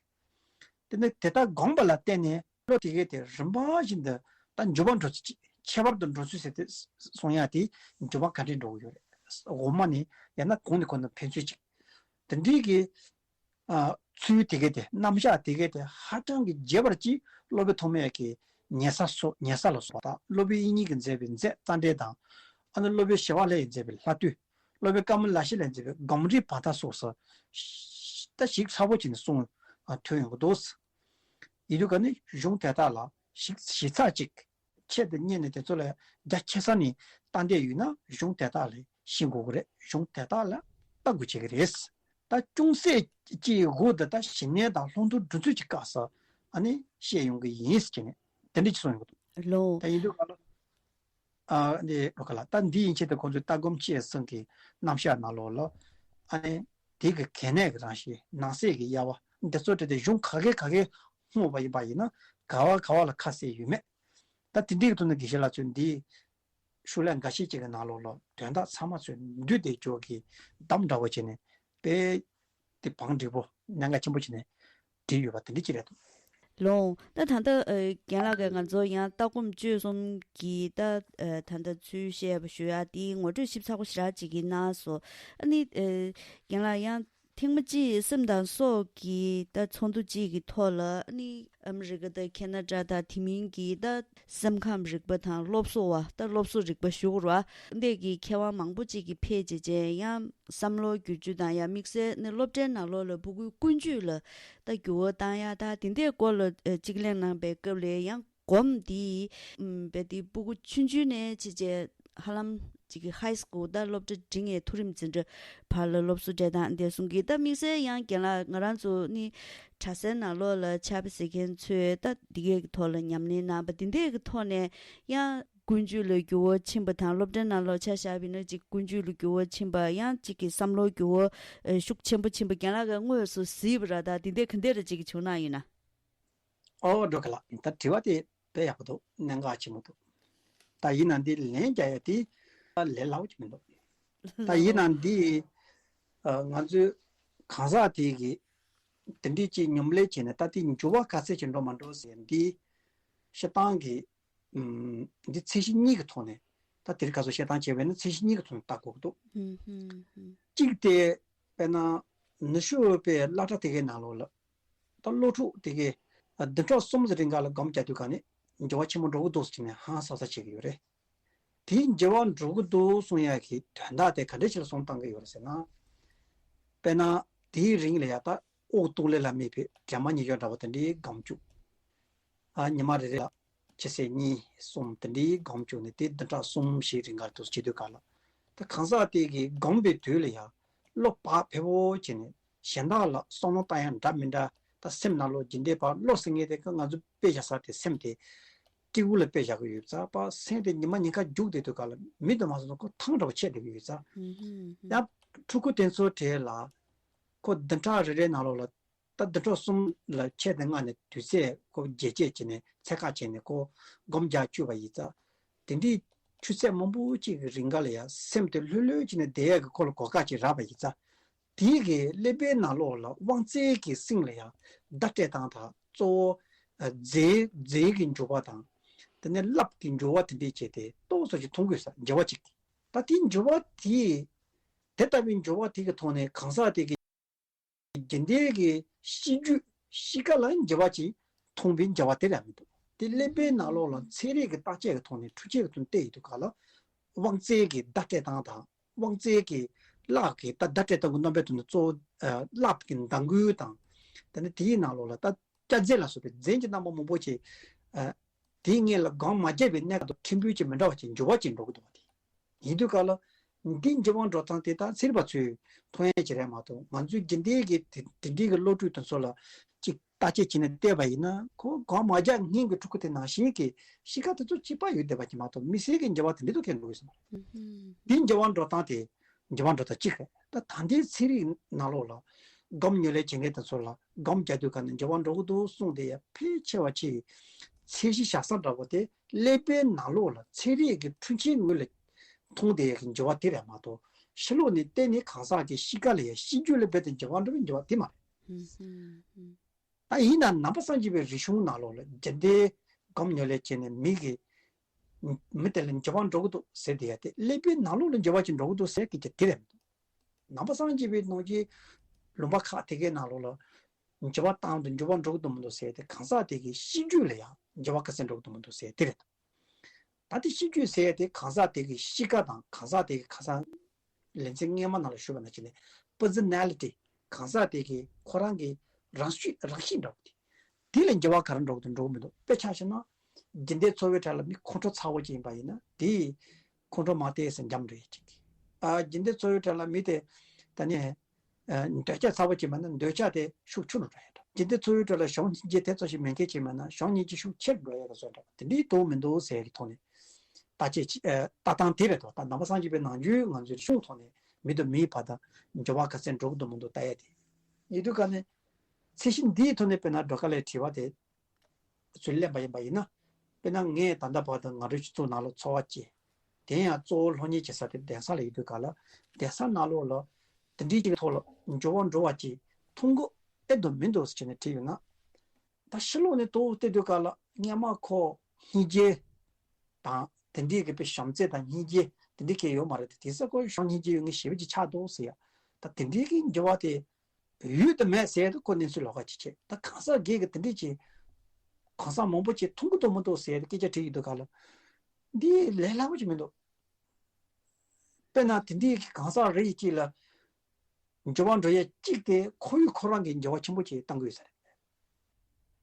དེ་ནི་དེ་ལྟར་སྒོམ་པ་ལ་བརྟེན་ནས་བློ་དེ་གའི་དེ་རིམ་པ་བཞིན་དུ་ད་འགྱུར་བ་འགྲོ་ཚུལ་ཅིག་ཁྱད་པར་དུ་འགྲོ་ཚུལ་ཟེར་ཏེ་གསུང་ཡ་དེ་འགྱུར་བ་ག་འདྲས་འགྲོ་གི་ཡོད་རེད། འོག་མ་ནས་ཡང་ན་གོང་ནས་གོང་དུ་འཕེལ་ཚུལ་ཅིག་དེ་འདྲའི་གི་ཨ་ཚུལ་དེ་གའི་དེ་རྣམ་གཞག་དེ་གའི་དེ་ཧ་ཅང་གི་རྒྱས་པར་ཅིག་སློབ་དཔོན་ཐོགས་མེད་ཀྱི་ཉན་ས་སོ་ཉན་ས་ལ་སོགས་དང་སློབ་དཔོན་དབྱིག་གཉེན་གྱིས་མཛད་པའི་མཛད་རྩ་འགྲེལ་དང་། ཨ་ནི་སློབ་དཔོན་ཞི་བ་ལྷས་མཛད་པའི་ལྷ་བསྟོད། སློབ་དཔོན་ཀ་མ་ལ་ཤཱི་ལས་མཛད་པའི་སྒོམ་རིམ་བར་ཐག་སོགས་སུ་ད་ཞིབ་ཚགས་པོ་བྱས་ནས་གསུངས་ཐོན་ཡོང་གི་འདུག་ཡིན་དུས་ཀ་ནི་གཞུང་དེ་དག་ལ་ཞིབ་ཞིབ་ཚགས་ཅིག་ཆེད་དུ་གཉེར་ནས་དེ་ཚོ་ལ་རྒྱ་ཆེ་ས་ནས་ལྟ་འདོད་ཡོད་ན་གཞུང་དེ་དག་ལ་ཤེས་དགོས་ཀྱི་རེད། གཞུང་དེ་དག་ལ་ལྟ་དགོས་བྱེད་ཀྱི་རེད། ད་ཅུང་ཟད་ཀྱི་འོག་ཏུ་ད་ཞི་གནས་དང་ལྷུན་གྲུབ་སྒྲུབ་ཚུལ་གྱི་སྐབས་སུ་ཨ་ནི་བཤད་ཡོང་གི་ཡིན་ཟེར་ནས་དེ་འདྲ་ཅིག་གསུངས་ཡོང་གི་འདུག་ལོ། ད་ཡིན་དུས་ག་ལ། ཨ་འདི་རོ་ཁ་ལ་ད་འདི་ཡན་ཆད་དུ་ཁོང་ཚོས་ལྟ་སྒོམ་སྤྱོད་གསུམ་གྱི་རྣམ་གཞག་ནང་ལོགས་ལ་ཨ་ནི་དེ་གི་གལ་གནད་ཀྱི་རང་བཞིན་ནང་གསེས་ཀྱི་དབྱེ་བ་འདི་ཚོ་བྲིས་ཏེ་གཞུང་ག་གེ་ག་གེ་སྨོས་པ་ཡིན་པ་ཡིན་ན་ག་བ་ག་བ་ལ་ཁ་གསལ་ཡོད་མེད། ད་དེ་འདྲའི་ཐོག་ནས་དགེ་བཤེས་ལགས་ཚོས་འདི་ཤོག་ལྷེ་འགའ་ཤས་ཅིག་གི་ནང་ལོགས་ལ་དོན་དག་ཚང་མ་ཚོས་འདུས་ཏེ་འཇོག་གི་གདམ་འདྲ་བོ་བྱས་ནས་དཔེ་དེ་བང་སྒྲིག་པོ་གནད་འགག་ཆེན་པོ་བྱས་ནས་བྲིས་ཡོད་པ་དེ་འདྲ་ཅིག་རེད་འདུག་ལོང་། ད་ད་ལྟ་ཨ་རྒན་ལགས་ཀྱིས་ང་ཚོ་ཡང་ལྟ་སྒོམ་སྤྱོད་གསུམ་གྱི་ད་ཨ་ད་ལྟ་ཚུལ་བཤད་པ་ཞུ་ཡ་དེའི་ངོ་སྤྲོད་ཞིབ་ཚགས་པོ་ཞེ་དྲག་ཅིག་གིས་གནང་སོང་། ཨ་ནི་ཨ་རྒན་ལགས་ཡང་ཐེངས་མ་གཅིག་སེམས་དང་སྲོག་གི་ད་ཚོགས་འདུ་གཅིག་གི་ཐོག་ལ་ཨ་ནི་ཨ་མི་རི་ཀ་དང་ཁེ་ན་ཌ་དང་དེ་མིན་གྱི་ད་སེམས་ཁམས་རིག་པ་དང་སློབ་གསོ་བ་ད་སློབ་གསོ་རིག་པ་ཞུ་དགོས་རེད་བ། འདས་ཀྱི་མཁས་དབང་མང་པོ་ཅིག་གིས་ཕེབས་བྱས་རྗེས་ཡང་བསམ་བློ་བསྒྱུར་བཅོས་དང་ཡང་དམིགས་བསལ་ནི་སློབ་གྲྭའི་ནང་ལོགས་ལ་ཕྲུ་གུའི་ཀུན་སྤྱོད་ལ་ད་འགྱུར་བ་བཏང་ཡ་ད་དེ་འདྲའི་སྐོར་ལ་ཨ་གཅིག་གླེང་གནང་པའི་སྐབས་ལ་ཡང་སྒོམ་འདི་ཨམ་བས་དེ་ཕྲུ་གུ་ཆུང་ཆུང་ནས་བྱས་རྗེས་ཧ་ལམ་ཅིག་གི་ཧའི་སི་ཀུལ་ད་སློབ་གྲྭ་འགྲིམ་ཡས་མཐོ་རིམ་འཛིན་གྲྭ་བར་ལ་སློབ་གསོ་སྤྲད་སྟངས་འདི་གསུང་གི་ད་དམིགས་བསལ་ཡང་རྒན་ལགས་ང་རང་ཚོ་ནི་གྲྭ་སའི་ནང་ལོགས་ལ་ཕྱག་དཔེ་གཟིགས་མཁན་ཚོས་ད་འདི་གའི་ཐོག་ལ་ཉམས་ལེན་གནང་བ་འདི་འདྲའི་གི་ཐོག་ནས་ཡང་ཀུན་སྤྱོད་ལ་འགྱུར་བ་ཕྱིན་པ་དང་སློབ་གྲྭའི་ནང་ལོགས་ཆ་བཞག་པ་ཡིན་ན་ཅིག་ཀུན་སྤྱོད་ལ་འགྱུར་བ་ཕྱིན་པ་ཡང་ཅིག་གི་བསམ་བློ་འགྱུར་བ་ཨ་ཤུགས་ཆེན་པོ་ཕྱིན་པ་རྒན་ལགས་ཀྱིས་དངོས་སུ་གཟིགས་པ་ར་ད་འདི་འདྲའི་ག་འདྲ་ར་ཅིག་གི་བྱུང་གནང་ཡོད་ན། ཨོ་འགྲོ་གི་ལགས། ད་དྲི་བ་དེ་དཔེ་ཡག་པོ་འདུག་གནད་འགག་ཆེན་པོ་འདུག་ད་ཡིན་ན་འདི་ལན་རྒྱག་ཡ་དེ་ལས་སླ་པོ་ཅིག་མི་འདུག་ད་ཡིན་ན་འདི་ཨ་ང་ཚོའི་གང་ཟག་དེ་གི་དེ་འདྲའི་ཅིག་ཉམས་ལེན་བྱས་ནས་ད་དེ་འགྱུར་བ་ག་ཚད་ཅིག་འགྲོ་མ་འགྲོ་ཟེར་འདི་སྤྱིར་བཏང་གི་ཨམ་འདི་ཚད་གཞི་གཉིས་ཀྱི་ཐོག་ནས་ད་དེ་རིང་ཁ་སང་བཤད་སྟངས་བྱས་པས་ན་ཚད་གཞི་གཉིས་ཀྱི་ཐོག་ནས་ལྟ་དགོས་ཀྱི་འདུག་ཧུམ་ཧུམ་ཧུམ། གཅིག་དེ་དཔེར་ན་ནུ་ཞོ་པའི་སློབ་གྲྭ་དེ་གའི་ནང་ལོགས་ལ་ད་སློབ་ཕྲུག་དེ་གའི་བདུན་ཕྲག་གསུམ་ཙམ་རིང་ག་ལ་སྒོམ་རྒྱག་དུས་ག་ནས་འགྱུར་བ་ཆེན་པོ་འགྲོ་གི་འདུག་ཟེར་ནས་ཧང་སང་ས་བྱེད་ཀྱི་ཡོད་རེད། དེའི་འགྱུར་བ་འགྲོ་གི་འདུག་གསུང་ཡ་གི་དོན་དག་དེ་ག་འདྲ་ཞིག་ལ་བསམ་བཏང་གི་ཡོད་རེད་ཟེར་ན། དཔེར་ན་དེའི་རིང་ལ་ཡ་ད་དབུགས་གཏོང་ལེན་ལ་དམིགས་པའི་གྲ་མ་ཉལ་ཡོད་འདྲ་བ་དེ་འདྲའི་སྒོམ་བཅུག་ཨ་ཉི་མ་རེ་རེ་ལ་ཆུ་ཚོད་གཉིས་གསུམ་དེ་འདྲའི་སྒོམ་བཅུག་ནས་དེ་བདུན་ཕྲག་གསུམ་བཞི་རིང་ག་ལ་དུ་བྱེད་དུས་ག་ལ། ད་གང་ཟག་དེ་གི་སྒོམ་པའི་དུས་ལ་ཡ་བློ་བག་ཕེབས་པོ་བྱས་ནས་གཞན་དག་ལ་བསམ་བློ་བཏང་ཡ་འདྲ་མི་འདྲ་ ད་སེམས་ནང་ལོགས་འཇིག་རྟེན་པ་བློ་ཟེར་མཁན་དེ་ཀ་ང་ཚོ་དཔེ་བཞག་ས་དེ་སེམས་དེ་སྤྲེའུ་ལ་དཔེ་བཞག་གི་ཡོད་ཙང་པ། སེམས་དེ་ཉི་མ་ཉིན་ཁ་རྒྱུག་བསྡད་དུས་སྐབས་ལ་མི་དུ་མ་སོང་ན་ཁོ་ཐང་འདྲ་བོ་ཆད་བསྡད་གི་ཡོད་ཙང་། ཡང་ཕྲུ་གུ་དེ་ཚོ་གྲས་ལ་ཁོ་བདུན་ཕྲག་རེ་རེའི་ནང་ལོགས་ལ། ད་བདུན་ཕྲག་གསུམ་ལ་ཆད་དེ་ལྔ་ནས་དུས་ཚོད་ཁོ་རྒྱས་བཅད་བྱས་ནས་ཚད་བཀག་བྱས་ནས་ཁོ་སྒོམ་རྒྱག་བཅུག་པ་ཡིན་ཙང་། དེ་འདྲའི་ཆུ་ཚོད་མང་པོ་ཅིག་གི་རིང་ག་ལ་ཡང་སེམས་དེ་ལྷོད་ལྷོད་བྱས་ནས་བསྡད་ཡག་གི་ཁོ་ལ་གོ་སྐབས་ཅིག་རག་པ་ཡིན་ཙང་། དེའི་གི་ཀླད་པའི་ནང་ལོགས་ལ་དབང་རྩའི་གི་གསེང་ལ་ཡང་བརྡ་སྤྲད་སྟངས་དང་གཙོ་བོ་རྫས་རྫས་ཀྱི་འགྱུར་བ་དང་། དེ་ནས་རླབས་ཀྱི་འགྱུར་བ་དེ་འདྲས་བྱས་ཏེ་ཏོག་ཙམ་ཅིག་མཐོང་དགོས་ས་འགྱུར་བ་ཅིག་ད་དེའི་འགྱུར་བ་དེ་དེ་ལྟ་བུའི་འགྱུར་བ་དེ་གི་ཐོག་ནས་གང་ཟག་དེ་གི་རྒྱུན་ལྡན་གྱི་གཤིས་རྒྱུད་གཤིས་ཀ་ལ་འགྱུར་བ་ཅིག་མཐོང་བའི་འགྱུར་བ་དེ་རང་མི་འདུག་དེ་ཀླད་པའི་ནང་ལོགས་ལ་ཚན་རིག་གི་བརྟག་དཔྱད་ཀྱི་ཐོག་ནས་འཕྲུལ་ཆས་ཀྱི་ཐོག་ནས་བལྟས་ཡོད་དུས་སྐབས་ལ། དབང་རྩའི་གི་བརྡ་སྤྲད་སྟངས་དང་། དབང་རྩའི་གི་རླབས་ཀྱི་ད་བརྡ་སྤྲད་སྟངས་ཀྱི་རྣམ་པའི་ཐོག་ནས་གཙོ་བོ་རླབས་ཀྱི་འདང་ངོས་དང་། དེ་ནས་དེའི་ནང་ལོགས་ལ་ད་སྐྱ་རྫས་ལ་སོགས་པའི་རྫས་ཀྱི་རྣམ་པ་མང་པོ་ཅིག་དེའི་སྔོན་ལ་སྒོམ་མ་བརྒྱབ་པའི་གནས་སྐབས་དང་ཕྲན་བུ་ཅིག་མི་འདྲ་བ་ཅིག་འགྱུར་བ་ཅིག་འགྲོ་གི་འདུག་བ། དེ་ཡིན་དུས་སྐབས་ལ། འདི་འགྱུར་བ་འགྲོ་སྟངས་དེ་དག་ཚན་རིག་པ་ཚོས་མཐོང་ཡས་ཅིག་རེད་མ་གཏོགས། ང་ཚོའི་རྒྱུན་ལྡན་གྱི་དེ་དེ་འདྲའི་གི་སློབ་ཕྲུག་དེ་ཚོ་ལ་ཅིག་བརྟག་དཔྱད་བྱས་ནས་བལྟས་པ་ཡིན་ན། ཁོ་སྒོམ་མ་རྒྱག་སྔོན་གྱི་ཕྲུ་གུ་དེ་ནང་བཞིན་གྱི་གཤིས་ཀ་དེ་ཚོ་གཅིག་པ་ཡོད་བསྡད་པ་ཅིག་མ་གཏོགས། མི་སེར་གྱི་འགྱུར་བ་དེ་འདྲ་དུ་ཁྱོན་འགྲོ་གི་སོང་། འདི་འགྱུར་བ་འགྲོ་སྟངས་དེ་འགྱུར་བ་འགྲོ་སྟངས་གཅིག་རེད། ད་ད་ལྟའི་ཚན་རིག་ནང་ལོགས་ལ་སྒོམ་ཉམས་ལེན་བྱེད་མཁན་དེ་ཚོ་ལ་སྒོམ་རྒྱག་དུས་ག་ནས་འགྱུར་བ་འགྲོ་གི་འདུག་གསུངས་དེ་ཡང་ཕལ་ཆེ་བ་ཅིག་ཚད་གཞི་བཞག་ས་འདྲ་པོ་དེ་ཀླད་པའི་ནང་ལོགས་ལ་ཚན་རིག་གི་འཕྲུལ་ཆས་ངོས་ལ་མཐོང་བསྡད་ཡག་གི་འགྱུར་བ་དེ་རེད་མ་གཏོགས། ཕྱི་ལོགས་ནས་བལྟས་ནས་གང་ཟག་གི་གཤིས་ཀ་ལ་ཡང་གཤིས་རྒྱུད་ལ་རྦད་དེ་འགྱུར་བ་འགྲོ་བའི་འགྱུར་བ་དེ་མ་རེད། ད་ཡིན་ན་ནང་པ་སངས་རྒྱས་པའི་རིག་གཞུང་ནང་ལོགས་ལ་རྒྱུན་ལྡན་སྒོམ་ཉམས་ལེན་བྱས་ནས་མི་གི་མི་དེ་ལ་འགྱུར་བ་འགྲོ་གི་འདུག་ཟེར་དེ་ཡ་དེ་ཀླད་པའི་ནང་ལོགས་ལ་འགྱུར་བ་ཅིག་འགྲོ་གི་འདུག་ཟེར་གི་དེ་རེད་མི་འདུག་ནང་པ་སངས་རྒྱས་པའི་ནང་གི་ལུང་པ་ཁག་དེ་གའི་ནང་ལོགས་ལ། འགྱུར་བ་བཏང་དུ་འགྱུར་བ་འགྲོ་གི་འདུག་མི་འདུག་ཟེར་ཏེ་གང་ཟག་དེ་གི་གཤིས་རྒྱུད་ལ་ཡང་འགྱུར་བ་ག་ཚད་འགྲོ་གི་འདུག་མི་འདུག་ཟེར་དེ་རེད། ད་དེ་གཤིས་རྒྱུད་ཟེར་ཏེ་གང་ཟག་དེ་གི་གཤིས་ཀ་དང་གང་ཟག་དེ་གི་ཁ་སང་ལེ་ཚན་སྔོན་མ་ནང་ལ་ཞུས་པ་ནང་བཞིན་ནས་personality། གང་ཟག་དེ་གི་ཁོ་རང་གི་རང་གཤིས་རང་གཤིས་འདྲ་བོ་དེ། དེ་ལ་འགྱུར་བ་ག་རེ་འགྲོ་གི་འདུག་འགྲོ་གི་མི་འདུག་དཔེ་ཆ་བཞག་ན། རྒྱུན་ལྡན་འཚོ་བའི་གྲས་ལ་མི་ཁོང་ཁྲོ་ཚ་བོ་ཅིག་ཡིན་པ་ཡིན་ན་དེ་ཁོང་ཁྲོ་མ་བདེ་ཟེར་འཇམ་འགྲོ་ཡས་ཅིག་ཨ་རྒྱུན་ལྡན་འཚོ་བའི་གྲས་ལ་མི་དེ་ད་ནི། ཨ་འདོད་ཆགས་ཚ་བོ་ཅིག་མེད་ན་འདོད་ཆགས་དེ་ཤུགས་ཆུང་རུ་འགྲོ་ཡ་འདྲ། ཇི་འདྲའི་འཚོ་བའི་ཁྲོད་ལ་གཞོན་སྐྱེས་དེ་ཚོ་ཞིག་མེད་མཁན་ཅིག་མེད་ན་གཞོན་སྐྱེས་ཀྱི་ཤུགས་ཆེར་འགྲོ་ཡ་ག་ཚོད་འདྲ་བ་དེ་འདྲའི་འདུག་མི་འདུག་ཟེར་གྱི་ཐོག་ནས་ལྟ་ཅེས་ཅི་ཨ་ལྟ་སྟངས་དེ་རེད་དོ། ད་ནང་པ་སངས་རྒྱས་པའི་ནང་རྒྱུད་ང་ཚོའི་རིག་གཞུང་ཐོག་ནས་མི་དང་མིའི་བར་དུ་འབྱོར་བ་ག་ཚད་འགྲོ་གི་འདུག་མི་འདུག་ལྟ་ཡ་དེ་ཡིན་དུས་ག་ནས་ཚད་གཞི་འདིའི་ཐོག་ནས་དཔེར་ན་སྒྲོལ་དཀར་ལགས་དྲི་བ་དེ། ཚུར་གླེང་པ་ཡིན་པ་ཡིན་ན། དཔེར་ན་ངས་ད་ལྟ་བར་དུ་ང་རང་ཚོའི་གཙུག་ནང་ལ་འཚོ་བ་སྐྱེལ། དེ་ཡང་གཙོ་བོ་སློབ་གཉེར་བྱེད་ས་དེ་གདན་ས་ལ་ཡོད་དུས་ག་ལ། གདན་ས་ནང་ལོགས་ལ། དེ་འདྲའི་ཅིག་ཐོག་ལ་འབྱོར་བ་འགྲོ་བ་ཅིག་མཐོང་གི་ཨེ་འདུག་མི་འདུག་ཟེར་བྱས་ནས་དྲིས་ཡོད་ན། ད་ཕྱི་ལོགས་ནས་དོག་བལྟས་དུས་ག་ལ་སྔན་མ་ཁོ་སྙིང་རྗེ། དང་དེ་འདྲའི་གི་དཔེ་བྱམས་བརྩེ་དང་སྙིང་རྗེ་དེ་འདྲའི་གི་ཡོད་མ་རེད་དེ། དེང་སང་ཁོ་བྱམས་སྙིང་རྗེ་ཡོད་མཁན་ཞེ་པོ་ཅིག་ཆགས་འདུག་ཟེར་ཡ། ད་དེ་འདྲའི་གི་འབྱོར་བ་དེ། ཡོད་དུ་མེད་ཟེར་དུས་ཁོ་གནས་ཚུལ་ལོགས་ཀ་ཅིག་བྱེད། ད་གང་ཟག་སྒེར་གྱི་དེ་འདྲས་ཀྱི་གང་ཟག་མང་པོ་ཅིག་མཐོང་གི་འདུག་མི་འདུག་ཟེར་ཏེ་སྐད་ཆ་དྲིས་ཡོད་དུས་ག་ལ། འདི་ལས་སླ་པོ་ཅིག་མི་འདུག་དཔེར་ན་དེ་འདྲའི་གི་གང་ཟག་རེ་ཡི་གཅིག་ལ་འབྱོར་བ་འགྲོ་ཡས་གཅིག་དེ་ཁོར་ཡུག་ཁོ་རང་གི་འབྱོར་བ་ཆེན་པོ་ཅིག་བཏང་གི་ཡོད་ས་རེད།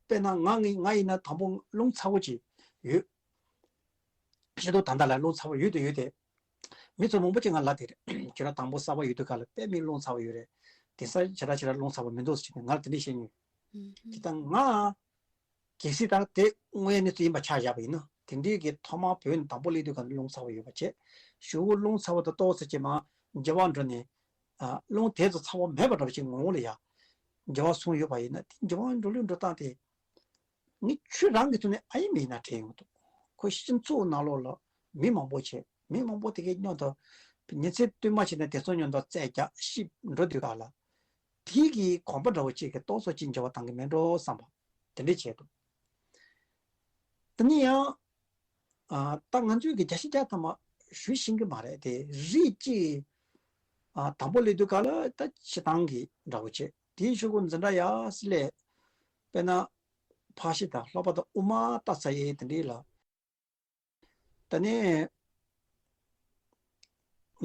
དཔེར་ན་ང་ངི་ང་ཡིན་ན་དང་པོ་རླུང་ཚ་པོ་ཅིག་ཡོད། ཤེས་རྟོགས་ད་ལྟ་ལ་རླུང་ཚ་པོ་ཡོད་དུ་ཡོད་དེ། མི་ཚོ་མང་པོ་ཅིག་ང་ལ་དེ་རེད། ཁྱོད་རང་དང་པོ་གསར་པ་ཡོད་དུས་ག་ལ་དཔེ་མི་རླུང་ཚ་པོ་ཡོད་རེད། དེང་སང་ཞེ་དྲག་ཞེ་དྲག་རླུང་ཚ་པོ་མི་འདུག་ཟེར་ནས་ང་ལ་དེ་འདྲས་བཤད་མྱོང་། ཨུམ། དེ་ལྟར་ང་གལ་སྲིད་ད་དེ་དངོས་གནས་ཚུལ་ཡིན་པ་ཆ་བཞག་པ་ཡིན་ན་དེ་འདྲའི་གི་ཐོག་མར་བོད་ནས་དང་པོ་སླེབས་དུས་ག་ལ་རླུང་ཚ་པོ་ཡོད་པ་བྱས། གཞུག་གུ་རླུང་ཚ་པོ་དང་ཏོག་ཙམ་ཅིག་མར་འགྱུར་བ་འགྲོ་ནས། ཨ་རླུང་དེ་ཚོ་ཚ་པོ་མེད་པ་འདྲ་བ་ཅིག་ངོ་བོ་ལ་ཡ། འགྱུར་བ་སོང་ཡོད་པ་ཡིན་ན་དེ་འགྱུར་བ་འགྲོ་ལུགས་འགྲོ་སྟངས་དེ། ངས་ཁྱོད་རང་གི་ཐོག་ནས་ཨ་ཡིན་མིན་ན་དྲན་ཡོང་འདུག་ཁོ་སྤྱི་ཚོགས་ནང་ལོགས་ལ་མི་མང་པོ་བྱས། མི་མང་པོ་དེ་གའི་མཉམ་དུ་ཉིན་མཚན་བསྟུད་མར་བྱས་ནས་དེ་ཚོ་མཉམ་དུ་རྩེད་རྒྱག་ཤིབ་འགྲོ་དུས་ག་ལ། དེའི་གི་གོམ་པ་འདྲ་བོ་གཅིག་གི་ཏོག་ཙམ་ཅིག་འགྱུར་བ་བཏང་གི་མེད་འགྲོ་བསམ་པ་དེ་འདྲ་བྱས་འདུག་དེ་ནས་ཡང་། ཨ་ད་ང་ཚོའི་གི་བརྒྱ་ཆ་བརྒྱ་ཐམ་པ་ཞུ་ཤེས་ཀྱི་མ་རེད་དེ། རིགས་གཅིག་ཨ་དང་པོ་སླེབས་དུས་ག་ལ་ད་སྤྱིར་བཏང་གི་འདྲ་བོ་བྱས། དེའི་གཞུག་གུ་འཛིན་གྲྭ་ཡར་སླེབས། དཔེར་ན། ཕར་ཤི་དང་ལྷོ་པ་དང་དབུ་མ་ལྟ་ཚར་ཡས་དེ་འདྲའི་ལ། ད་ནི།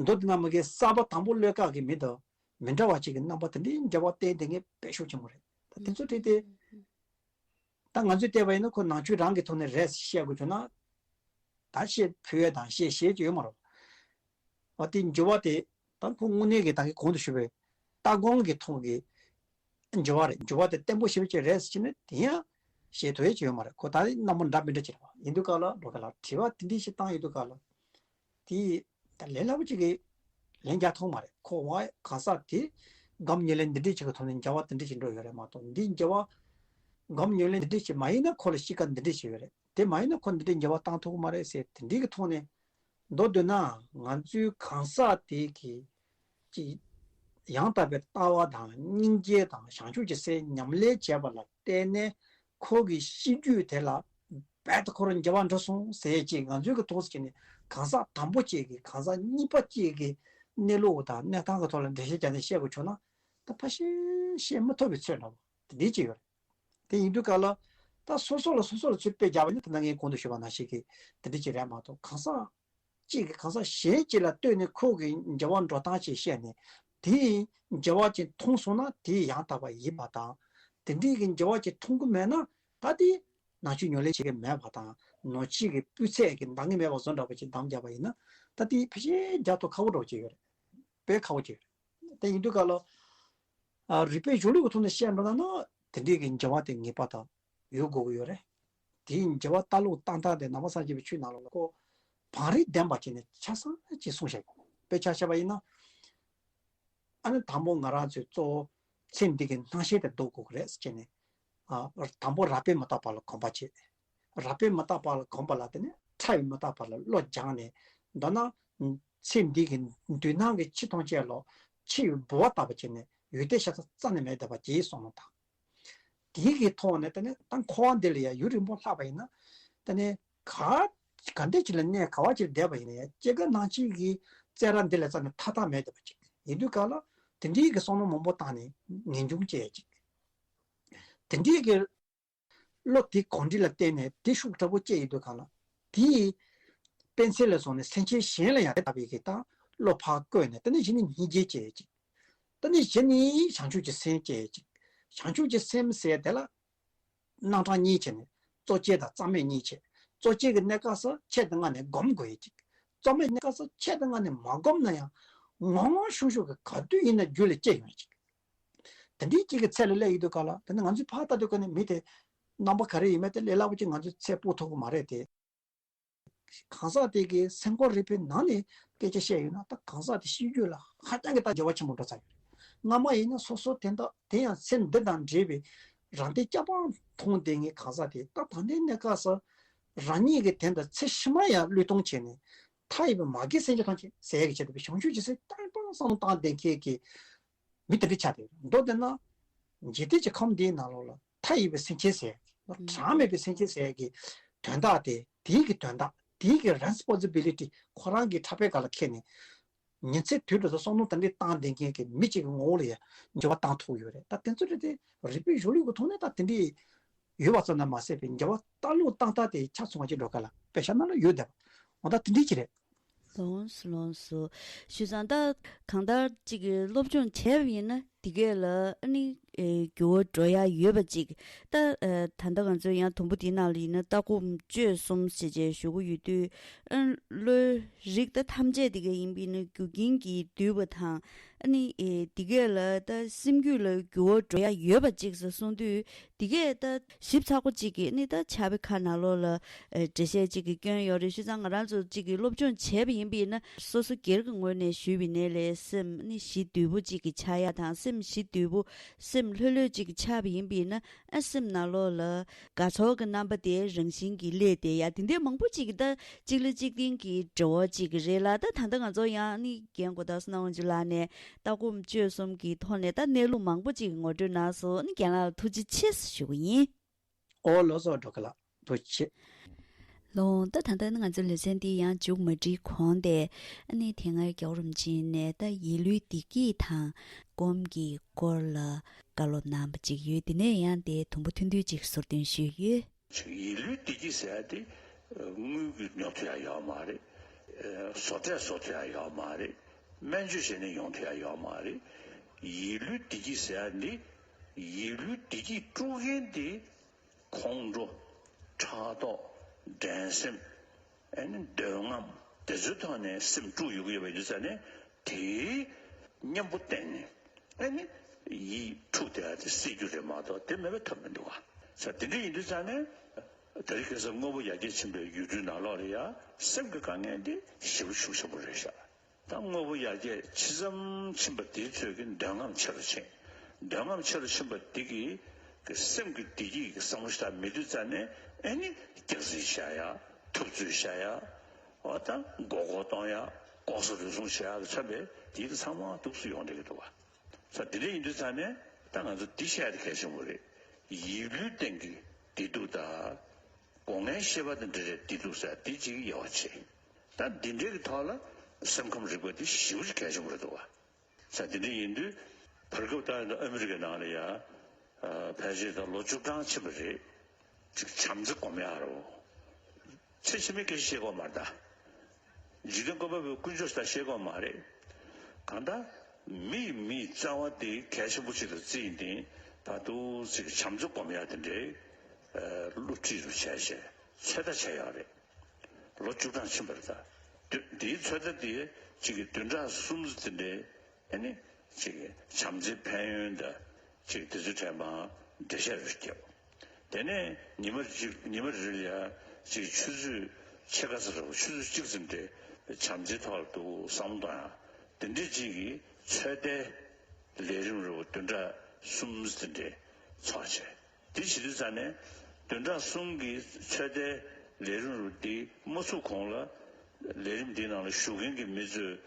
མདོ་དེ་ན་མ་གི་གསར་པ་དང་པོ་སླེབས་སྐབས་ཀྱི་མི་དང་མི་འདྲ་བ་ཅིག་གི་རྣམ་པ་དེ་འདྲའི་འགྱུར་བ་བསྟན་བསྡད་མཁན་དཔེ་ཤུགས་ཆེན་པོ་རེད། ད་དེ་ཚོ་བྲིས་ཏེ། ད་ང་ཚོས་བལྟས་པ་ཡིན་ན་ཁོ་ནང་ཆོས་རང་གི་ཐོག་ནས་རེད་བཤད་དགོས་བྱུང་ན། ད་བཤད་ཕོད་ཡས་དང་བཤད་ཤེས་ཀྱི་ཡོད་མ་རེད། བ་དེ་འགྱུར་བ་དེ་ད་ཁོ་དངོས་གནས་ཀྱི་ད་གིན་གོང་དུ་ཞུས་པའི་ལྟ་སྒོམ་གྱི་ཐོག་གི་ འགྱུར་བ་རེད། འགྱུར་བ་དེ་བརྟན་པོ་ཞེ་པོ་ཅིག་རེད་ཟེར་ནས་དེ་ཡང་བཤད་ཐུབ་ཡ་ཅིག་ཡོད་མ་རེད། ཁོ་ད་རྣམ་པ་འདྲ་མི་འདྲ་ཅིག་རེད་བ། ཡིན་དུས་སྐབས་ལ་འགྲོ་ག་ལ་དྲི་བ་དེ་འདྲ་ཞིག་བཏང་ཡོད་དུས་སྐབས་ལ། དེ་ད་ལས་སླ་པོ་ཅིག་གིས་ལན་རྒྱག་ཐུབ་མ་རེད། ཁོ་བ་གང་ཟག་དེ་སྒོམ་ཉམས་ལེན་འདི་འདྲས་ཅིག་གི་ཐོག་ནས་འགྱུར་བ་འདི་འདྲས་ཅིག་འགྲོ་ཡོད་རེད་མ་གཏོགས། འདི་འགྱུར་བ་སྒོམ་ཉམས་ལེན་འདི་འདྲས་ཅིག་མ་ཡིན་ན་ཁོ་ལ་གཤིས་ཀ་འདི་འདྲས་ཅིག་ཡོད་རེད། དེ་མ་ཡིན་ན་ཁོ་འདི་འདྲས་འགྱུར་བ་བཏང་ཐུབ་ཀྱི་མ་རེད་ཟེར། དེ་འདྲས་ཀྱི་ཐོག་ནས་མདོར་བསྡུས་ན་ང་ཚོའི་གང་ཟག་དེ་གི་ཅིག་ཡང་དག་པའི་ལྟ་བ་དང་སྙིང་རྗེ་དང་བྱང་ཆུབ་ཀྱི་སེམས་ཉམས་ལེན་བྱས་པ་ལ་བརྟེན་ནས་ཁོ་གི་གཤིས་རྒྱུད་དེ་ལ་རྦད་དེ་ཁོ་རང་འགྱུར་བ་འགྲོ་སོང་ཟེར་ཅིག་ང་ཚོའི་གི་ཐོག་ཟེར་ནས་གང་ཟག་དང་པོ་གཅིག་གིས་གང་ཟག་གཉིས་པ་གཅིག་གི་གནས་ལུགས་དང་གནས་སྟངས་ཀྱི་ཐོག་ལ་འགྲེལ་བཤད་རྒྱག་ནས་བཤད་དགོས་བྱུང་ན་ད་ཕལ་ཆེར་བཤད་མི་ཐུབ་པའི་ཚོད་འདྲ་བོ་དེ་འདྲའི་ཅིག་ཡོད་རེད། དེ་ཡིན་དུས་སྐབས་ལ་ད་སོ་སོ་ལ་སོ་སོ་ལ་ཚུར་དཔེ་བརྒྱབ་པ་ཡིན་ན་ད་ལྟ་ངས་གོང་དུ་ཞུས་པ་ནང་བཞིན་གྱི་དེ་འདྲ་ཅིག་རེད་མ་གཏོགས། གང་ཟག་གཅིག་གིས་གང་ཟག་གཞན་གཅིག་ལ་ལྟོས་ནས་ཁོ་གི་འགྱུར་བ་འགྲོ་སྟངས་ཅིག་བཤད་ནས་དེ་ཡི་འགྱུར་བ་ཅིག་མཐོང་སོང་ན་དེ་ཡང་དག་པ་ཡིན་པ་དང་། དེ་འདྲའི་གི་འགྱུར་བ་ཅིག་མཐོང་གི་མེད་ན་ད་དེ་ནང་ཆོས་ཉམས་ལེན་བྱེད་ཀྱི་མེད་པ་དང་ནང་ཆོས་ཀྱི་སྤུས་ཚད་ཀྱི་འདང་གི་མེད་པ་བཟོ་འདྲ་པོ་ཅིག་གདམ་བརྒྱབ་པ་ཡིན་ན་ད་དེ་ཕལ་ཆེར་རྒྱག་ཐུབ་ཁག་པོ་འདྲ་པོ་ཅིག་ཡོད་རེད། དཔེ་ཁག་པོ་ཅིག་ཡོད་རེད། དེ་ཡིན་དུས་སྐབས་ལ། ཨ། རིགས་པའི་གཞུང་ལུགས་ཀྱི་ཐོག་ནས་བཤད་འགྲོ་ན་ནི་དེ་འདྲའི་གི་འགྱུར་བ་དེ་ངེས་པར་དུ་ཡོད་དགོས་ཀྱི་ཡོད་རེད། དེའི་འགྱུར་བ་ལྟ་ལུགས་བཏང་སྟངས་དེ་ནང་པ་སངས་རྒྱས་པའི་ཆོས་ནང་ལོགས་ལ་ཁོ་བང་རིམ་ལྡན་པ་བྱས་ནས་ཆ་ཚང་ཅིག་གསུངས་བཞག་ཡོད། དཔེ་ཆ་བཞག་པ་ཡིན་ན། ཨ་ནི་དང་པོ་ང་རང་ཚོས་གཙོ་བོ་ཚེ་འདི་གི་སྣང་ཤས་དེ་ལྡོག་དགོས་ཀྱི་རེད་ཟེར་བྱས་ནས། ཨ། དང་པོ་རབ་དཔེ་མི་རྟག་པ་ལ་གོམས་པ་བྱེད། རབ་དཔེ་མི་རྟག་པ་ལ་གོམས་པ་ལ་དེ་ནས་ཕྲ་བའི་མི་རྟག་པ་ལ་བློ་སྦྱངས་ནས། མདོར་ན། ཚེ་འདི་གི་མདུན་སྣང་གི་ཕྱི་མཐོང་ཅན་ལ་ཕྱི་ཡི་ལྦུ་བ་ལྟ་བུ་བྱས་ནས་ཡུལ་དེ་ཤ་ཚ་རྩ་ནས་མེད་བསྡད་པ་ཅིག་གསུངས་ནོ་དང་། དེའི་གི་ཐོག་ནས་དེ་ནས་ད་འཁོར་བ་འདི་ལ་ཡང་ཡུན་རིང་པོ་ལྷག་པ་ཡིན་ན། དེ་ནས་ག་ག་འདྲ་ཅིག་ལ་གནས་ག་བ་ཅིག་བསྡད་པ་ཡིན་ན་ཡང་སྐྱེ་རྒ་ན་འཆི་གི་རྩྭ་ར་འདི་ལ་རྩ་ནས་ཐག་ཐག་མེད་བསྡད་པ་ཅིག་ཡིན་དུས་སྐབས་ལ་དེ་འདྲའི་གི་བསམ་བློ་མང་པོ་བཏང་ནས་ངེས་འབྱུང་སྐྱེ་ཡ་ཅིག་དེ་འདྲའི་གི་བློ་དེ་གོམས་འདྲིས་ལ་བརྟེན་ནས་དེ་ཤུགས་དྲག་པོ་སྐྱེ་ཡོང་དུས་སྒང་ལ། དེའི་དཔེ་མཚོན་ལ་བཟུང་ནས་སེམས་ཅན་གཞན་ལ་ཡང་དེ་ལྟ་བུའི་གི་ད་བློ་ཕར་བཀོད་ནས་དེ་ནས་གཞི་ནས་སྙིང་རྗེ་སྐྱེ་ཡས་ཅིག་དེ་ནས་གཞི་ནས་བྱང་ཆུབ་ཀྱི་སེམས་སྐྱེ་ཡས་ཅིག་བྱང་ཆུབ་ཀྱི་སེམས་ཟེར་དེ་ལ་རྣམ་གྲངས་གཉིས་བྱས་ནས་གཙོ་ཆེ་དང་རྩ་མེད་གཉིས་བྱས། གཙོ་ཆེ་གི་གནས་སྐབས་སུ་ཆེད་དུ་མངགས་ནས་སྒོམ་དགོས་ཡས་ཅིག་རྩ་མེད་གནས་སྐབས་སུ་ཆེད་དུ་མངགས་ནས་མ་སྒོམ་ན་ཡང་ངང་ངང་ཤུགས་ཤུགས་ཀྱིས་ག་དུས་ཡིན་ན་རྒྱུད་ལ་སྐྱེ་ཡོང་ཡས་ཅིག་དེ་འདྲའི་གཅིག་གི་ཚད་ལ་སླེབས་ཡོང་དུས་སྒང་ལ། དེ་ནི་ང་ཚོས་ཕར་ལྟ་དུས་སྒང་ནས་མི་དེ་རྣམ་པ་ག་རེ་ཡིན་མིན་དེ་ལས་སླ་པོ་ཅིག་ང་ཚོས་ཚད་དཔོག་ཐུབ་ཀྱི་མ་རེད་དེ། གང་ཟག་དེ་གི་སེམས་ཁམས་རིག་པའི་ནང་ནས་སྐད་ཆ་བཤད་ཡོད་ན། ད་གང་ཟག་དེ་གཤིས་རྒྱུད་ལ་ཧ་ཅང་གི་ད་འགྱུར་བ་ཆེན་པོ་འགྲོ་ཚར་ཡོད་རེད། སྔ་མ་ཡིན་ན་སོ་སོ་དེ་འདྲ་དེ་ཡང་སེམས་འདི་དང་འདྲེས་པའི་རང་བདེ་རྐྱང་པ་མཐོང་བསྡད་མཁན་གང་ཟག་དེ་ད་ད་ལྟའི་གནས་སྐབས་སུ་རང་ཉིད་ཀྱི་དེ་འདྲ་ཚེ་ཕྱི་མ་ཡང་བློས་གཏོང་བྱས་ནས་མཐའ་ཡས་པའི་མ་རྒན་སེམས་ཅན་ཐམས་ཅད་ཟེར་ཡག་གི་ཆེད་དུ་བྱང་ཆུབ་ཀྱི་སེམས་རྐྱང་པ་བསམ་བློ་བཏང་བསྡད་མཁན་གྱི་མི་དེ་འདྲ་ཆགས་བསྡད་ཡོད་རེད། མདོར་བསྡུས་ན། འཇིག་རྟེན་གྱི་ཁམས་འདིའི་ནང་ལོགས་ལ་མཐའ་ཡས་པའི་སེམས་ཅན་ཟེར་ཡག་གི་གྲངས་མེད་པའི་སེམས་ཅན་ཟེར་ཡག་གི་དོན་དག་དེ། དེའི་གི་དོན་དག་དེའི་གི་responsibility ཁོ་རང་གི་ཕྲག་པའི་སྒང་ལ་འཁྱེར་ནས། ཉིན་མཚན་དུས་དྲུག་ཏུ་བསམ་བློ་དེ་འདྲའི་བཏང་བསྡད་མཁན་གྱི་མི་གཅིག་གི་ངོ་བོ་ལ་ཡང་འགྱུར་བ་བཏང་ཐུབ་ཡོད་རེད། ད་དེ་ཚོ་རེད་དེ། རིག་པའི་གཞུང་ལུགས་ཀྱི་ཐོག་ནས་ད་དེ་འདྲའི་ཡོད་པ་ཙམ་དུ་མ་ཟད་པའི་འགྱུར་བ་ལྟ་ལུགས་བཏང་སྟངས་དེ་ཆ་ཚང་བ་ཅིག་འགྲོ་ག་ལ་དཔེ་ཆ་ནང་ལ་ཡོད་བསྡད་པ། འོ་ད་དེ་འདྲའི་ཅིག་རེད། ལོངས་སུ་ལོངས་སུ། ཞུ་ཙང་ད་གང་ལྟར་ཅིག་གི་སློབ་སྦྱོང་བྱས་པ་ཡིན་ན་དེ་གས་ལ་ཨ་ནི་འགྱུར་བ་འགྲོ་ཡ་ཡོད་པ་ཅིག་ད་ད་ལྟ་ང་ཚོ་ཡང་དུམ་བུ་དེའི་ནང་ལ་ཡིན་ན་ལྟ་སྒོམ་སྤྱོད་གསུམ་ཞེས་བྱས་ཞུ་གི་ཡོད་དུས། ཨ། བློའི་རིགས་ད་ཐམས་ཅད་དེ་གས་ཡིན་པས་ན་རྒྱུ་རྐྱེན་གྱིས་བསྡུས་པ་དང་། ཨ་ནི་དེ་གས་ལ་ད་སེམས་རྒྱུད་ལ་འགྱུར་བ་འགྲོ་ཡ་ཡོད་པ་ཅིག་ཟེར་གསུངས་དུས། དེ་གས་ད་ཞིབ་ཚགས་པོ་གཅིག་གིས་ནི་ད་ཕྱག་དཔེ་ཁག་ནང་ལོགས་ལ་འགྲེལ་བཤད་གཅིག་གིས་བསྐྱོན་ཡོད་རེད། བྱས་ཙང་ང་རང་ཚོ་གཅིག་གིས་སློབ་སྦྱོང་བྱས་པ་ཡིན་པས་ན་སོ་སོ་སྒེར་གྱི་ངོས་ནས་ཞུས་པ་ཡིན་ན་ལས་སེམས་ནི་གཞི་དུལ་པོ་གཅིག་གི་ཆགས་ཡ་དང་། སེམས་གཞི་དུལ་པོ་སེམས་ལྷོད་ལྷོད་གཅིག་གི་ཆགས་པ་ཡིན་པས་ན། ཨ། སེམས་ནང་ལོགས་ལ་དགའ་ཚོར་གྱི་རྣམ་པ་དེ་རང་བཞིན་གྱིས་སླེབས་བསྡད་ཡ་དེ་འདྲའི་མང་པོ་གཅིག་གིས་ད་གཅིག་ལ་གཅིག་བརྟེན་གྱི་འབྲེལ་བ་གཅིག་གི་རེད་ལ། ད་ད་ལྟ་ང་ཚོ་ཡང་ནི་རྒན་གོ་ཐོག་བསོད་ནམས་དབང་ཕྱུག་ལགས་ནས་ལྟ་སྒོམ་སྤྱོད་གསུམ་གྱི་ཐོག་ནས་ད་གནས་ལུགས་མང་པོ་གཅིག་ངོ་སྤྲོད་གནང་སོང་། ནི་རྒན་ལགས་ལ་ཐུགས་རྗེ་ཆེ་ཞུ་གི་ཡིན། ཨོ་ལགས་སོ། འགྲོ་གི་ལགས། ཐུགས་རྗེ་ཆེ། ལགས་འོང་། ད་ད་ལྟ་ནི་ང་ཚོའི་ལེ་ཚན་འདི་ཡང་མཇུག་མ་སྒྲིལ་གོང་དེ། ཨ་ནི་དེ་སྔ་རྒྱལ་བ་རིན་པོ་ཆེ་ནས་ད་ཡིད་བློའི་བདེ་སྐྱིད་དང་སྒོམ་གྱི་སྐོར་ལ་བཀའ་སློབ་གནང་བ་ཅིག་ཡོད། དེ་ནས་ཡང་དེ་དུམ་བུ་ཐུང་ཐུང་ཅིག་ཟུར་འདོན་ཞུས་ཡོད། ཡིད་བློའི་བདེ་སྐྱིད་ཟེར་ཡ་དེ་དངུལ་གྱིས་ཉོ་ཐུབ་ཡ་ཡོད་མ་རེད། བཟོ་གྲྭས་བཟོ་ཐུབ་ཡ་ཡོད་མ་རེད། སྨན་བཅོས་བྱས་ནས་ཡོང་ཐུབ་ཡ་ཡོད་མ་རེད། ཡིད་བློའི་བདེ་སྐྱིད་ཟེར་ཡ་འདི། ཡིད་བློའི་བདེ་སྐྱིད་དཀྲུག་མཁན་དེ། ཁོང་ཁྲོ། ཕྲག་དོག་འགྲན་སེམས། ཨ་ནི་འདོད་རྔམ། དེ་ཚོའི་ཐོག་ནས་སེམས་དཀྲུགས་ཡོང་གི་ཡོད་པ་ཡིན་དུས་ཙ་ནས་དེའི་གཉེན་པོ་བསྟེན་ནས། ཨ་ནི་ ཡིད་འཁྲུགས་བསྡད་ཡ་དེ་སེལ་རྒྱུ་རེད་མ་གཏོགས་དེ་མེད་པ་ཐབས་མི་འདུག་བ། ས་དེ་འདྲ་ཡིན་དུས་ཙང་ནས་དེ་རིང་ཁ་སང་དངོས་པོ་ཡར་རྒྱས་ཕྱིན་པའི་ཡུལ་གྲུའི་ནང་ལོགས་ལ་ཡ་སེམས་ཀྱི་དཀའ་ངལ་འདི་ཞེ་པོ་ཤུགས་ཆེན་པོ་རེད་ཤག་ད་དངོས་པོ་ཡར་རྒྱས་ཇི་ཙམ་ཕྱིན་པ་དེའི་ཚོད་ཀྱི་འདོད་རྔམ་ཆེ་རུ་ཕྱིན། འདོད་རྔམ་ཆེ་རུ་ཕྱིན་པ་དེ་གིས་ཀྱི་སེམས་ཀྱི་བདེ་སྐྱིད་ཀྱི་བསམ་བློ་ཞིག་ད་མེད་དུས་ཙང་ནས་ཨེ་ནི་སྐྱག་རྫུན་བཤད་ཡ། ཐུབ་ཚོད་བཤད་ཡ། འོ་ད་མགོ་སྐོར་གཏོང་ཡ། ལྐོག་ཟ་རུལ་སུངས་བྱེད་ཡ་གི་ཚབ་པས་དེའི་གི་ཚང་མ་འདུག་སེ་ཡོང་བསྡད་ཀྱི་འདུག་བ། ས་དེ་འདྲ་ཡིན་དུས་ཙང་ནས་ད་ང་ཚོ་འདི་བཤད་ཡ་དེ་གལ་ཆེན་པོ་རེད། ཡིད་བློའི་སྟེང་གི་བདེ་སྡུག་དང་། སྒོ་ལྔའི་ཤེས་པ་དང་འབྲེལ་བའི་བདེ་སྡུག་ཟེར་དེ་གཅིག་དབྱེ་བ་ཕྱེ། ད་འདི་འདྲའི་གི་ཐོག་ལ་སེམས་ཁམས་རིག་པ་འདི་ཞེ་པོ་ཅིག་གལ་ཆེན་པོ་རེད་འདུག་བ། ས་དེ་འདྲ་ཡིན་དུས་བར་སྐབས་ད་ཨ་མི་རི་ཀའི་ནང་ལ་ཡ་ཕལ་ཆེར་ད་ལོ་བཅུ་གྲངས་ཕྱིན་པ་རེད། ཅིག་བྱམས་བརྩེ་སྒོམ་ཡག་རོ། ཚེ་ཕྱི་མའི་སྐད་ཆ་བཤད་ཀྱི་ཡོད་མ་རེད་ད། འཇིག་རྟེན་བཀོད་པ་པོའི་ཀུན་སྤྱོད་ད་བཤད་ཀྱི་ཡོད་མ་རེད། གང་ལྟར་མི་ཡི་མི་ཡི་རྩ་བ་དེ་གལ་ཆེན་པོ་ཞིག་ལ་བརྩིས་ཡིན་ཏེ་ད་དུང་ཅིག་བྱམས་བརྩེ་སྒོམ་ཡག་དེ་འདྲའི་སློབ་ཁྲིད་རུ་བྱས་བྱས་ཚོད་ལྟ་བྱས་ཡོད་རེད། ལོ་བཅུ་གྲངས་ཕྱིན་པ་རེད་ད། དུས་དེའི་ཚོད་ལྟ་དེ་གཅིག་གི་བདུན་ཕྲག་གསུམ་དེ་འདྲའི་ཨ་ནི་གཅིག་གི་བྱམས་བརྩེའི་ཕན་ཡོན་དང་གཅིག་དེ་ཚོའི་གྲས་མར་འགྲེལ་བཤད་རེ་བརྒྱབ། དེ་ནས་ཉི་མ་གཅིག་ཉི་མ་རེ་རེ་ལ་ཡ་གཅིག་ཆུ་ཚོད་ཕྱེད་ཀ་ཙམ་རེ་བ་ཆུ་ཚོད་གཅིག་ཙམ་དེ་བྱམས་བརྩེའི་ཐོག་ལ་འདུག་བསམ་བློ་གཏོང་ཡ། དེ་འདྲའི་གཅིག་གི་ཚོད་ལྟའི་ལས་རིམ་རེ་བ་བདུན་ཕྲག་གསུམ་དེ་འདྲའི་ཚོགས་བྱས། དེ་བྱེད་དུས་ཙང་ནས་བདུན་ཕྲག་གསུམ་གྱི་ཚོད་ལྟའི་ལས་རིམ་རུ་འདི་མ་ཚུགས་གོང་ལ་ལས་རིམ་འདིའི་ནང་ལ་ཞུགས་མཁན་གྱི་མི་ཚོས་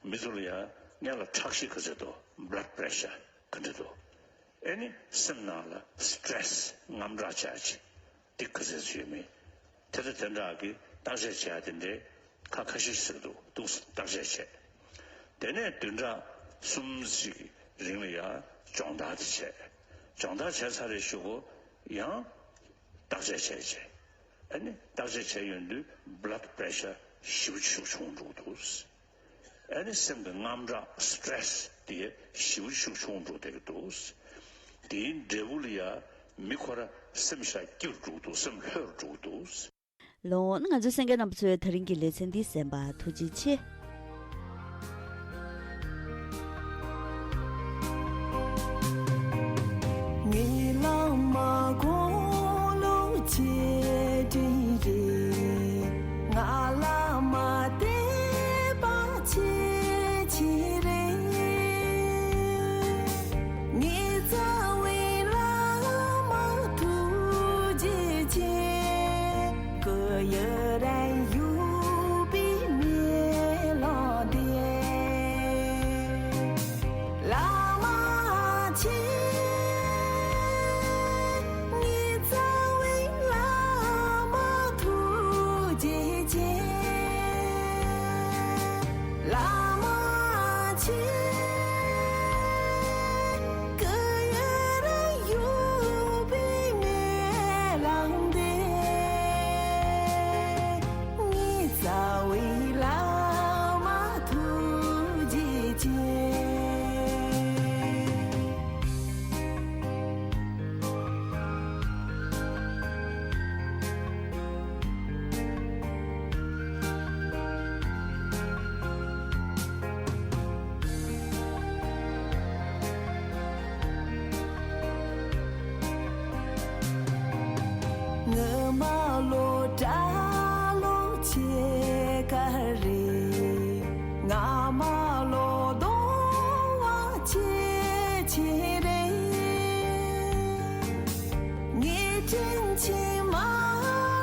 མི་ཚོ་ལ་ཡང་སྔོན་ལ་ཁྲག་ཤེད་ག་ཚོད་འདུག blood pressure ག་འདྲ་འདུག་ཨེ་ནི་སེམས་ནང་ལ་stress དངངས་སྐྲག་ཆགས་ཅིག་འདི་ག་ཚོད་ཡོད་མེད། དེ་དང་དེ་འདྲ་གི་བརྟག་དཔྱད་བྱས་དེ་འདྲའི་ཁ་ཁ་ཤས་ཤིག་འདུག་འདུག་བརྟག་དཔྱད་བྱས། དེ་ནས་བདུན་ཕྲག་གསུམ་ཞིག་གི་རིང་ལ་ཡང་སྦྱོང་བརྡར་དེ་བྱས། སྦྱོང་བརྡར་བྱས་ཚར་རེ་ཞུ་གོ་ཡང་བརྟག་དཔྱད་བྱས་བྱས། ཨ་ནི་བརྟག་དཔྱད་བྱས་ཡོང་དུས་blood pressure ཞེ་པོ་ཅིག་ཆུང་འགྲོ་འདུག་ཨ་ནི་སེམས་ཀྱི་དངངས་སྐྲག་stress དེ་ཞེ་པོ་ཅིག་ཆུང་འགྲོ་བསྡད་ཀྱི་འདུག་དེའི་འབྲས་བུ་ལ་ཡང་མི་ཁོ་ར་སེམས་ཤ་སྐྱིད་རུ་འགྲོ་གི་འདུག་སེམས་ལྷོད་རུ་འགྲོ་གི་འདུག་ལོ། ང་ཚོའི་གསན་མཁན་རྣམ་པ་ཚོས་ད་རིང་གི་ལེ་ཚན་འདི་གསན་པར་ཐུགས་རྗེ་ཆེ། ངའི་བླ་མ་དགུང་ལོ་ཆེ་འདྲ་རེད། ང་བླ་མ་བསྟན་པ་ཆེ་ཆེ་རེད། ངའི་རྩ་བའི་བླ་མ་ཐུགས་རྗེ་ཆེ། གུ་ཡུ་རན་ཡུ་པི་མེ་ལོ་དེ། བླ་མ་ཆེ། ངའི་རྩ་བའི་བླ་མ་ཐུགས་རྗེ་ཆེ། བླ་མ་ཆེ། གུ་ཡུ་རན་ཡུ་པི་མེ་ལོ་དེ། ངའི་རྩ་བའི་བླ་མ་ཐུགས་རྗེ་ཆེ། ངོ་མ་ལོ་དགྲ་ལོ་ཆེ་ག་རེ། ང་མ་ལོ་གདོང་བ་ཆེ་ཆེ་རེད། ངའི་དྲིན་ཆེན་མ་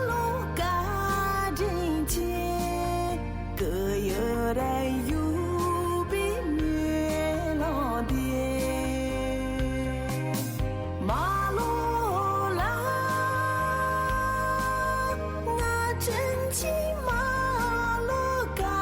ལོ་བཀའ་དྲིན་ཆེ། གུ་ཡུ་རན་ཡུ་པི་མེ་ལོ་དེ། མ་ལོ་ལ། ང་དྲིན་ཆེན་མ་ལོ་བཀའ་